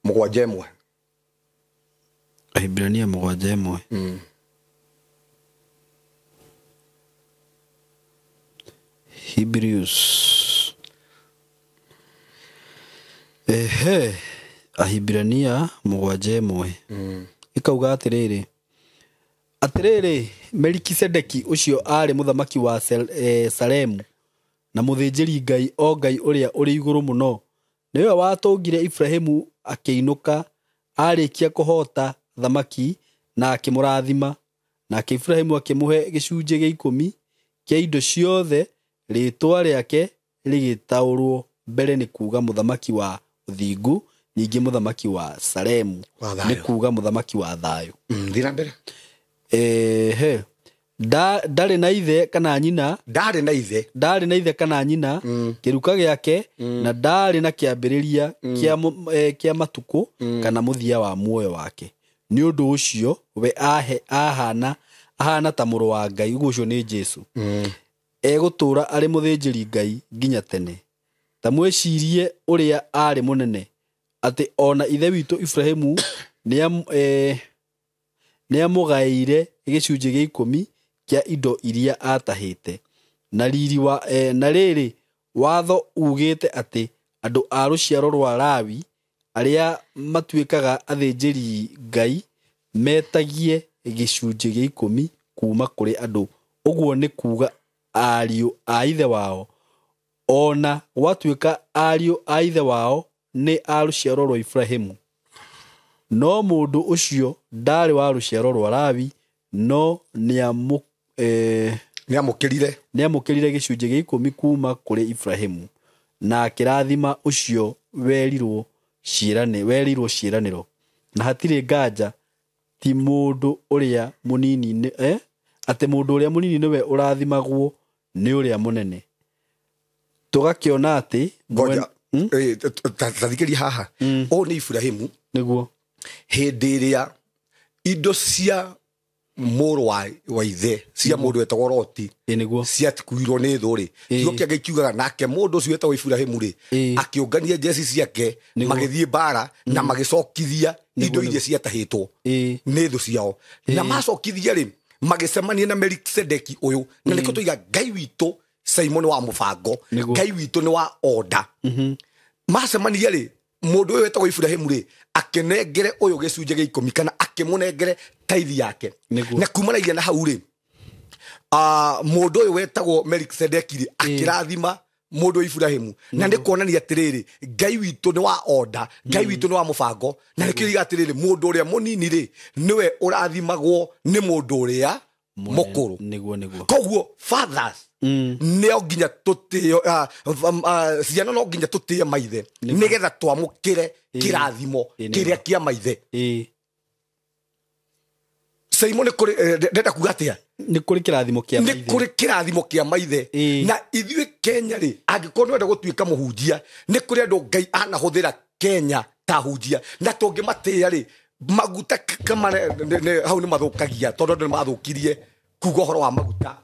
7:1. Ahibirania 7:1. Hebrews. Ehe, Ahibirania 7:1. Ikauga atĩrĩrĩ, atĩrĩrĩ, Melikisedeki ũcio aarĩ mũthamaki wa Salemu na mũthĩnjĩri Ngai o Ngai ũrĩa ũrĩ igũrũ mũno, nĩwe watũngire Ibrahimu akĩinũka arĩkia kũhoota thamaki na akĩmũrathima, nake Ibrahimu akĩmũhe gĩcunjĩ gĩa 10 kĩa indo ciothe. Rĩĩtwa rĩake rĩgĩtaũrwo mbere nĩ kuga mũthamaki wa ũthingu, ningĩ mũthamaki wa Salemu nĩ kuga mũthamaki wa thayũ. Thiĩ na mbere. Ehe, ndarĩ na ithe kana nyina. Ndarĩ na ithe. Ndarĩ na ithe kana nyina, kĩruka gĩake, na ndarĩ na kĩambĩrĩria kĩa matukũ kana mũthia wa muoyo wake. Nĩ ũndũ ũcio we ahana ta mũrũ wa Ngai, ũguo ũcio nĩ Jesũ. Egũtũũra arĩ mũthĩnjĩri Ngai nginya tene. Ta mwĩcirie ũrĩa aarĩ mũnene, atĩ ona ithe witũ Ibrahimu nĩamũgaĩire gĩcunjĩ gĩa 10 kĩa indo iria aatahĩte. Na riri wa na rĩrĩ, watho ugĩte atĩ andũ a rũciaro rwa Lawi arĩa matuĩkaga athĩnjĩri Ngai metagie gĩcunjĩ gĩa 10 kuma kũrĩ andũ, ũguo nĩ kuga ariũ a ithe wao, ona gwatuĩka ariũ a ithe wao nĩ a rũciaro rwa Ibrahimu. No mũndũ ũcio ndarĩ wa rũciaro rwa Lawi, no nĩamũkĩrire gĩcunjĩ gĩa 10 kuma kũrĩ Ibrahimu, na akĩrathima ũcio werirwo ciĩranĩro. Na hatirĩ nganja ti mũndũ ũrĩa mũnini atĩ mũndũ ũrĩa mũnini nĩwe ũrathimagwo nĩ ũrĩa mũnene. Tũgakĩona atĩ ngoja tathikĩria haha. Ũyũ nĩ Ibrahimu nĩguo hĩndĩ ĩrĩa indo cia mũrũ wa ithe cia mũndũ wetagwo Loti nĩguo ciatikuirwo nĩ thũ rĩ, kiugo kĩa Ngai kiugaga nake mũndũ ũcio wetagwo Ibrahimu rĩ akĩũngania njeci ciake magĩthiĩ mbara na magĩcokithia indo iria ciatahĩtwo nĩ thũ ciao. Na macokithia rĩ magĩcemania na Melikisedeki ũyũ, na nĩkĩo tũiga Ngai witũ Simon wa mũbango, Ngai witũ nĩ wa order. Macemania rĩ mũndũ ũyũ wetagwo Ibrahimu rĩ akĩnengere ũyũ gĩcunjĩ gĩa 10 kana akĩmũnengere taithi yake. Na kumanagia na hau rĩ mũndũ ũyũ wetagwo Melikisedeki rĩ akĩrathima mũndũ Ibrahimu. Na nĩ kuonania atĩrĩrĩ Ngai witũ nĩ wa order, Ngai witũ nĩ wa mũbango. Na nĩkĩo iga atĩrĩrĩ mũndũ ũrĩa mũnini rĩ nĩwe ũrathimagwo nĩ mũndũ ũrĩa mũkũrũ. Nĩguo nĩguo. Koguo fathers nĩo nginya tũtĩo, ciana no nginya tũtĩe maithe nĩgetha twamũkĩre kĩrathimo kĩrĩa kĩa maithe. Simon kũrĩ ndenda kuga atĩa? Nĩ kũrĩ kĩrathimo kĩa maithe. Nĩ kũrĩ kĩrathimo kĩa maithe. Na ithuĩ Kenya rĩ angĩkorwo nĩwenda gũtuĩka mũhunjia nĩ kũrĩ andũ Ngai anahũthĩra Kenya ta hunjia, na tũngĩmatĩĩa rĩ maguta kama hau nĩ mathũkagia tondũ andũ nĩ mathũkirie kuga ũhoro wa maguta.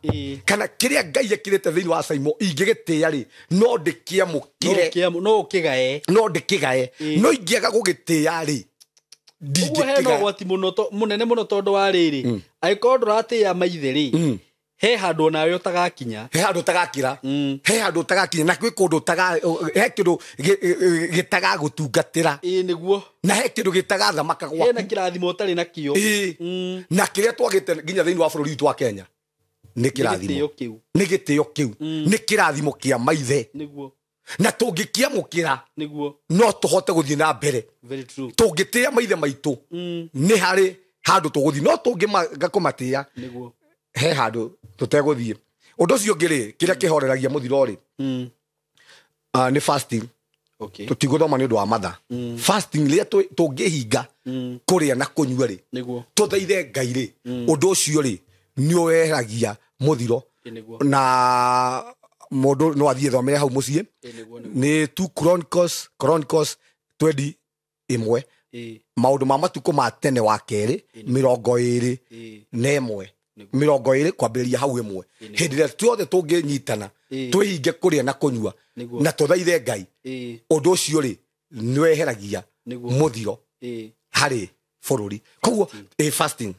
Kana kĩrĩa Ngai ekĩrĩte thĩinĩ wa Simon ingĩgĩtĩĩa rĩ no ndĩkĩamũkĩre, no ũkĩgae, no ndĩkĩgae. No ingĩaga gũgĩtĩĩa rĩ ũguo hena ũgwati mũnene mũno tondũ wa rĩrĩ angĩkorwo ndũratĩĩa maithe rĩ he handũ onawe ũtagakinya, he handũ ũtagakĩra, he handũ ũtagakinya, na kwĩ kũndũ he kĩndũ gĩtagagũtungatĩra. Ĩĩ nĩguo. Na he kĩndũ gĩtagathamaka gwaku, hena kĩrathimo ũtarĩ nakĩo. Ĩĩ. Na kĩrĩa twagĩte nginya thĩinĩ wa bũrũri witũ wa Kenya nĩ kĩrathimo, nĩ gĩtĩo kĩu, nĩ kĩrathimo kĩa maithe. Nĩguo. Na tũngĩkĩamũkĩra nĩguo no tũhote gũthiĩ na mbere. Very true. Tũngĩtĩĩa maithe maitũ nĩ harĩ handũ tũgũthiĩ, no tũngĩmaga kũmatĩĩa nĩguo he handũ tũtegũthiĩ. Ũndũ ũcio ũngĩ rĩ kĩrĩa kĩhoreragia mũthiro rĩ nĩ fasting. Okay. Tũtigũthoma nĩ ũndũ wa matha. Fasting rĩrĩa tũngĩhinga kũrĩa na kũnyua rĩ nĩguo tũthaithe Ngai rĩ ũndũ ũcio rĩ nĩ weheragia mũthiro. Nĩguo. Na mũndũ no athiĩ thomere hau mũciĩ. Nĩguo. Nĩ 2 Chronicles 21, maũndũ ma matukũ ma tene wa kerĩ 21, 20 kwambĩrĩria hau 1. Hĩndĩ ĩrĩa tuothe tũngĩnyitana, twĩhinge kũrĩa na kũnyua na tũthaithe Ngai, ũndũ ũcio rĩ nĩweheragia mũthiro harĩ bũrũri. Koguo fasting,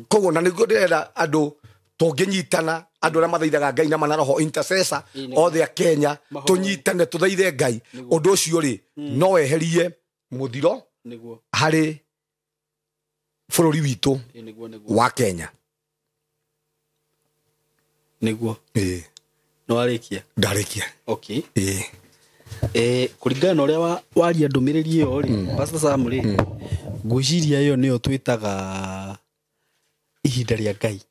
koguo na nĩguo ndĩrenda andũ tũngĩnyitana, andũ arĩa mathaithaga Ngai na mana roho, intercessor othe a Kenya, tũnyitane tũthaithe Ngai, ũndũ ũcio rĩ no weherie mũthiro harĩ bũrũri witũ wa Kenya. Nĩguo. Nĩ warĩkia? Ndarĩkia. Okay. Kũringana na ũrĩa waria ndũmĩrĩri ĩyo rĩ, Pastor Sam rĩ, ngwĩciria ĩyo nĩyo twĩtaga ihinda rĩa Ngai.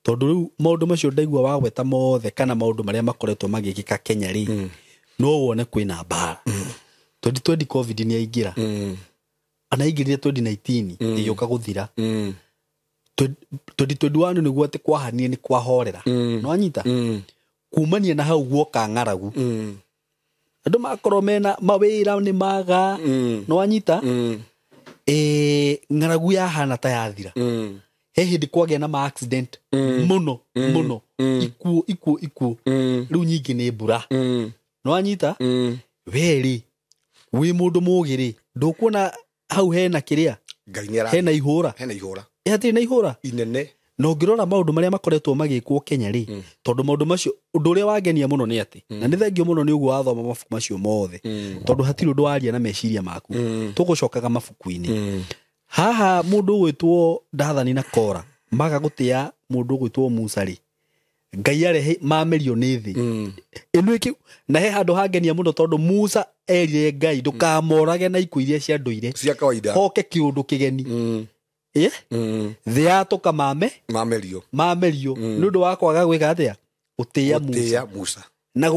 Tondũ rĩu maũndũ macio ndaigua wagweta mothe kana maũndũ marĩa makoretwo magĩkĩka Kenya rĩ, no wone kwĩna mbara. 2020 COVID nĩ yaingĩra. Ana aingĩrire 2019 ĩgĩũka gũthira. 2021 nĩguo atĩ kwahanire nĩ kwahorera. Nĩ wanyita? Kumania na hau guoka ng'aragu. Andũ makorwo mena mawĩra nĩ maga. Nĩ wanyita? Ng'aragu yahana ta yathira. He hĩndĩ kwagĩa na ma accident mũno mũno, ikuũ ikuũ ikuũ. Rĩu nyingĩ nĩ mbura. Nĩ wanyita? We rĩ, wĩ mũndũ mũgĩ rĩ, ndũkuona hau hena kĩrĩa? Ngai nĩ ara Hena ihũra. Hena ihũra. Hatirĩ na ihũra inene. Na ũngĩrora maũndũ marĩa makoretwo magĩkwo Kenya rĩ, tondũ maũndũ macio, ũndũ ũrĩa wangenia mũno nĩ atĩ, na nĩ thengio mũno nĩ ũguo wathoma mabuku macio mothe, tondũ hatirĩ ũndũ waria na meciria maku. Tũgũcokaga mabuku-inĩ. Haha mũndũ ũgwĩtwo Dathani na Kora maga gũtĩa mũndũ ũgwĩtwo Musa rĩ, Ngai arehe mamerio nĩ thĩ. Ĩno ĩkĩ, na he handũ hangenia mũno tondũ Musa erire Ngai ndũkamorage na ikuũ iria cia ndũire, cia kawaida, hoke kĩũndũ kĩgeni. Thĩ yatũka mamerio. Mamerio nĩ ũndũ wa kwaga gwĩka atĩa? Gũtĩĩa Musa. Gũtĩĩa Musa. Na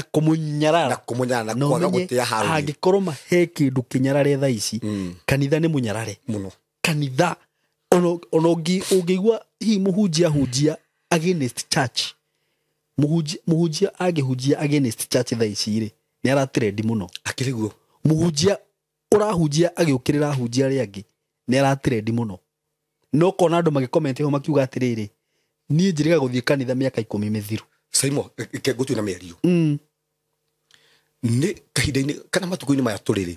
kũmũnyarara. Na kũmũnyarara, na kwaga gũtĩĩa Harũni. Angĩkorwo he kĩndũ kĩnyarare thaa ici, kanitha nĩ mũnyarare. Mũno. Kanitha ona ũngĩigua hihi mũhunjia hunjia against church, mũhunjia angĩhunjia against church thaa ici rĩ, nĩ aratrendi mũno. Akĩrĩ guo. Mũhunjia ũrahunjia agĩũkĩrĩra ahunjia arĩa angĩ nĩ aratrendi mũno. No kona andũ magĩkomenti ho makiuga atĩrĩrĩ, niĩ njĩrĩga gũthiĩ kanitha mĩaka 10 mĩthiru. Saimo, ke ngũtue na mĩario. Nĩ kahinda-inĩ kana matukũ-inĩ maya tũrĩ rĩ,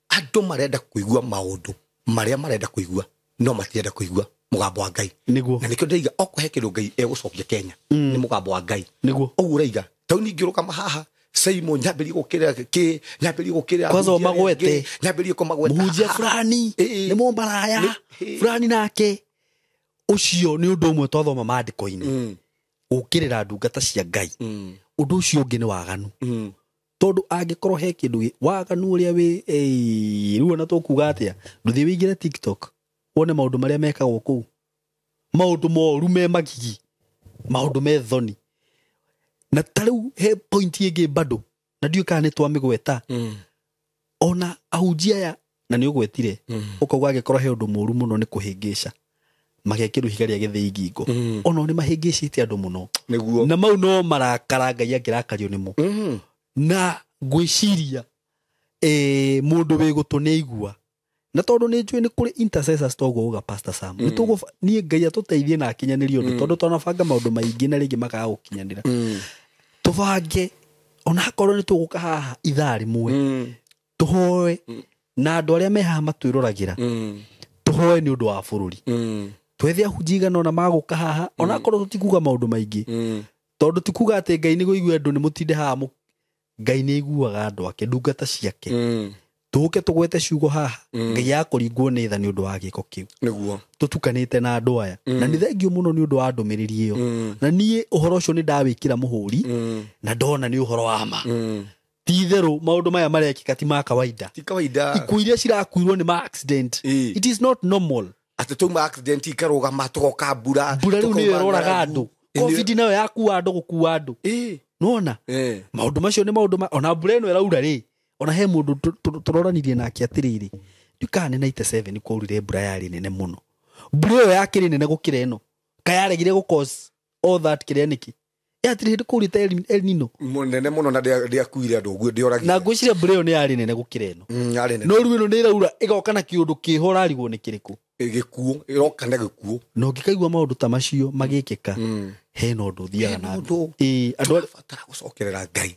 andũ marenda kũigua maũndũ marĩa marenda kũigua, no matirenda kũigua mũgambo wa Ngai. Nĩguo. Na nĩkĩo ndĩraiga okorwo he kĩndũ Ngai egũcokia Kenya, nĩ mũgambo wa Ngai. Nĩguo. Ũguo ũraiga, tau ningĩrũgama haha, Saimo nyambĩrĩrie gũkĩrĩra kĩ, nyambĩrĩrie gũkĩrĩra Kwanza ahunjia arĩa ũmagwete. angĩ, nyambĩrĩrie kũmagweta. Mũhunjia fulani, nĩ mũmaraya, fulani nake. Ũcio nĩ ũndũ ũmwe twathoma maandĩko-inĩ. Gũkĩrĩra ndungata cia Ngai. Ũndũ ũcio ũngĩ nĩ waganu. Tondũ angĩkorwo he kĩndũ waganu ũrĩa wĩ, rĩu ona tũkuga atĩa, ndũthiĩ wĩingĩre TikTok wone maũndũ marĩa mekagwo kũu. Maũndũ moru me magigi, maũndũ me thoni. Na ta rĩu he point ĩngĩ bado, na ndiũĩ kana nĩ twamĩgweta. Ona ahunjia aya, na nĩ ũgwetire, ũkauga angĩkorwo he ũndũ mũru mũno nĩ kũhĩngĩca, magekĩrwo ihiga rĩa gĩthĩi ngingo. Ona nĩ mahĩngĩcĩte andũ mũno. Nĩguo. Na mau no marakara Ngai angĩrakario nĩmo. Na ngwĩciria, mũndũ wĩ gũtũ nĩ aigua. Na tondũ nĩ njũĩ nĩ kũrĩ intercessors toguo uga Pastor Sam. Nĩ niĩ Ngai atũteithie na akinyanĩrie ũndũ, tondũ twanabanga maũndũ maingĩ na rĩngĩ makaga gũkinyanĩra. Tũbange ona akorwo nĩ tũgũka haha ithaa rĩmwe, tũhoe na andũ arĩa me haha matwĩroragĩra, tũhoe nĩ ũndũ wa bũrũri. Twethe ahunjia igana ona magũka haha, ona akorwo tũtikuga maũndũ maingĩ, tondũ tikuga atĩ Ngai nĩ kũigua andũ nĩ mũtinde haha, Ngai nĩ aiguaga andũ ake, ndungata ciake. Tũke tũgwete ciugo haha, Ngai akũringwo nĩ tha nĩ ũndũ wa gĩko kĩu. Nĩguo. Tũtukanĩte na andũ aya. Na nĩ thengio mũno nĩ ũndũ wa ndũmĩrĩri ĩyo. Na niĩ ũhoro ũcio nĩ ndawĩkĩra mũhũri, na ndona nĩ ũhoro wa ma. Ti itherũ maũndũ maya marekĩka ti ma kawaida. Ti kawaida. Ikuũ iria cirakuirwo nĩ ma accident. It is not normal. Atĩ twauma accident ikarũgama, tũgoka mbura. Mbura rĩu nĩyo tũkauma ĩroraga ng'aragu. andũ. Covid nayo yakua andũ gũkua andũ. Nĩwona? Maũndũ macio nĩ maũndũ ona mbura ĩno ĩraura rĩ, ona he mũndũ tũroranirie nake atĩrĩrĩ, ndiũĩ kana nĩ 97 kwaurire mbura yarĩ nene mũno. Mbura ĩyo yakĩrĩ nene gũkĩra ĩno. Kayaregire gũ cause All that kĩrĩa nĩkĩ hatirĩ hĩndĩ kũurĩte El Nino Mũnene mũno na ndĩakuire andũ ũguo ndĩoragire. Na ngwĩciria mbura ĩyo nĩ yarĩ nene gũkĩra ĩno. Yarĩ nene. No rĩu ĩno nĩ ĩraura ĩgoka na kĩũndũ kĩho ũrarigwo nĩ kĩrĩkũ. Gĩkuũ ĩroka na gĩkuũ. Na ũngĩkaigua maũndũ ta macio magĩkĩka hena ũndũ ũthiaga na mbere. Andũ marabatara gũcokerera Ngai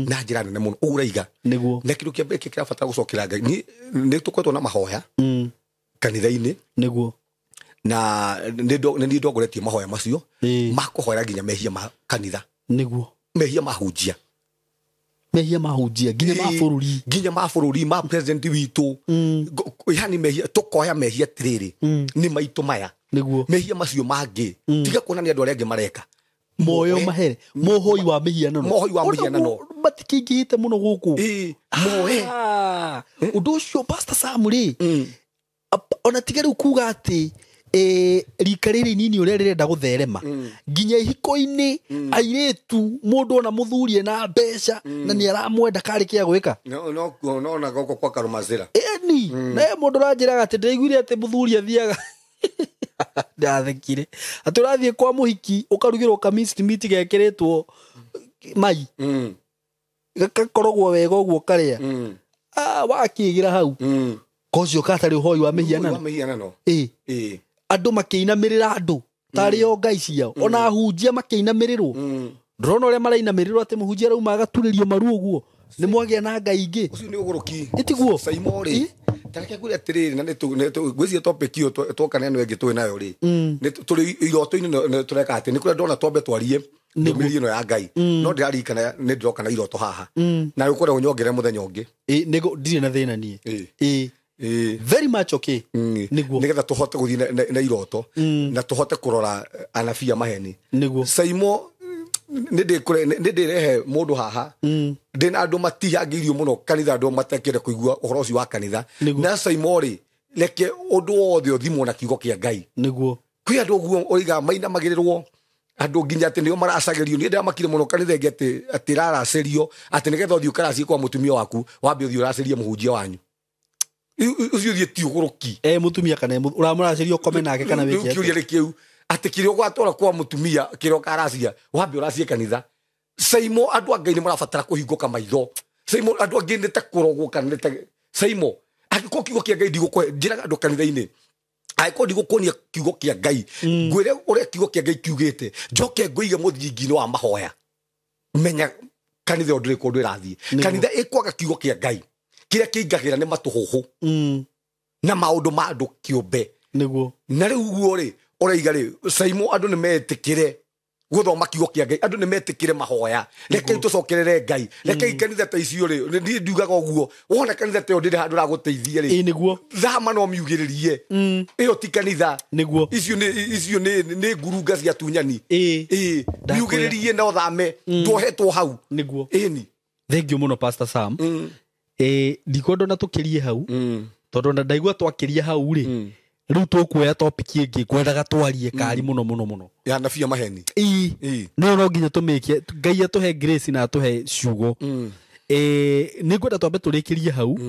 na njĩra nene mũno ũguo ũraiga. Nĩguo. Na kĩndũ kĩa mbere kĩrĩa kĩrabatara gũcokerera Ngai nĩ tũkoretwo na mahoya kanitha-inĩ. Nĩguo. Na nĩ niĩ ndongoretie mahoya macio ma kũhoera nginya mehia ma kanitha. Nĩguo. Mehia ma hunjia. Mehia ma hunjia nginya ma bũrũri. Nginya ma bũrũri ma president witũ. Yani mehia tũkoya mehia tirĩrĩ nĩ maitũ maya. Nĩguo. Mehia macio mangĩ tiga kuona nĩ andũ arĩa angĩ mareka. Moyo mahere mohoi wa mĩhianano. Mohoi wa mĩhianano. Matikĩingĩhĩte mũno gũkũ. Moe. Ũndũ ũcio Pastor Sam rĩ ona tiga rĩu kuga atĩ rika rĩrĩ inini ũrĩa rĩrenda gũtherema nginya ihiko-inĩ airĩtu mũndũ ona mũthuri ena mbeca na nĩ aramwenda karĩ kĩa gwĩka. No na goko kwa Karumazĩra. Ĩni na mũndũ ũranjĩraga atĩ ndĩraiguire atĩ mũthuri athiaga ndathekire atĩ ũrathiĩ kwa mũhiki ũkarugĩrwo ka mixed meat gekĩrĩtwo mai gakakorogwo wega ũguo karĩa wakĩgĩra hau kocio katarĩ ũhoi wa mĩhianano. Andũ makĩinamĩrĩra andũ tarĩ o ngai ciao ona ahunjia makĩinamĩrĩrwo ndĩrona ũrĩa marainamĩrĩrwo atĩ mũhunjia arauma agaturĩrio maru ũguo nĩ mwagĩa na ngai ingĩ. Ũcio nĩ ũgũrũki. Ĩtiguo. Saimo rĩ tareke ngwĩre atĩrĩrĩ na ngwĩciria topic ĩyo twoka na ĩno ĩngĩ twĩ nayo rĩ nĩ tũrĩ iroto-inĩ nĩ tũreka atĩ nĩ kũrĩa ndona twambe twarie ndũmĩrĩri ĩno ya Ngai no ndĩraririkana nĩ ndĩroka na iroto haha na ũkwenda ũnyongerere mũthenya ũngĩ. Ndirĩ na thĩna niĩ. Very much okay. Nĩguo. Nĩgetha tũhote gũthiĩ na iroto na tũhote kũrora anabii a maheni. Nĩguo. Saimo nĩ ndĩrehe mũndũ haha ndĩna andũ matihangĩirio mũno kanitha andũ matekĩenda kũigua ũhoro ũcio wa kanitha na Saimo rĩ reke ũndũ wothe ũthimwo na kiugo kĩa Ngai. Nĩguo. Kwĩ andũ ũguo ũigaga mainamagĩrĩrwo andũ nginya atĩ nĩo maracagĩrio. Niĩ ndĩramakire mũno kanitha ĩngĩ atĩ ĩraracĩrio atĩ nĩgetha ũthiĩ ũkaracie kwa mũtumia waku wambe ũthiĩ ũracĩrie mũhunjia wanyu. Ũcio ũthiĩ ti ũgũrũki. Mũtumia kana ũramũracĩria ũkome nake kana wĩke atĩa? Kĩũria nĩ kĩu atĩ kĩrĩa ũgatwara kwa mũtumia kĩrĩa ũkaracia wambe ũracie kanitha. Saimo andũ a Ngai nĩ marabatara kũhingũka maitho. Saimo andũ angĩ nĩ ta kũrogwo kana nĩ ta Saimo angĩkorwo kiugo kĩa Ngai ndigũkũhe njĩraga andũ kanitha-inĩ angĩkorwo ndigũkuonia kiugo kĩa Ngai ngwĩre ũrĩa kiugo kĩa Ngai kiugĩte njoke ngũige mũthingi-inĩ wa mahoya menya kanitha ĩyo ndĩrĩ kũndũ ĩrathiĩ. Kanitha ĩkwaga kiugo kĩa Ngai kĩrĩa kĩingagĩra nĩ matũhũhũ na maũndũ ma andũ kĩũmbe. Nĩguo. Na rĩu ũguo rĩ ũraiga rĩ Saimo andũ nĩ metĩkĩre gũthoma kiugo kĩa Ngai andũ nĩ metĩkĩre mahoya rekei tũcokerere Ngai rekei kanitha ta icio rĩ niĩ ndiugaga ũguo wona kanitha ta ĩyo ndĩrĩ handũ ĩragũteithia rĩ. Nĩguo. Thama no miugĩrĩrie ĩyo ti kanitha. Nĩguo. Icio nĩ ngurunga cia tunyani. Miugĩrĩrie na ũthame nduohetwo hau. Nĩguo. Ĩni. Thank you mũno Pastor Sam. Ndikwenda ona tũkĩrie hau tondũ ona ndaigua twakĩria hau rĩ rĩu tũkuoya topic ĩngĩ ngwendaga twarie kari mũno mũno mũno ya anabii a maheni. No nginya tũmĩkie Ngai atũhe grace na atũhe ciugo. Nĩ ngwenda twambe tũrĩkĩrie hau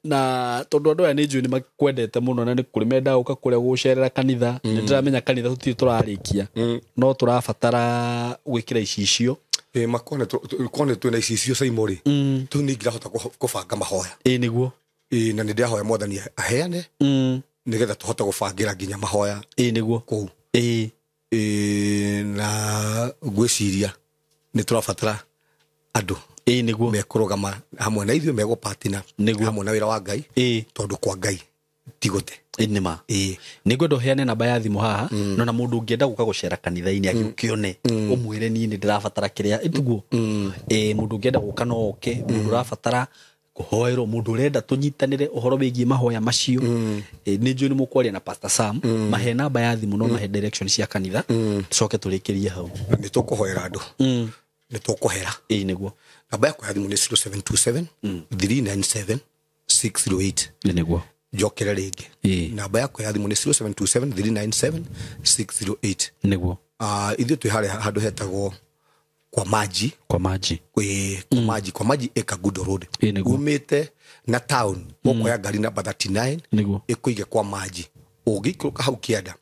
na tondũ andũ aya nĩ njũĩ nĩ makwendete mũno na nĩ kũrĩ mendaga gũka kũrĩa gũcerera kanitha. Nĩ ndĩramenya kanitha tũtirĩ tũrarĩkia no tũrabatara gwĩkĩra icicio. Makone twĩna icicio Saimo rĩ tũu nĩ ingĩrahota kũbanga mahoya. Nĩguo. Na nĩ ndĩrahoya Mwathani aheane nĩgetha tũhote gũbangĩra nginya mahoya. Nĩguo. Kũu. Na ngwĩciria nĩ tũrabatara andũ Nĩguo. mekũrũgama hamwe na ithuĩ megũpatina hamwe na wĩra wa Ngai tondũ kwa Ngai ti gũte. Nĩ ma. Nĩ ngwenda ũheane namba ya thimũ haha no na mũndũ ũngĩenda gũka gũcera kanitha-inĩ agĩũkĩone ũmwĩre niĩ nĩ ndĩrabatara kĩrĩa ĩtiguo. Mũndũ ũngĩenda gũka no oke mũndũ ũrabatara kũhoerwo mũndũ ũrenda tũnyitanĩre ũhoro wĩgiĩ mahoya macio nĩ njũĩ nĩ mũkwaria na Pastor Sam mahe namba ya thimũ no mahe direction cia kanitha tũcoke tũrĩkĩrie hau. Nĩ tũkũhoera andũ. Nĩ tũkũhera. Nĩguo. Namba yakwa ya thimũ nĩ 0727 397 608. Nĩguo. Njokere rĩngĩ. Namba yakwa ya thimũ nĩ 0727 397 608. Nĩguo. Ithuĩ twĩ harĩa handũ hetagwo kwa maji. Kwa maji. Kwa maji. Kwa maji eka Good Road. Umĩte na town ũkoya ngari namba 39 Nĩguo. ĩkũige kwa maji. Ũngĩikũrũka hau kĩanda,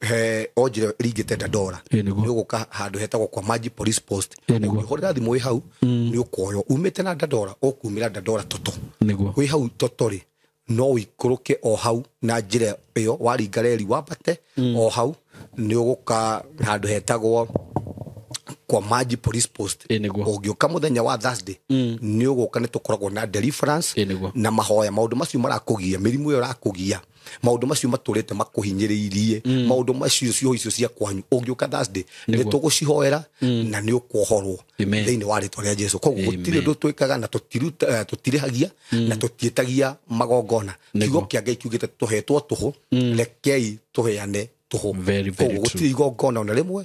he o njĩra ĩringĩte Dandora, Ĩĩ, nĩguo. nĩ ũgũka handũ hetagwo kwa Maji Police Post. Ĩĩ, nĩguo. Ũngĩhũrĩra thimũ wĩ hau, nĩ ũkuoywo umĩte na Dandora, ũkumĩra Dandora Toto. Nĩguo. Wĩ hau Toto rĩ, no ũikũrũke o hau na njĩra ĩyo, waringa reri wambate o hau, nĩ ũgũka handũ hetagwo kwa Maji Police Post. Ĩĩ, nĩguo. Ũngĩũka mũthenya wa Thursday, nĩ ũgũka, nĩ tũkoragwo na deliverance Ĩĩ, nĩguo. na mahoya. Maũndũ macio marakũgia, mĩrimũ ĩyo ĩrakũgia, maũndũ macio matũrĩte makũhinyĩrĩirie, maũndũ macio, cioho icio cia kwanyu, ũngĩũka Thursday nĩ Nĩguo. tũgũcihoera na nĩ ũkuohorwo Amen. thĩinĩ wa rĩtwa rĩa Jesu. Koguo gũtirĩ Amen. ũndũ twĩkaga na tũtirĩhagia na tũtiĩtagia magongona. Kiugo Nĩguo. kĩa Ngai kiugĩte tũhetwo tũhũ, rekei tũheane tũhũ. Very, very Koguo true. gũtirĩ igongona ona rĩmwe.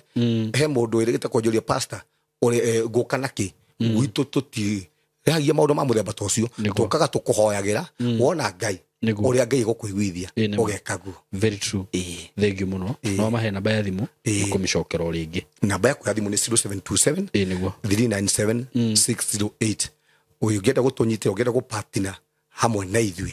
He mũndũ wĩrĩgĩte kwanjũria, "Pastor, ũrĩ ngũka nakĩ?" Gwitũ tũtirĩhagia maũndũ ma mũthemba ta ũcio. Nĩguo. Tũkaga tũkũhoyagĩra, wona Ngai Nĩguo. ũrĩa Ngai egũkũiguithia, Ĩĩ, nĩguo. ũgeka guo. Very true. Ĩĩ. Thank you mũno. No mahe namba ya thimũ, ũkũmĩcokera o rĩngĩ. Namba yakwa ya thimũ nĩ 0727 Ĩĩ, nĩguo. 397 608. Ũngĩenda gũtũnyitĩra, ũngĩenda gũpatina hamwe na ithuĩ,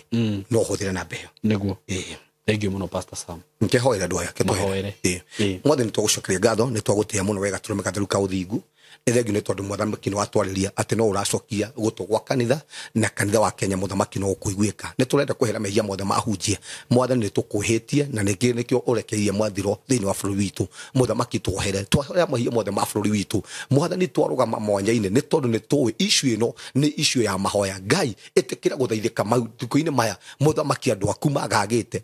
no ũhũthĩre namba ĩyo. Nĩguo. Ĩĩ. Thank you mũno, Pastor Sam. Nkehoera andũ aya. Mahoere. Ĩĩ. Mwathani, nĩ twagũcokeria ngatho, nĩ twagũtĩĩa mũno wega tũrũme gatheru ka ũthingu. Nĩ thengiũ nĩ tondũ mũthamaki nĩ watwarĩria atĩ no ũracokia gũtũ gwa kanitha na kanitha wa Kenya, mũthamaki no ũkũiguĩka. Nĩ tũrenda kwehera mehia mothe mahunjia. Mwathani, nĩ tũkwĩhĩtie na nĩkĩ nĩkĩo ũrekeirie mwathiro thĩinĩ wa bũrũri witũ. Mũthamaki, tuohere, twohere mahia mothe ma bũrũri witũ. Mwathani, twarũgama mwanya-inĩ nĩ tondũ nĩ tũĩ issue ĩno nĩ issue ya mahoya. Ngai, ĩtĩkĩra gũthaithĩka matukũ-inĩ maya. Mũthamaki, andũ aku magagĩte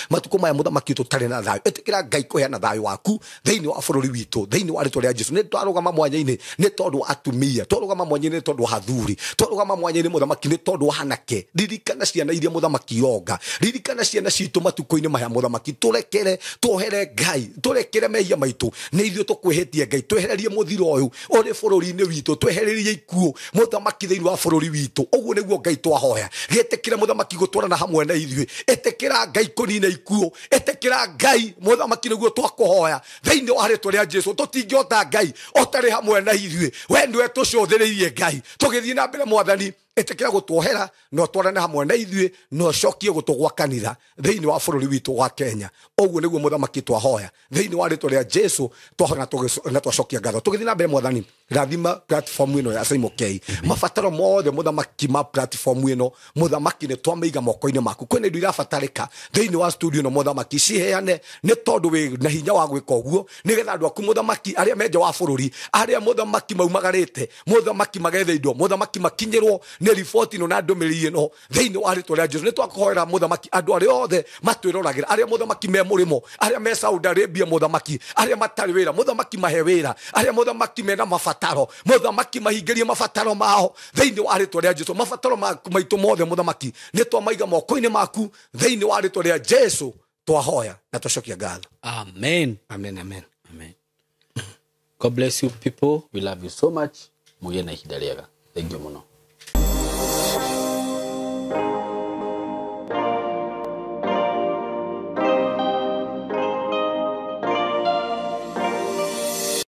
matukũ maya, mũthamaki, tũtarĩ na thayũ. Ĩtĩkĩra Ngai kũheana thayũ waku thĩinĩ wa bũrũri witũ, thĩinĩ wa rĩtwa rĩa Jesu. Nĩ twarũgama mwanya-inĩ nĩ tondũ wa atumia, twarũgama mwanya-inĩ nĩ tondũ wa athuri, twarũgama mwanya-inĩ, mũthamaki, nĩ tondũ wa anake. Ririkana ciana iria, mũthamaki, ironga. Ririkana ciana citũ matukũ-inĩ maya. Mũthamaki, tũrekere, tuohere. Ngai, tũrekere mehia maitũ, nĩ ithuĩ tũkwĩhĩtie. Ngai, twehererie mũthiro ũyũ ũrĩ bũrũri-inĩ witũ, twehererie ikuũ, mũthamaki, thĩinĩ wa bũrũri witũ. Ũguo nĩguo Ngai twahoya. Gĩtĩkĩra, mũthamaki, gũtwarana hamwe na ithuĩ. Ĩtĩkĩra, Ngai, kũnina ikuũ. Ĩtĩkĩra, Ngai mũthamaki, nĩguo twakũhoya thĩinĩ wa rĩtwa rĩa Jesu. Tũtingĩhota, Ngai, ũtarĩ hamwe na ithuĩ. We nĩwe tũcũthĩrĩirie. Ngai, tũgĩthiĩ na mbere, mwathani, ĩtĩkĩra gũtuohera na ũtwarane hamwe na ithuĩ na ũcokie gũtũ gwa kanitha thĩinĩ wa bũrũri witũ wa Kenya. Ũguo nĩguo, mũthamaki, twahoya thĩinĩ wa rĩtwa rĩa Jesu. Twahoya na twacokia ngatho. Tũgĩthiĩ na mbere, mwathani, rathima platform ĩno ya Simon K. Mabataro mothe, mũthamaki, ma platform ĩno, mũthamaki, nĩ twamĩiga moko-inĩ maku. Kwĩna indo irabatarĩka thĩinĩ wa studio ĩno, mũthamaki, ciheane nĩ tondũ wĩ na hinya wa gwĩka ũguo, nĩgetha andũ aku, mũthamaki, arĩa me nja wa bũrũri, arĩa, mũthamaki, maumagarĩte, mũthamaki, magethe indo, mũthamaki, makinyĩrwo nĩ riboti ĩno na ndũmĩrĩri ĩno thĩinĩ wa rĩtwa rĩa Jesu. Nĩ twakũhoera, mũthamaki, andũ arĩa othe matwĩroragĩra, arĩa, mũthamaki, me mũrĩmo, arĩa me Saudi Arabia, mũthamaki, arĩa matarĩ wĩra, mũthamaki, mahe wĩra. Arĩa, mũthamaki, mena mabataro, mũthamaki, mahingĩrie mabataro mao thĩinĩ wa rĩtwa rĩa Jesu. Mabataro maitũ mothe, mũthamaki, nĩ twamaiga moko-inĩ maku thĩinĩ wa rĩtwa rĩa Jesu. Twahoya na twacokia ngatho. Amen. Amen, amen. Amen. God bless you people. We love you so much. Mũgĩe na ihinda rĩega. Thank you mũno.